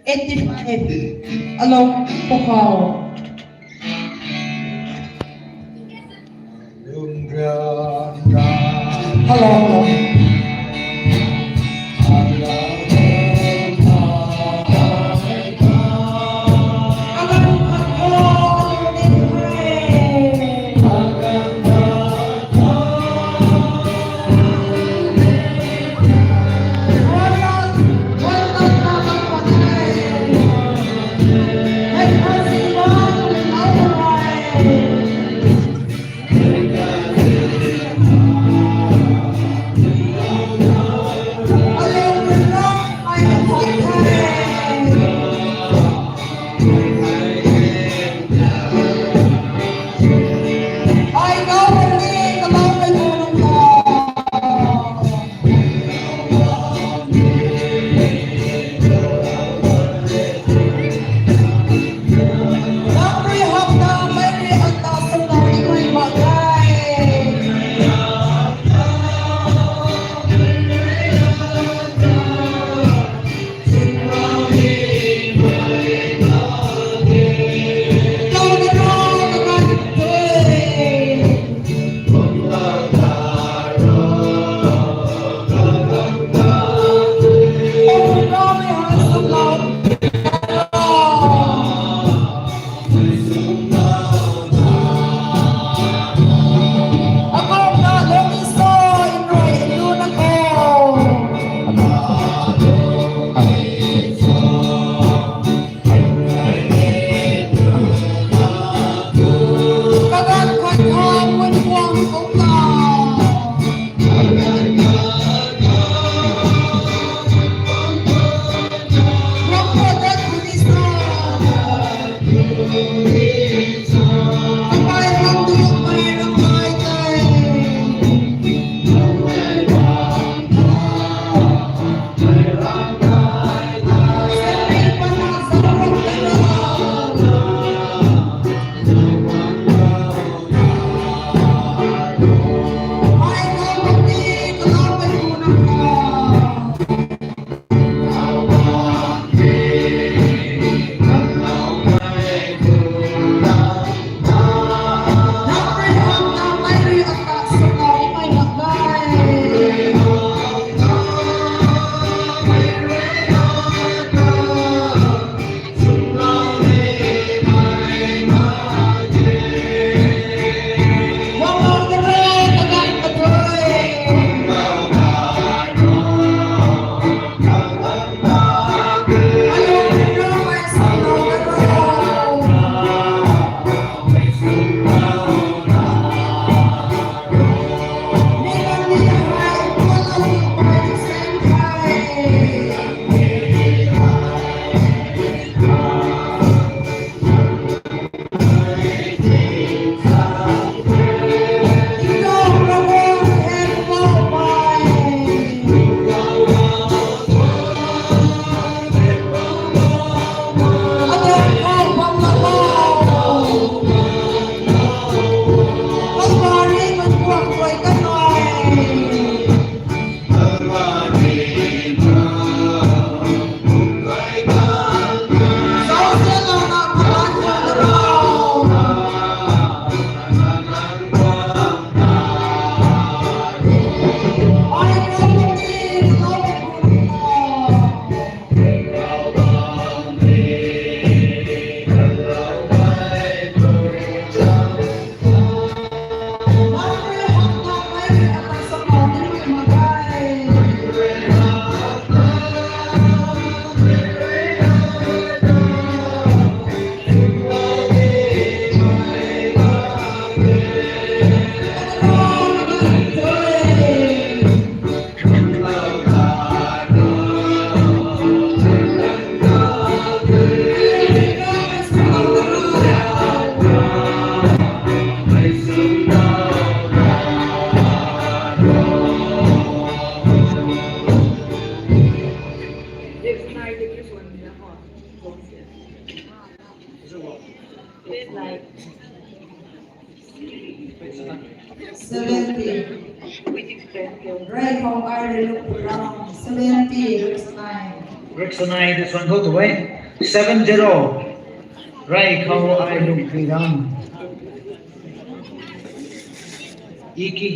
eighty-five along Pukhao. Hello, hello. Seventy. Rey khou ai lungpui ram, seventy, Riksanai. Riksanai, this one go to way. Seven zero. Rey khou ai lungpui ram. Iki.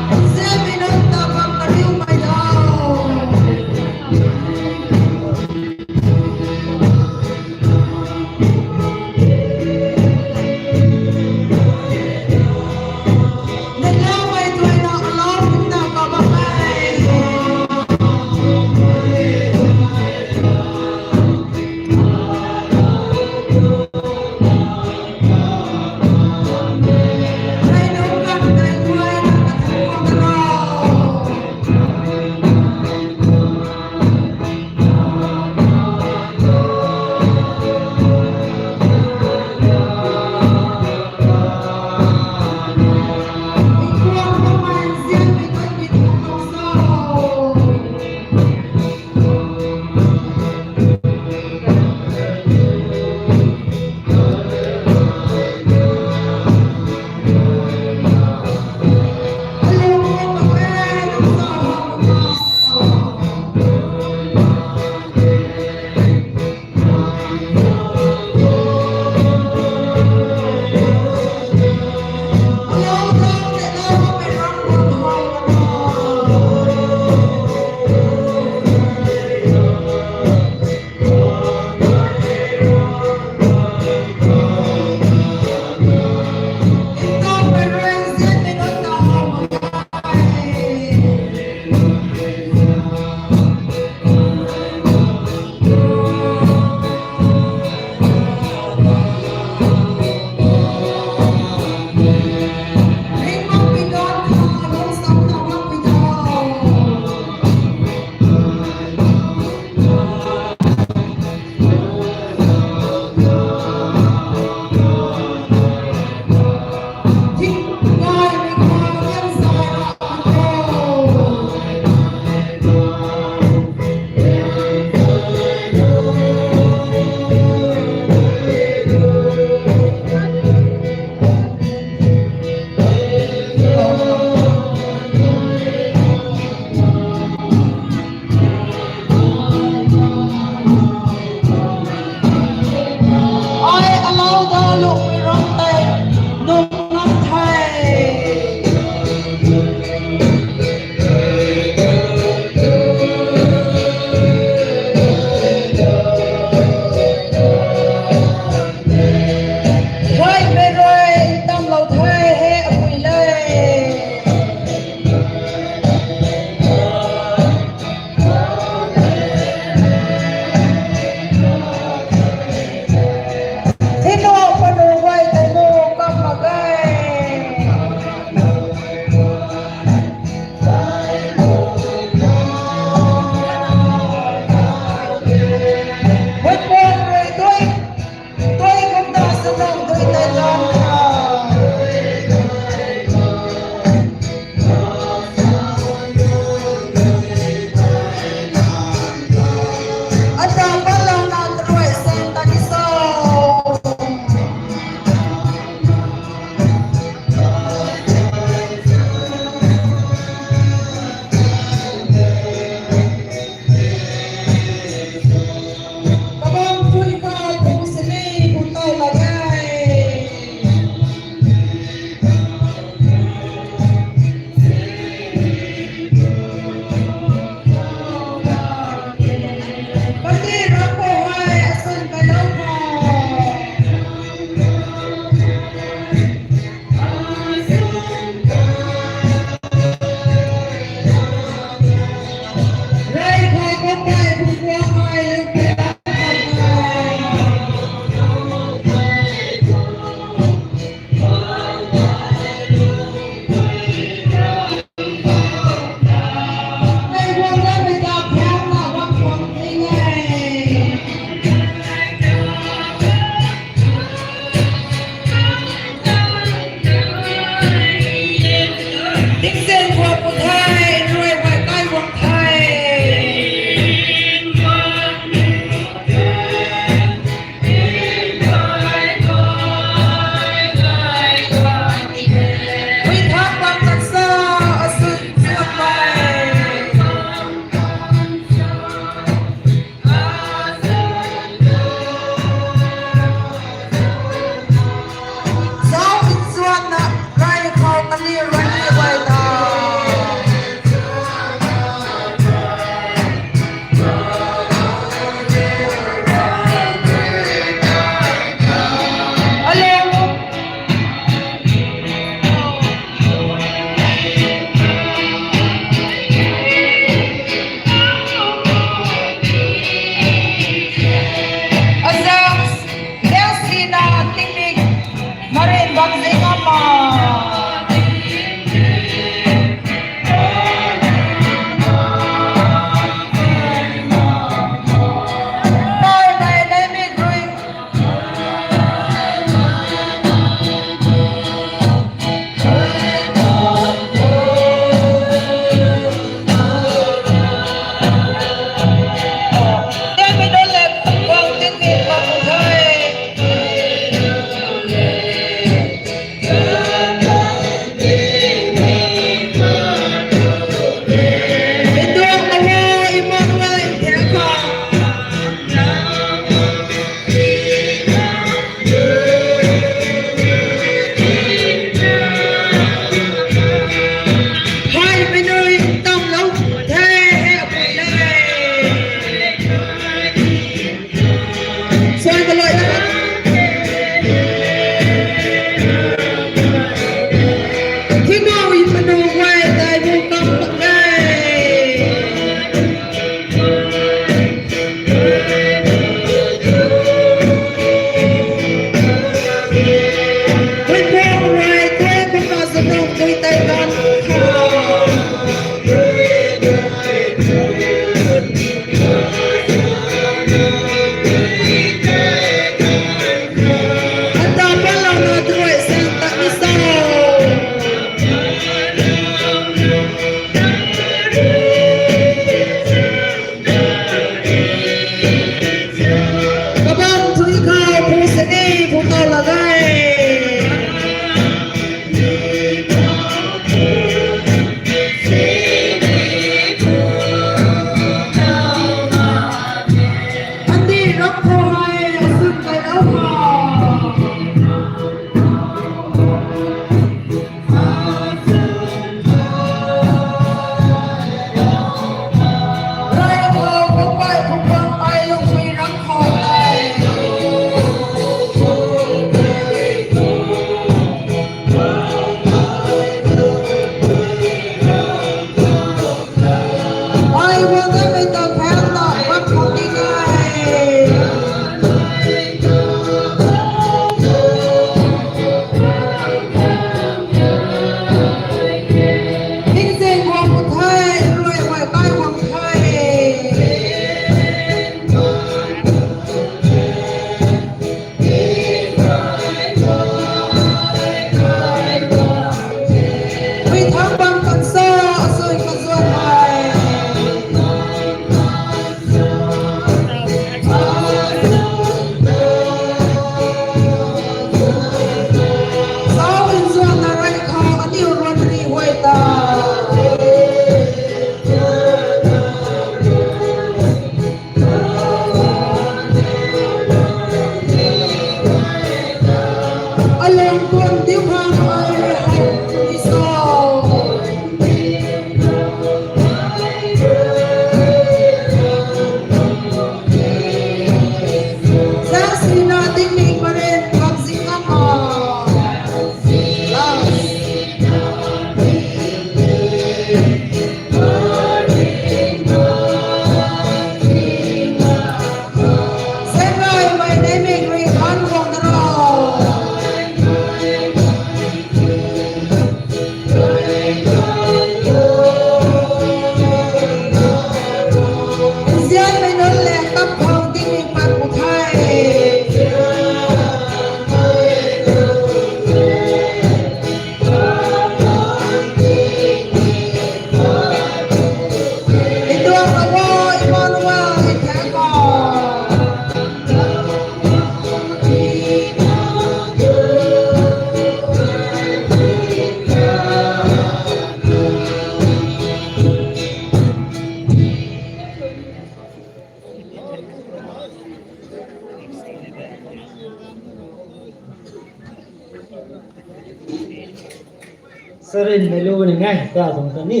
Rin mei lu ni ngai, ka tuang ta ni.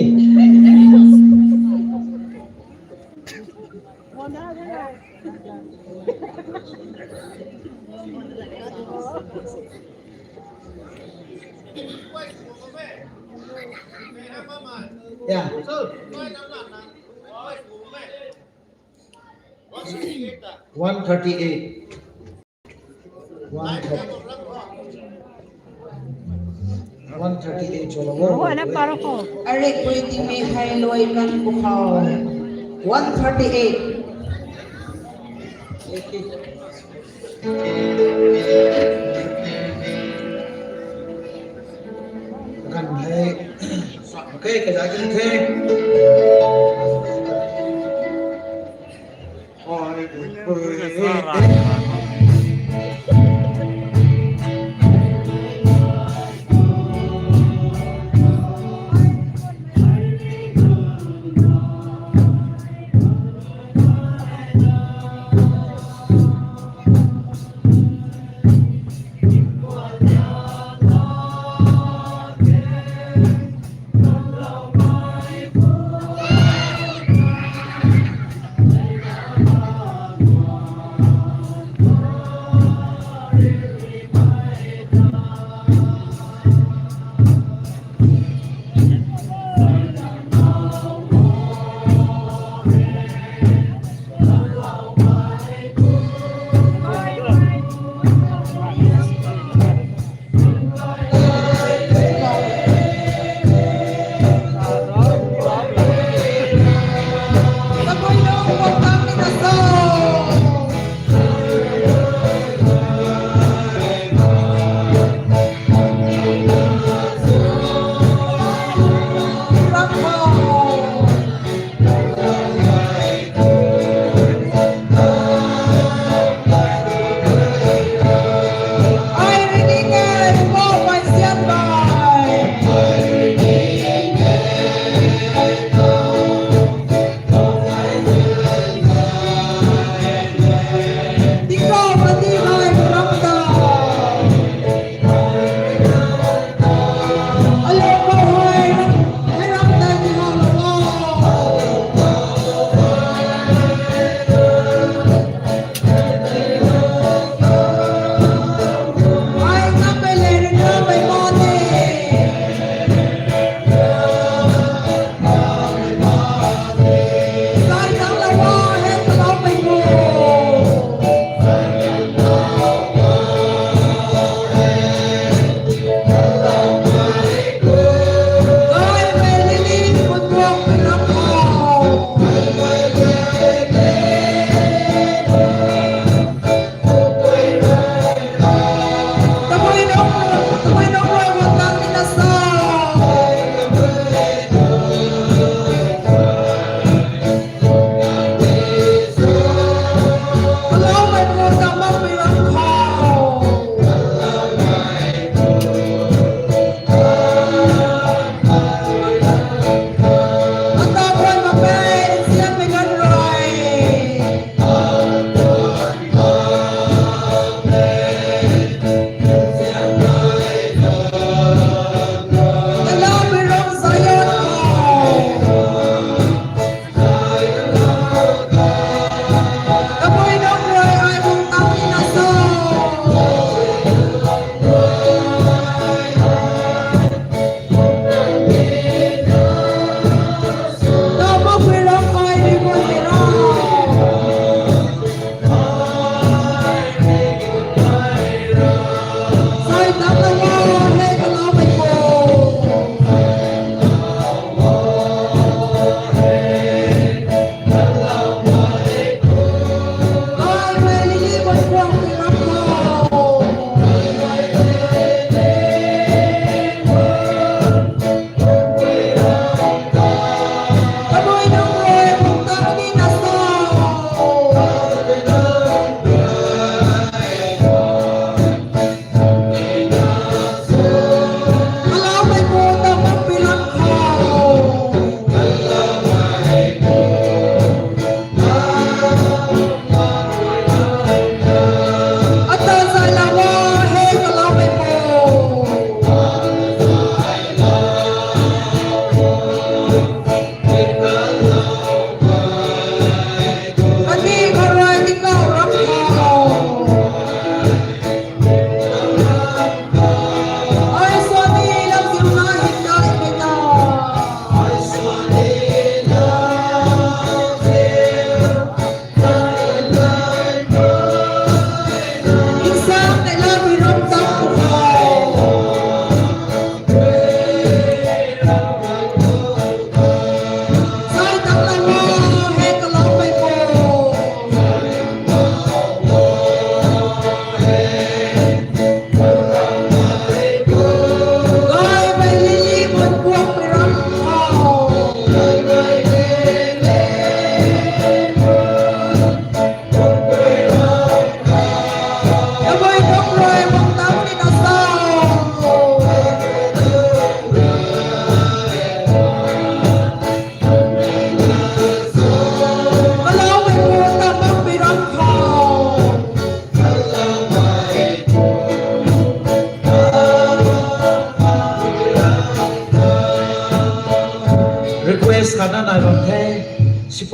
Yeah. One thirty-eight. One thirty. One thirty-eight cho lo. Ro na paro ko. Arek pui ti mi hai loi kan pu khou. One thirty-eight. Kan hai. Okay, kazai kan the.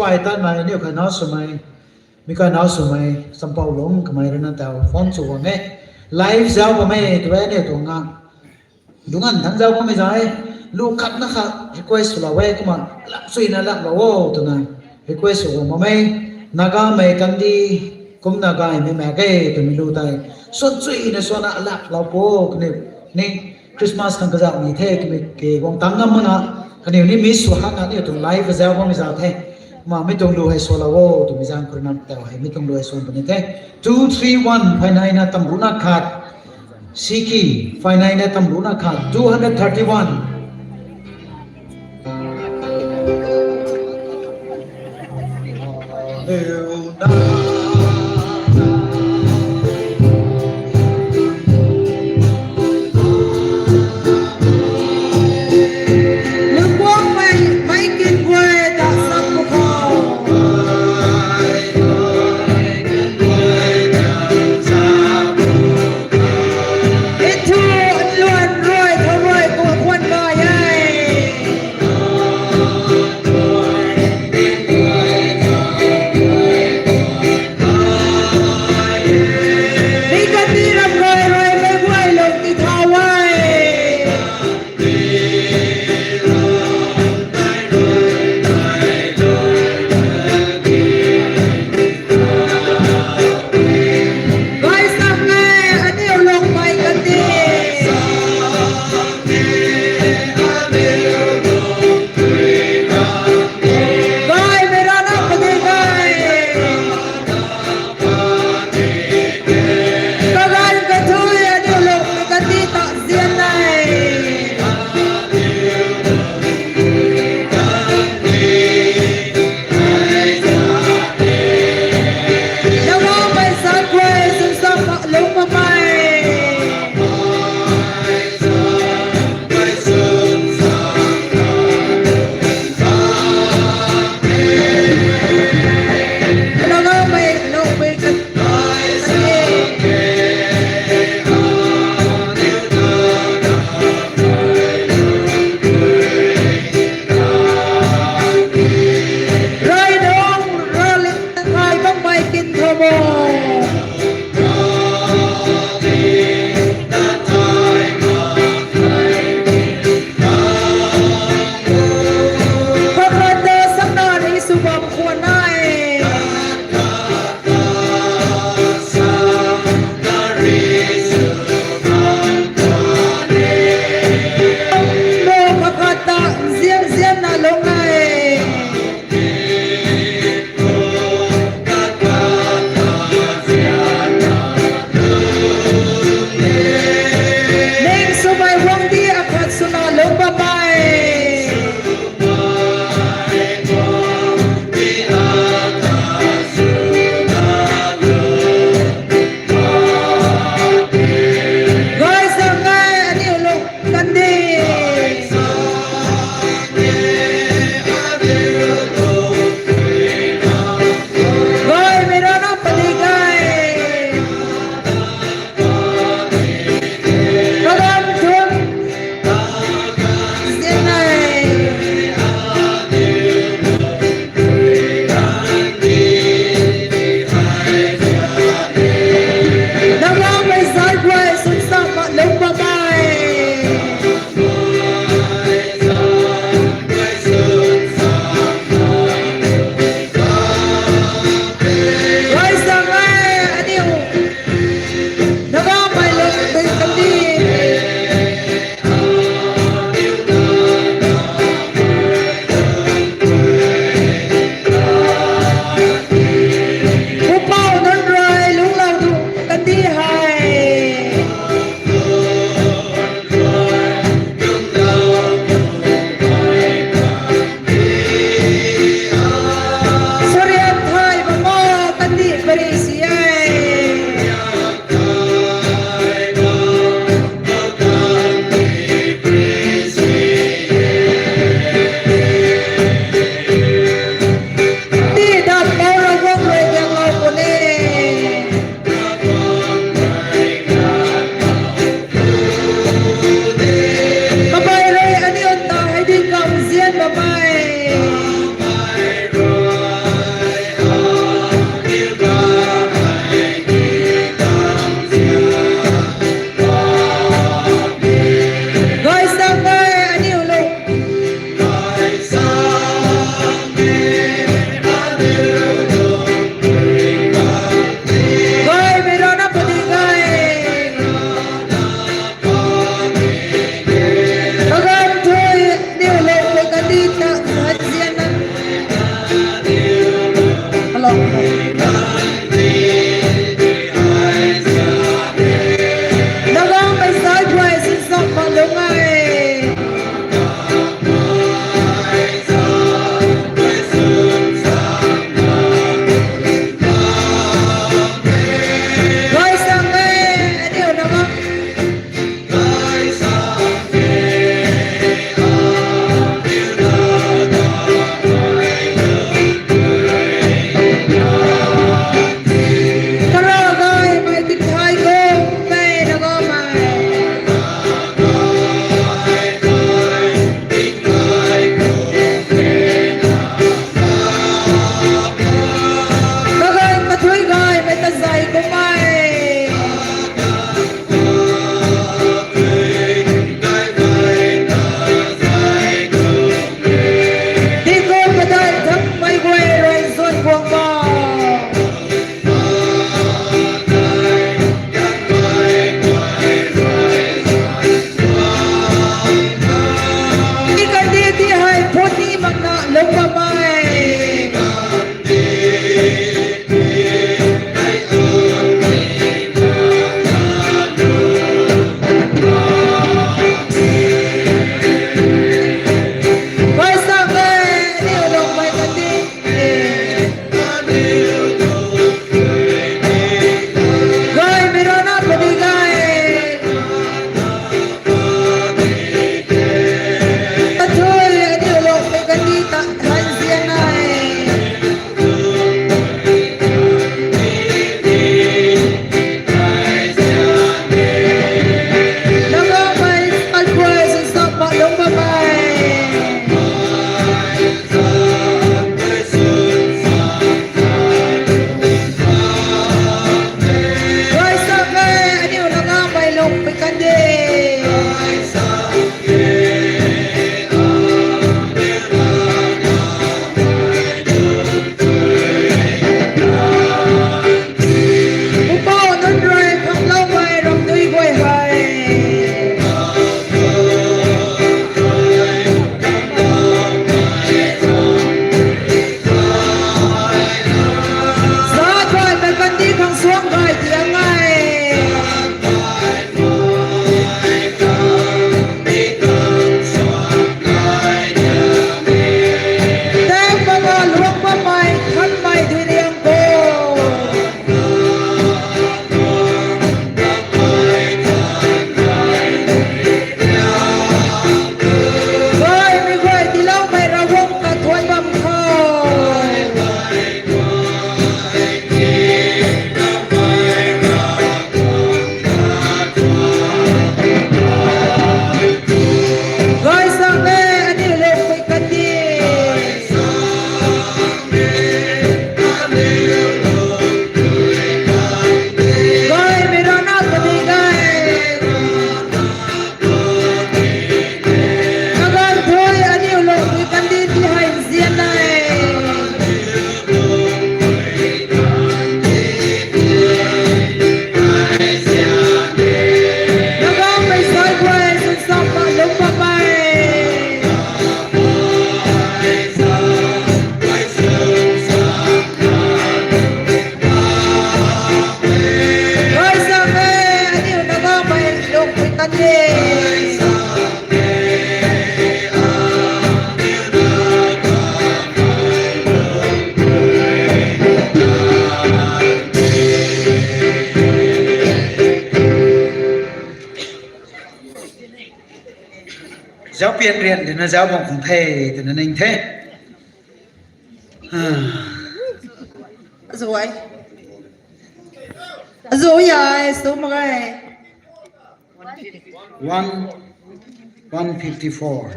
Pai tat mei aniu kaina swmei, mi kaina swmei, champou lung kamei rui na taw phone sw guang e. Live zauc bammei tw e aniu tuang a. Dungc an thangc zauc bammei zai, lu khatna khat request swlou e kumna, lak suina laklou o twna request sw guang bammei, Nagamei kandih, kumna gaymei mak ge twmei lu tei, suan suina suana laklou pu, kaniw ni Christmas khang kazauh ni the twmei ke guang tang ngam makna, kaniw ni miss sw hak na aniu tuang live zauc bammei zauc the. Kumna mi tuang lu hei swlou o twmei zaeng khou rui na taw hei mi tuang lu hei swan puni the. Two three one, phay naina tamrucna khat. Siki, phay naina tamrucna khat, two hundred thirty-one. Lungguangmei, mei kin guay ta sap pw khou. E thu, luan rui, tho rui, ku khwan gay e. Gaymei rana puni gay. Kaganv thui niw lou pui kandih ta han zian na. Hello. Nagammei sai guay sinsak mak lung e. Gay sang e, aniu na bam. Kara gaymei tithai kum mei na gaymei. Kagay kathui gaymei tazai kum mei. Tingkum padai thangmei guay rui zuan guang ma. Ni kandih ti hei phut ni makna lung bam mei. Gay sang e, aniu lung mei kandih. Gaymei rana puni gay. Kathui aniu lung mei kandih ta han zian na e. Nagammei sai guay sinsak mak lung bam mei. Gay sang e, aniu Nagammei lung pui kandih. Pupouc nunc rui phangloumei ramdui guay hei. Zat guay mei kandih khang suang gay diang e. Tang banga luang bammei khanmei dui liang khou. Gaymei guay tiiloumei Ravguangc kathuan bam khou. Gay sang e, aniu lung pui kandih. Gaymei rana puni gay. Kaganv thui aniu lung pui kandih ti hei zian na e. Nagammei sai guay sinsak mak lung bam mei. Gay sang e, aniu Nagammei lung pui kandih. Zaupian rian dina zau bam khang the twna ning the. Azuai. Azuai, so mak ge. One, one fifty-four.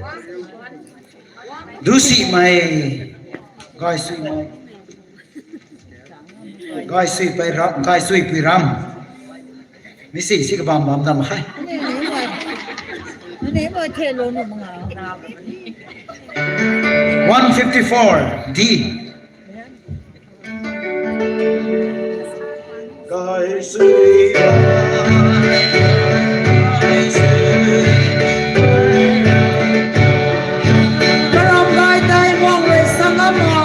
Dusimei, gaysui, gaysui pui ram, gaysui pui ram. Mi si si kabam bam dam hai. One fifty-four D. Karam gay tei guang rui sa ngam ma.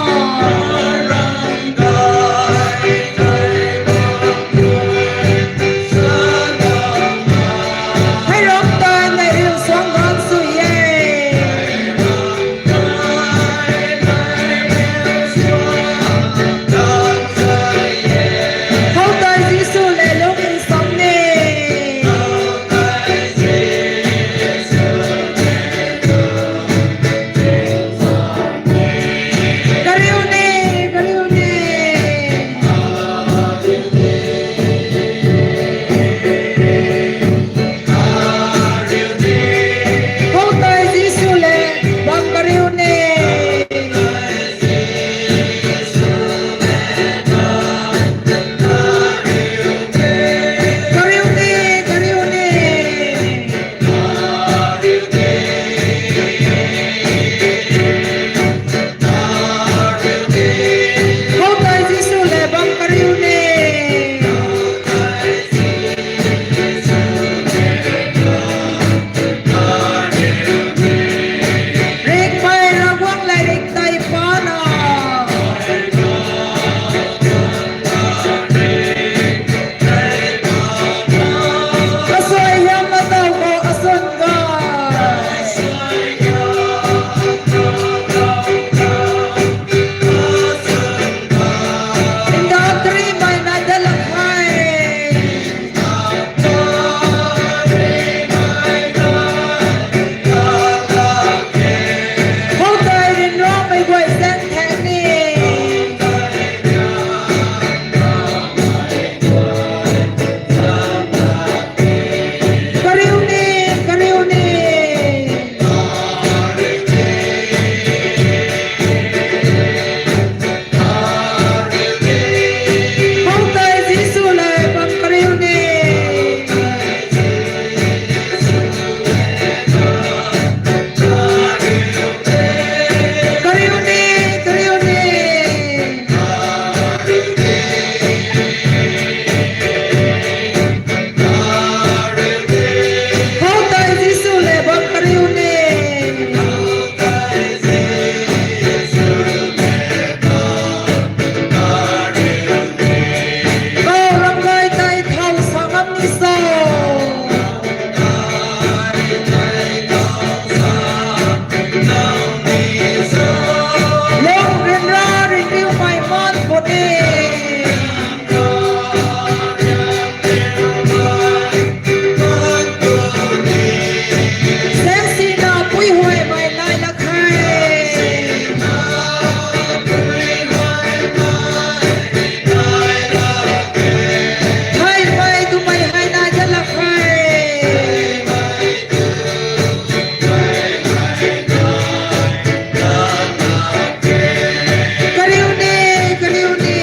Hei ram tei nei riu suang ganv sw e. Khou tei Jisu le lung nsam ni. Kariu ni, kariu ni. Khou tei Jisu le bam kariu ni. Kariu ni, kariu ni. Khou tei Jisu le bam kariu ni. Ringhmei Ravguangc le ringcthau tei pana. Asuai hiam na taw khou asun gay. Nda krimei nai dat lak khe. Khou tei ryanramei guay zaeng thaeng ni. Kariu ni, kariu ni. Khou tei Jisu le bam kariu ni. Kariu ni, kariu ni. Khou tei Jisu le bam kariu ni. Khou ram gay tei thau sa ngam ni so. Lung ryanra ringriumei maan puni. Saeng sina pui huaymei nai lak khe. Theihmei twmei hei nai dat lak khe. Kariu ni, kariu ni.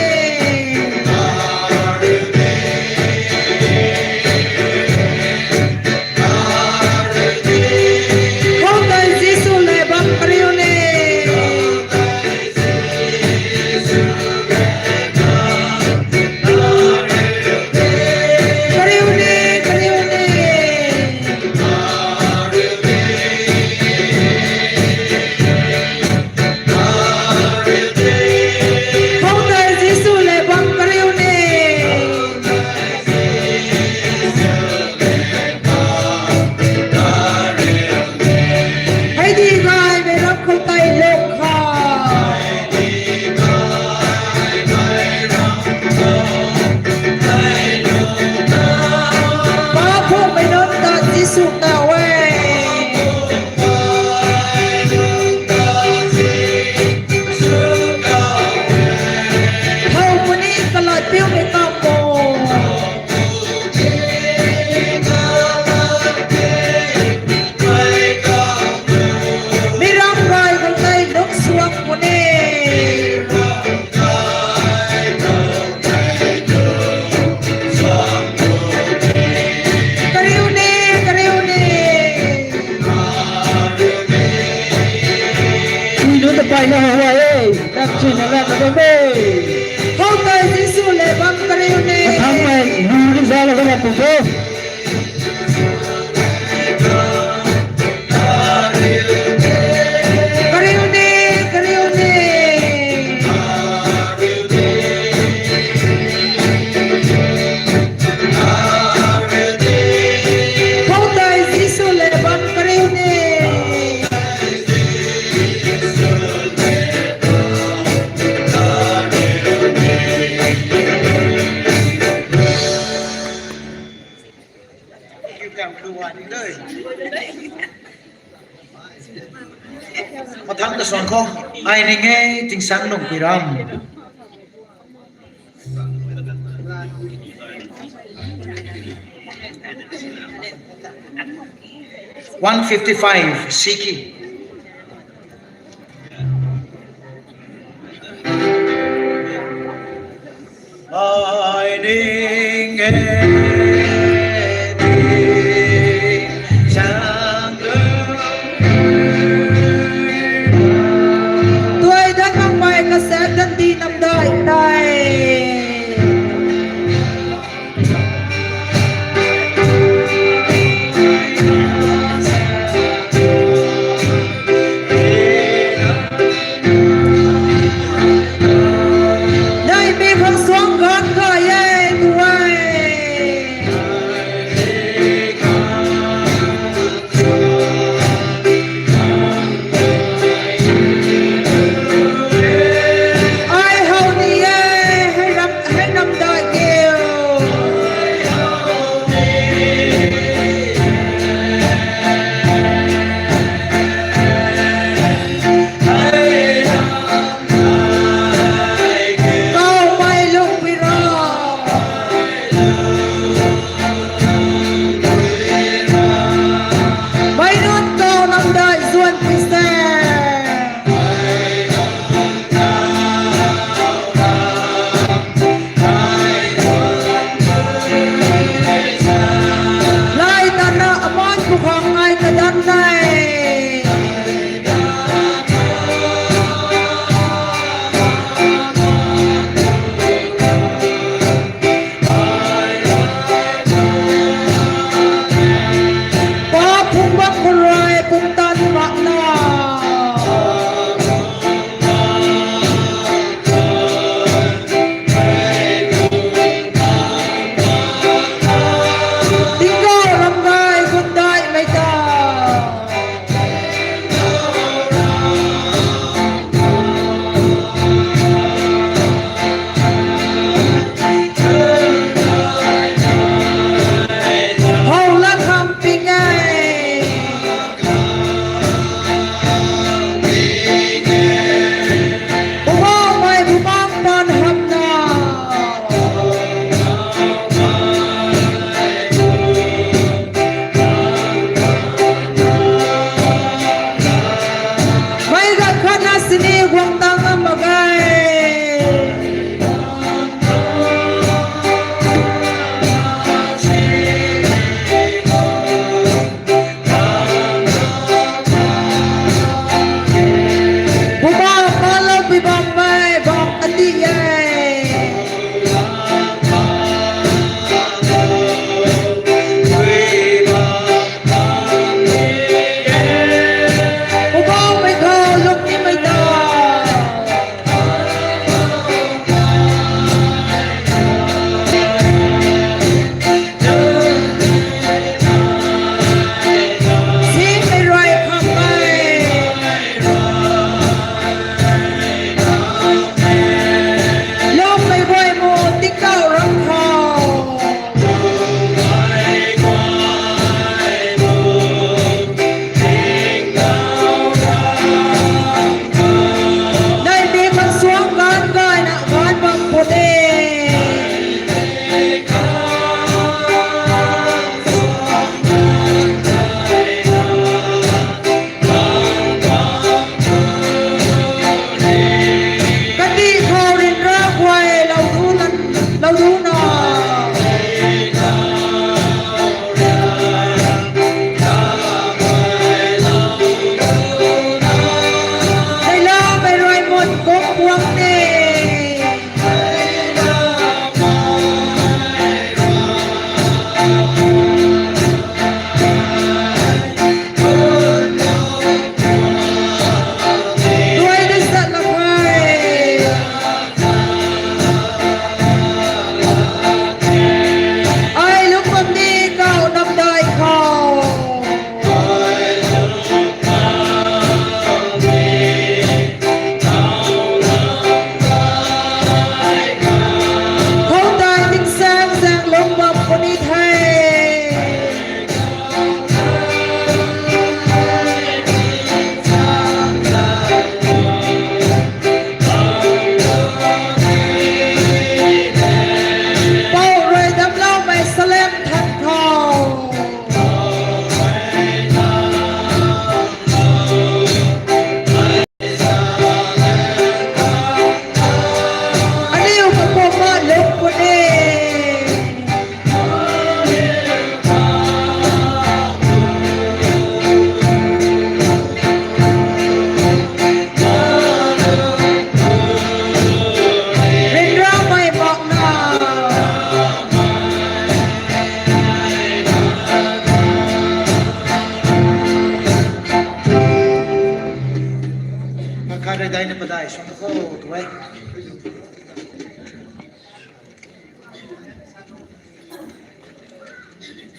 Kariu ni, kariu ni. Khou tei Jisu le bam kariu ni. Mathang ta suang khou, ai ning e, tingsaeng nung piram. One fifty-five, Siki. Ai ning e, tingsaeng nung. Tuai dat makmei kasaek dan di nam dai tei. Nai mi khang suang gan kai e, tuai. Ai how ni e,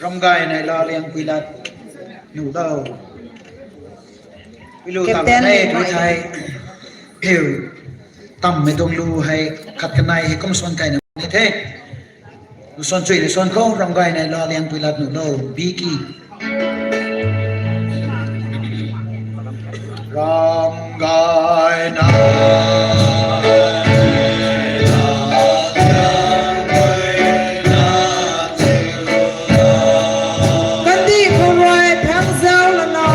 Ramgay nei la liang pui lat nu lo. Pui lu tam nei pui thei. Hiu. Tammei tuang lu hei khat kanei hei kum suan kaina ni the. Lu suan chui ni suan khou ramgay nei la liang pui lat nu lo. Biki. Ramgay na. Kandih khou rui phang zau lana.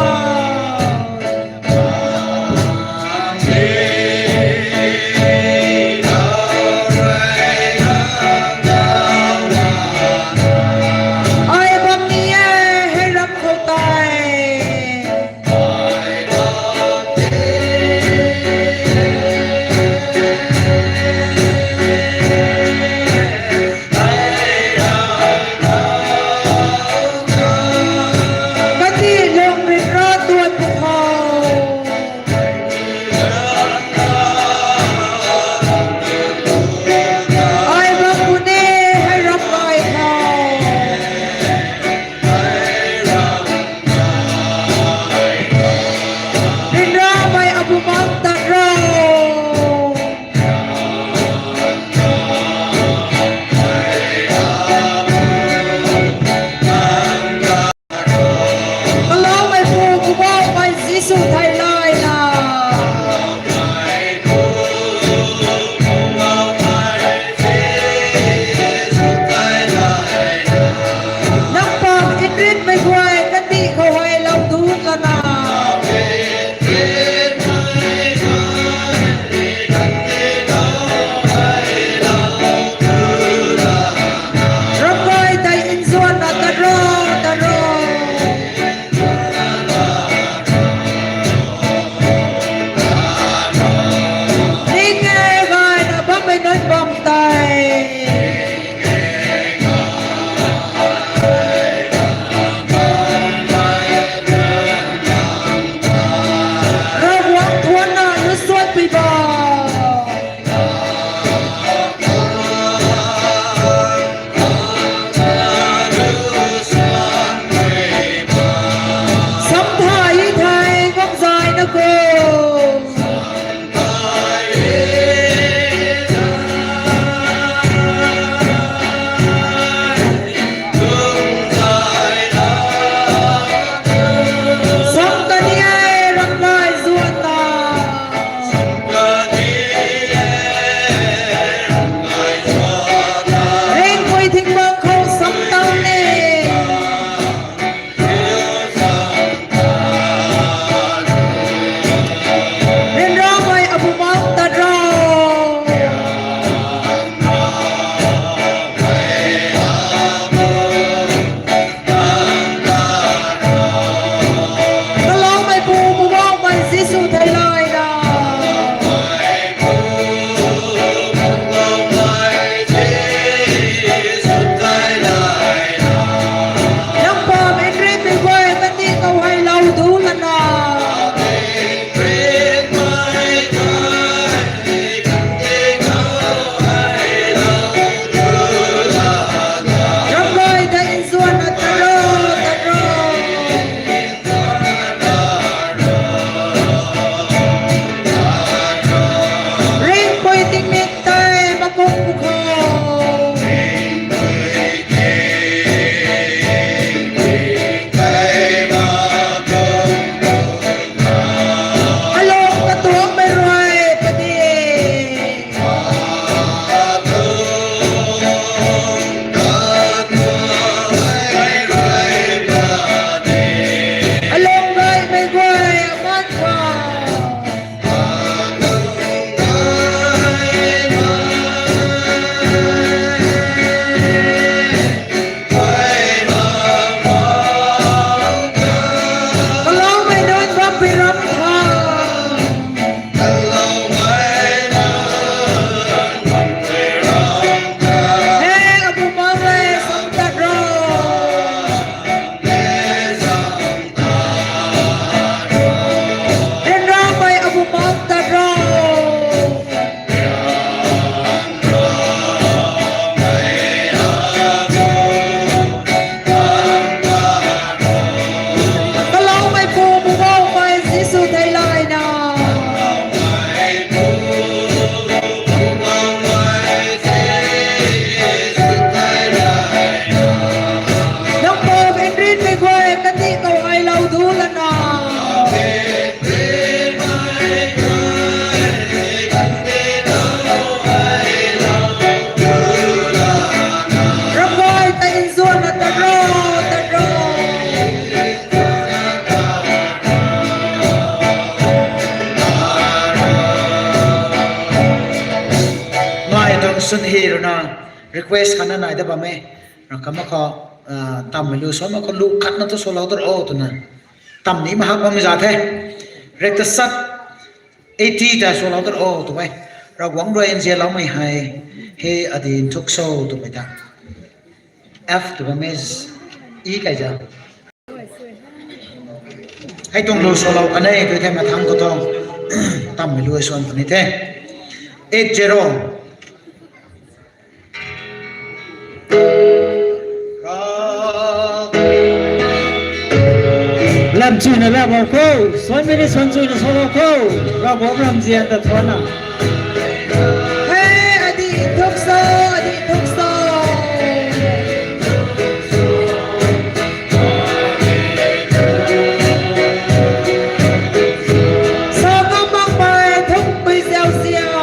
Ai bam ni e, hei ram khou tei. Ai tuang swn hei rui na request khatna nai da bam e. Ra kama khou, ah, tammei lu swan mak khou lu khatna thu salou tat o twna. Tam ni mahak bammei za the. Rek ta sat eighty ta salou tat o tw e. Ravguangc rui nzianloumei hei, hei adi nthuk so twmei ta. F tw bammei e kai za. Hei tuang lu salou kan e tw the mathang khou tuang. Tammei lu swan puni the. Eight zero. Lam chuna lam o khou, swan mini swan chuna salou khou, Ravguangc ramzian ta thuanna. Hei, adi nthuk so, adi nthuk so. Sa ngam makmei thukpui ziau ziau.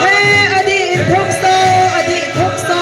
Hei, adi nthuk so, adi nthuk so.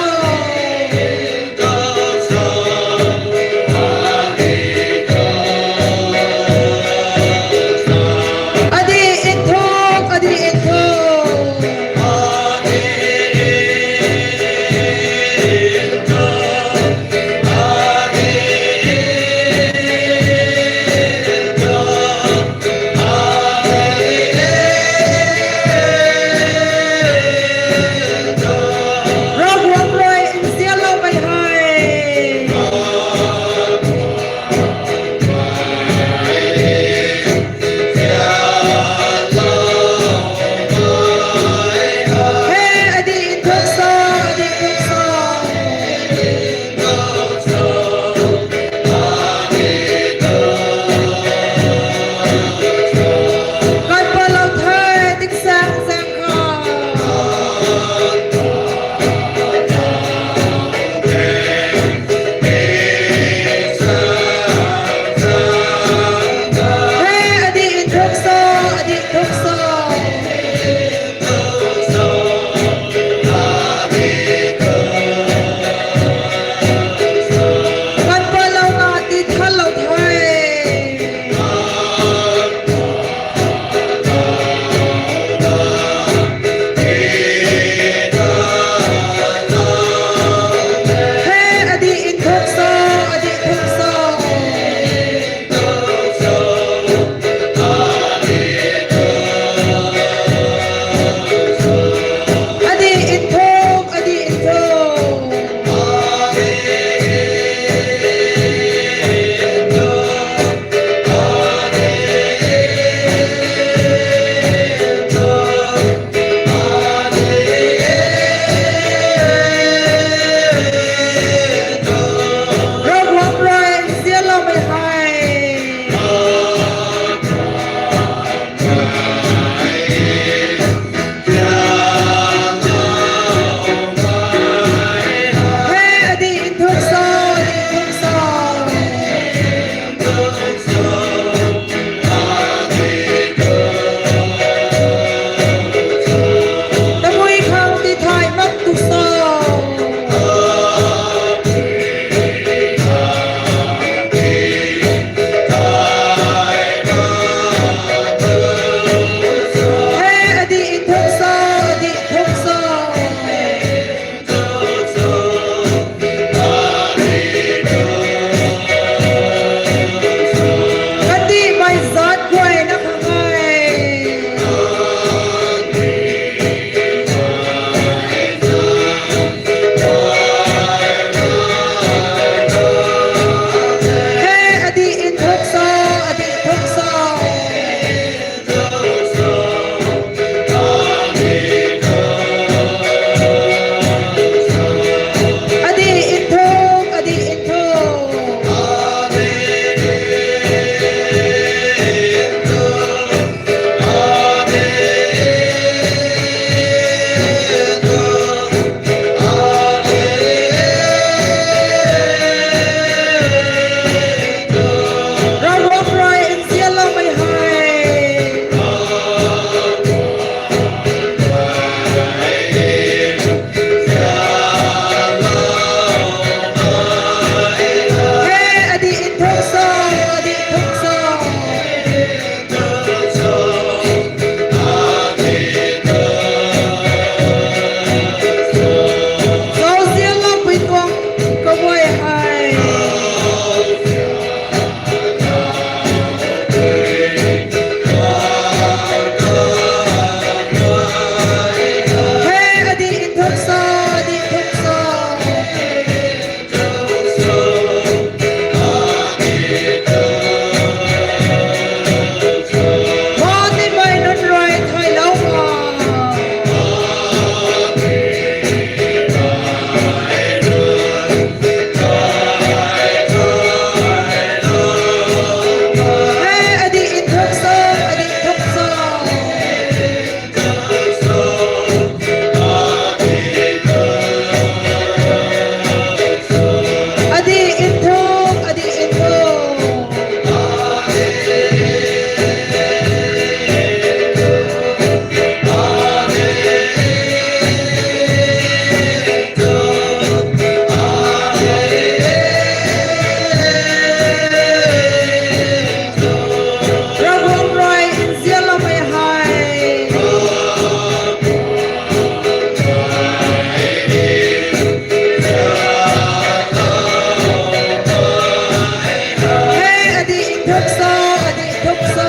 Thuksa, adi thuksa.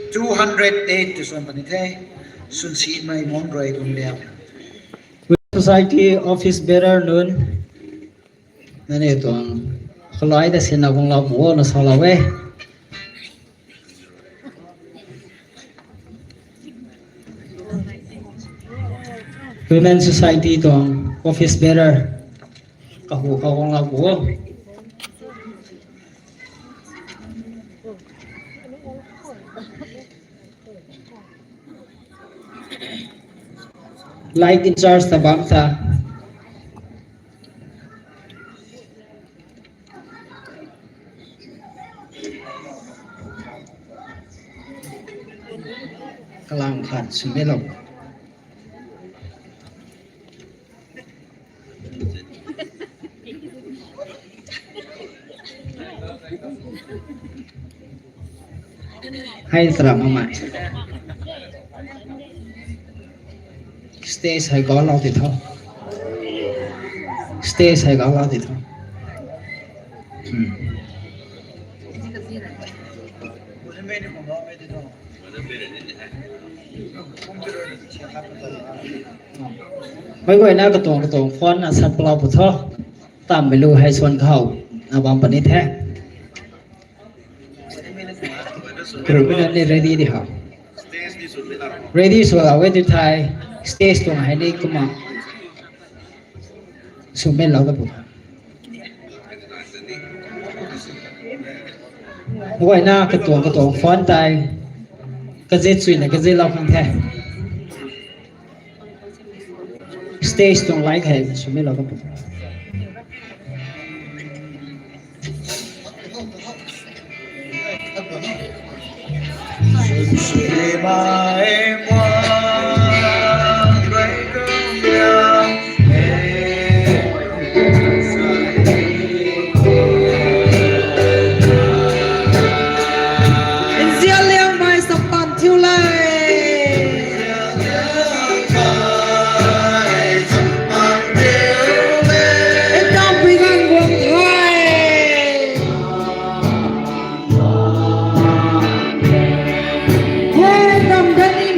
Two hundred eight tu swan puni the. Swn si mei mon rui kum liang. Society office bearer nunc. Nani tuang khalai da sina guang lau bu na sa lau e. Women Society tuang office bearer kahu kaguang lau bu. Light in charge ta bam ta. Kalang khat swmei lou. Hei tara mamai. Stage hei gau lau ti tho. Stage hei gau lau ti tho. Hmm. Mei guayna katuang katuang phone na sat palau pu tho. Tam mei lu hei swan khou na bam puni the. Kru mei na ni ready di ha. Ready sw lau e ti thei. Stage tuang hei ni kumna swmei lau da pu. Guayna katuang katuang phone tei kazit suina kazit lau khang the. Stage tuang light hei swmei lau da pu. Nzianliangmei sa pan thiu le. Ekdam pui ganv guang the. Hei dam dani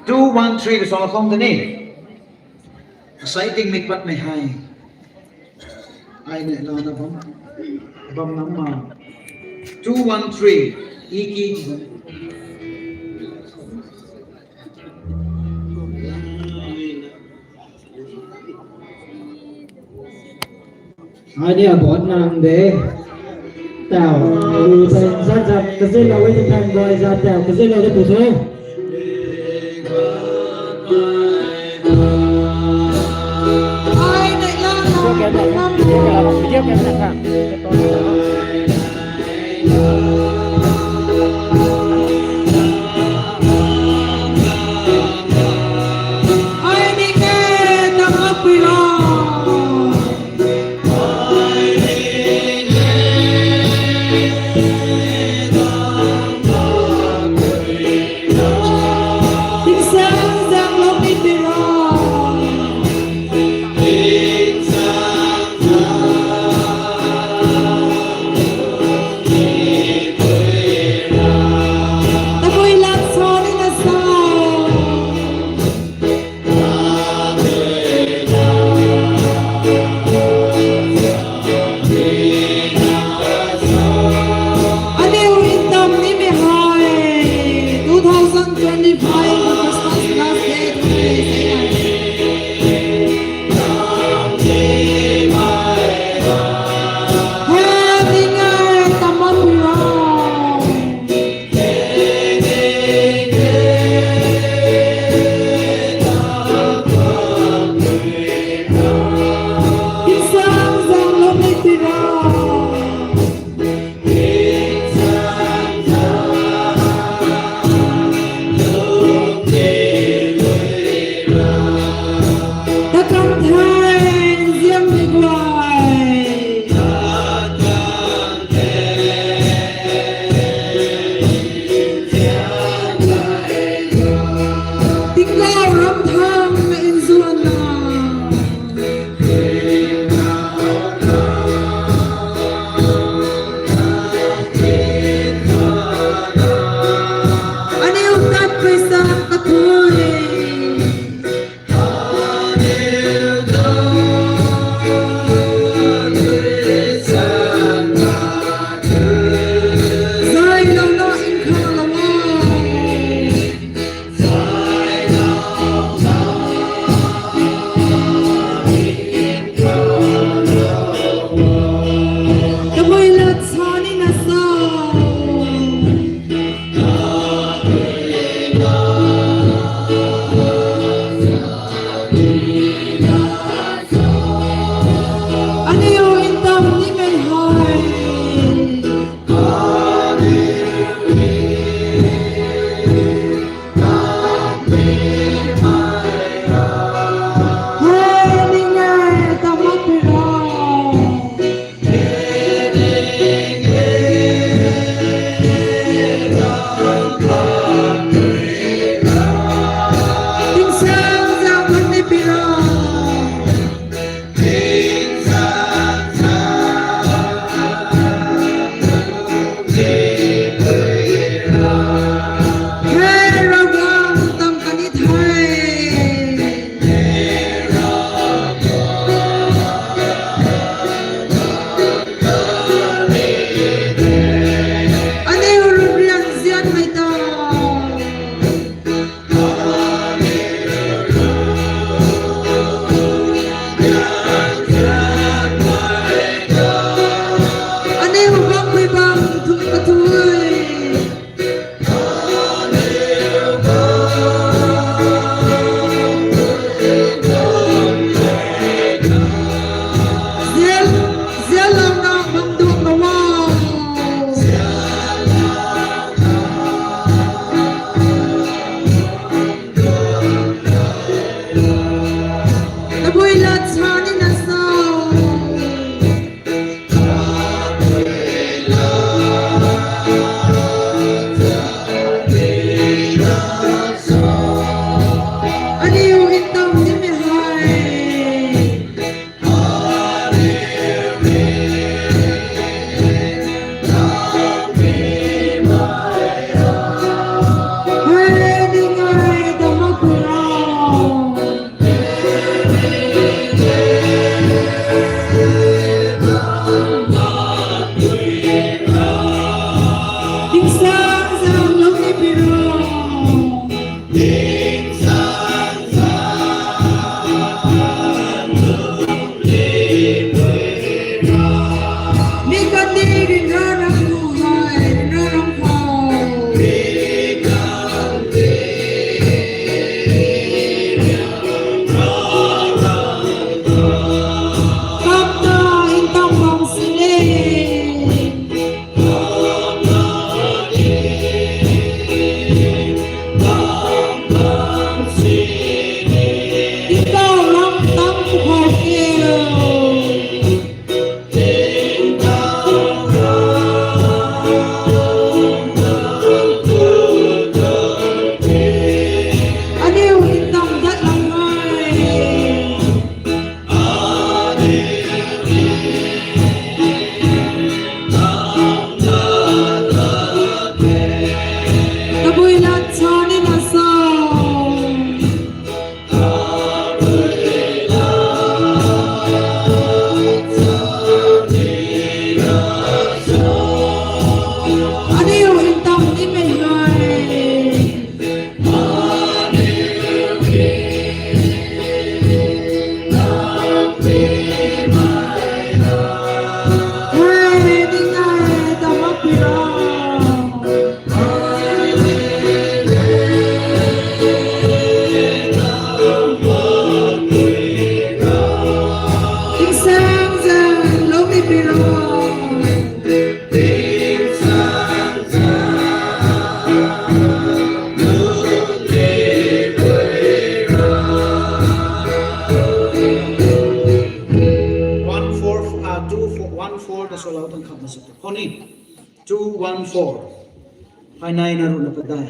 Two one three ka song kham tani. Asai ting mik pat mei hai. Ai ne la na bam. Bam nam ma. Two one three. Iki. Ai ni abot nang de. Tau. Lu pen zat zat kazin lo wei tang boi zat tau kazin lo de pu thu. Ai ni la. Two one four. Hai nai na runa padai.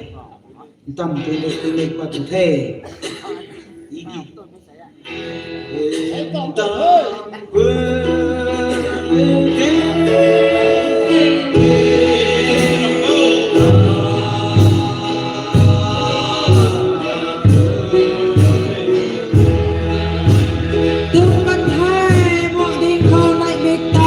Tam tu tu tu mek pat tu the. Iki. Tum kan the, muang ding khou nai mek tei.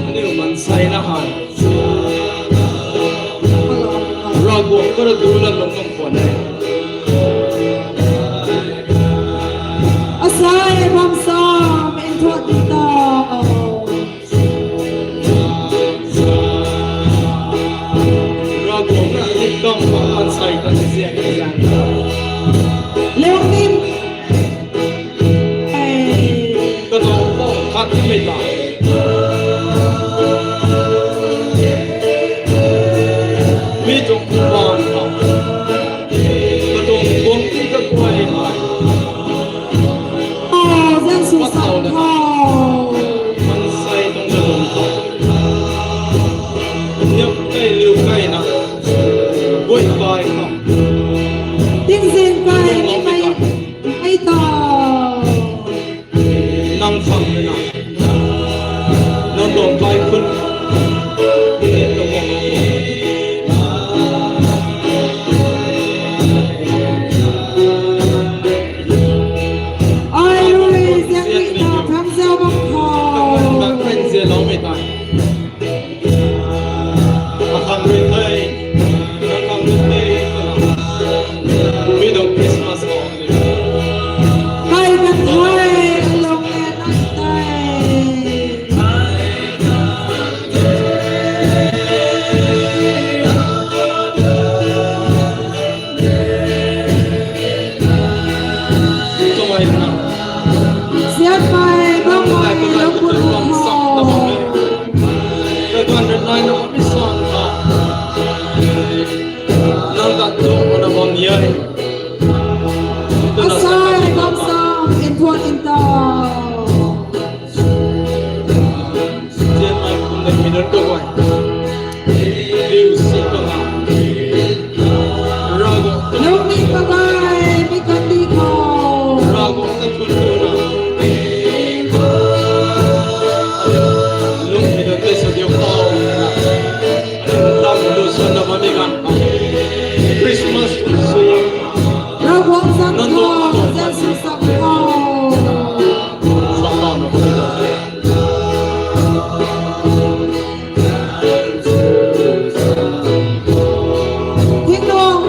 Aniu mansei na hei Ravguangc khou rui dulan lung kum khwan e. Asai bam sam nthuat di ta. Ravguangc na ni kam bam mansei ta ni ziak ni ziak. Leungnim. Kadaw khou khat ni mei ta. Mi tuang bam ta. Katuang guang ti kaguay hei. Mansei tuang kalung ta. Niam kai liu kai na. Guay kai khang. Tingzing kai ni mei. Ai ta. Nang khang na. Nang tuang kai khun. Ai rui ziak rui ta tham zau bam khou. Nang kan ziak lou mei ta. Akhang rui the, akhang rui the,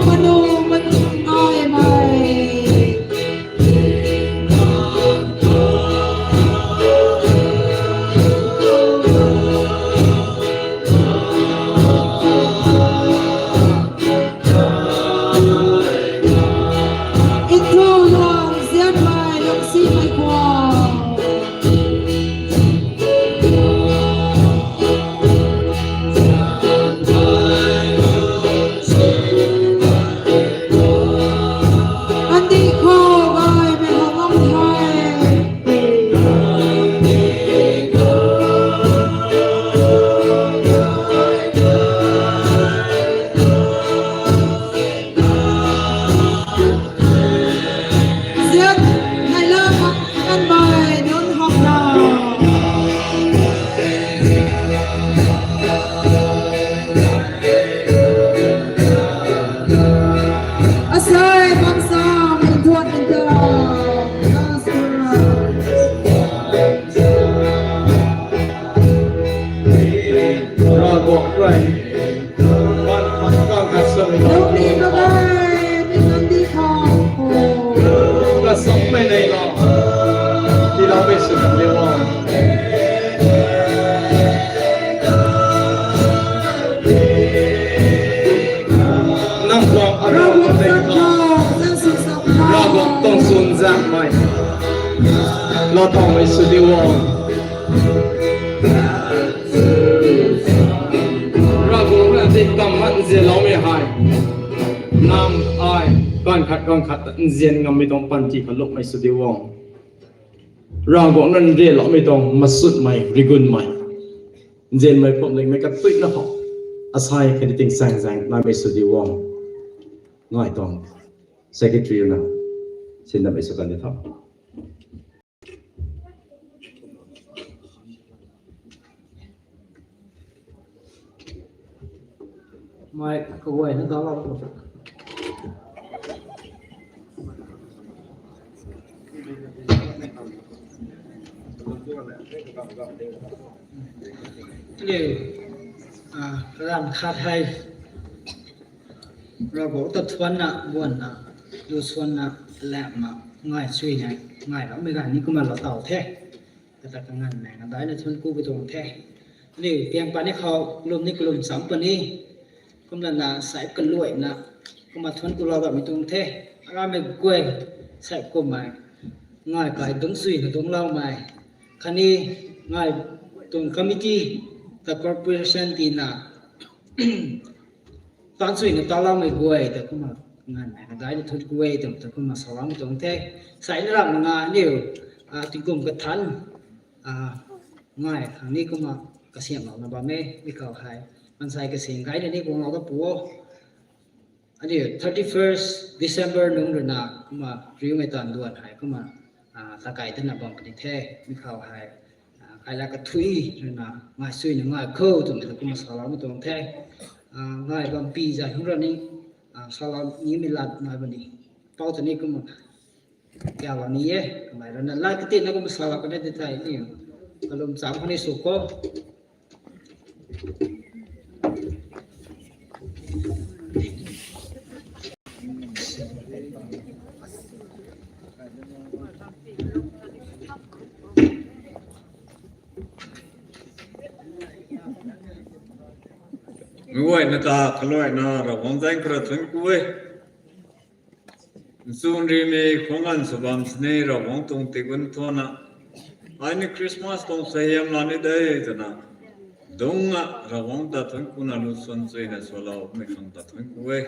Manu, manu, ngai, mai. Itu luang ziat mai lungsi mai kua. Andi khou bai mei hou ngam the. Ziat, nai la mak kan bai nunc hok na. Asai bam sam, ntuan ntuan. Ravguangc rui. Pan pan kang khat sw ni. Lungning babai, mi nunc di khou. Khat sw mei nei lo. Tiiloumei sw kan di o. Nang guang arau Ravguangc tei sap khou, nang sw sap khou. Ravguangc tuang swn zang mei. Lou tuang mei sw di o. Ravguangc rui adi tam mak nzianloumei hei. Nang ai, ganv khat ganv khat ta nzian ngammei tuang panty khou lukmei sw di o. Ravguangc rui nrianloumei tuang masutmei, rigunmei. Nzianmei pumlingmei katuina khou. Asai khatni tingsaengzaeng naimei sw di o. Ngai tuang secretary na. Sindamei sw kan di tho. Mei kaguayna dalou. Liu, ah, ram khat hei. Ravguangc ta thuanna, buanna, lu suanna, lamna, ngai suina, ngai rammei ganv ni kumna lou taw the. Kata kanganv mei nadaina thuanc ku pi tuang the. Liu, piang pat ni khou, kalum ni kalum cham puni. Kumna na sai kaluaina, kumna thuanc ku lou bammei tuang the. Aramei guay, sai kummei. Ngai kai dungc suina dungcloumei. Khatni ngai tuang committee, ta corporation tina. Tan suina taloumei guay ta kumna nganv hei kadaina thuanc ku e twmei ta kumna saloumei tuang the. Sai na ram nga aniu, ah, tingkum kathan, ah, ngai khang ni kumna kasiamhlou na bam e, mi khou hei. Mansei kasing gaina ni guanglou ta pu o. Aniu thirty-first December nung rui na kumna riumei tan duan hei kumna ah, takai tana bam puni the, mi khou hei, ah, kaila kathui rui na, ngai suina ngai khou twmei ta kumna saloumei tuang the, ah, ngai bam pi zai hung ra ni, ah, salou nimei lat nai bam ni, pou ta ni kumna, kialou ni e, kamei rui na, lat kati na kumna salou kan di the ni, kalum cham khou ni sw khou. Mei guayna ta kaluaina Ravguangc zaeng khou rui thuanc ku e. Nchun rimei khwang ganv sw bam sini Ravguangc tuang tigun thuanna. Ai ni Christmas tuang sahiam la ni de twna. Dungc a Ravguangc ta thuanc kuna lu suan chuina swloumei khang ta thuanc ku e.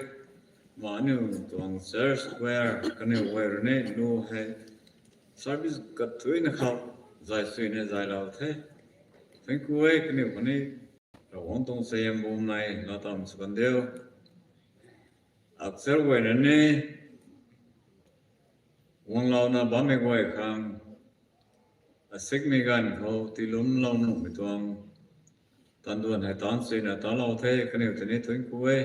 Ma aniu tuang church choir kaniw guay rui ni lu hei service kathuina khou zay chuina zaylou the. Thuanc ku e kaniw khou ni Ravguangc tuang sahiam bumei laa tam sw kan diu. Akchar guay rui ni guanglouna bammei guay khang, asikmei ganv khou tiilumlou nuhmei tuang tan duan hei tan chuina talou the, kaniw ta ni thuanc ku e.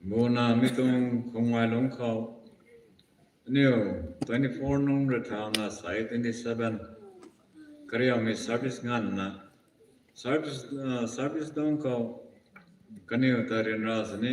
Buna mi tuang khungai lungc khou, aniu twenty-four nung rui thangna sai twenty-seven kariamei service nganvna, service, ah, service tuang khou kaniw ta ryanra sini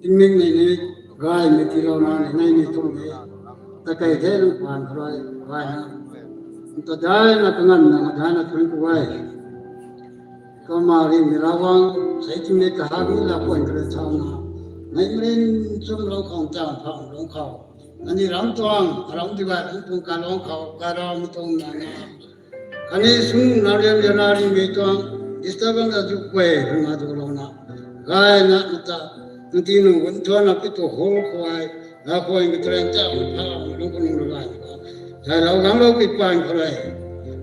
Tingmik nei ni, gaymei tiilouna ni nei ni tuang ni. Takei the nang paan khou rui, gayna. Nta daina kanganvna daina thuanc ku e. Kumna ri mei Ravguangc, sei tingmik kahak ni la puan kare thauna. Nei marin chum lou khou, tang phang lou khou. Ani ram tuang, aram di gay ram tuang kalou khou, kara mi tuang nana. Khatni sung na riam riana ri mei tuang, disturbance ta zu kuay runa dulouna. Gayna nta, nti nung gun thuana pi tu hol khou ai, la khou ai mi train ta, mi pha, mi lung khou nung rui gay na. Zay lou gang lou ki paan khou rui.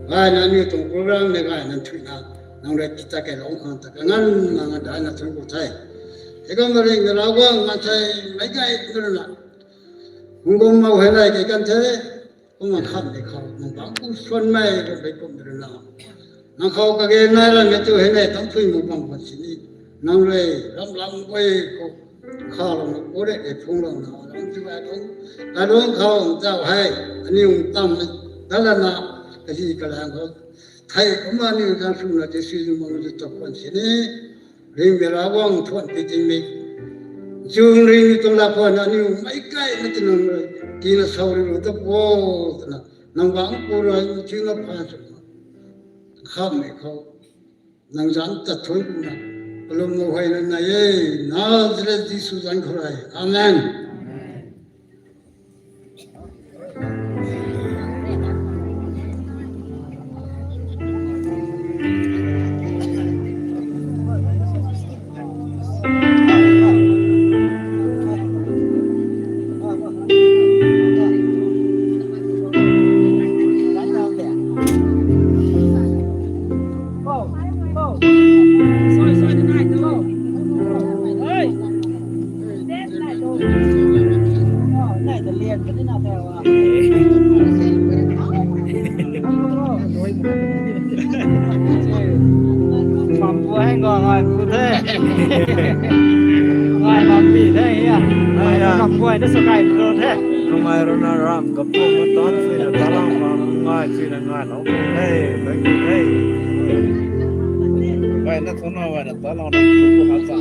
Gayna ni tuang program ni gayna thuina. Nang rui ti ta kei lou khang ta kanganvna daina thuanc ku the. Heikumna ri mei Ravguangc maansei meic gay runa. Nunc guang mau hei nai kei kan the, kumna khat ni khou, nang bangc kum suan mei, kum bei kum rui na. Nang khou kage nai ram mei tu hei nai, tang thui mu bang khwan sini. Nang rui, ram lang guay khou, kha lang na, kore kei phung lang na, lang tu ai khou. Kalung khou, tau hei, aniu tam, dalana, kahi kalang khou. Thei kumna aniu kan suna, ti sui mong tu tok khwan sini. Ringmei Ravguangc thuan pi tingmei. Chung ringmei tuang la khwan aniu meic kai na tinang rui, tina sau ri lu ta po, twna, nang bangc pu rui, tina pha sw. Khamei khou, nang zanc tat thuan kumna, kalum nu hei na nai e, Nazareth Jisu zanc khou rui. Amen. Bam guay hei ngai ngai pu the. Ngai bam pi the, ya. Ai ya. Bam guay na sa kai pu the. Ngai rui na ram kapu ma tan sui na talang ma ngai sui na ngai lou the. Thank you the. Ngai na thuna ngai na talang na pu ha sa.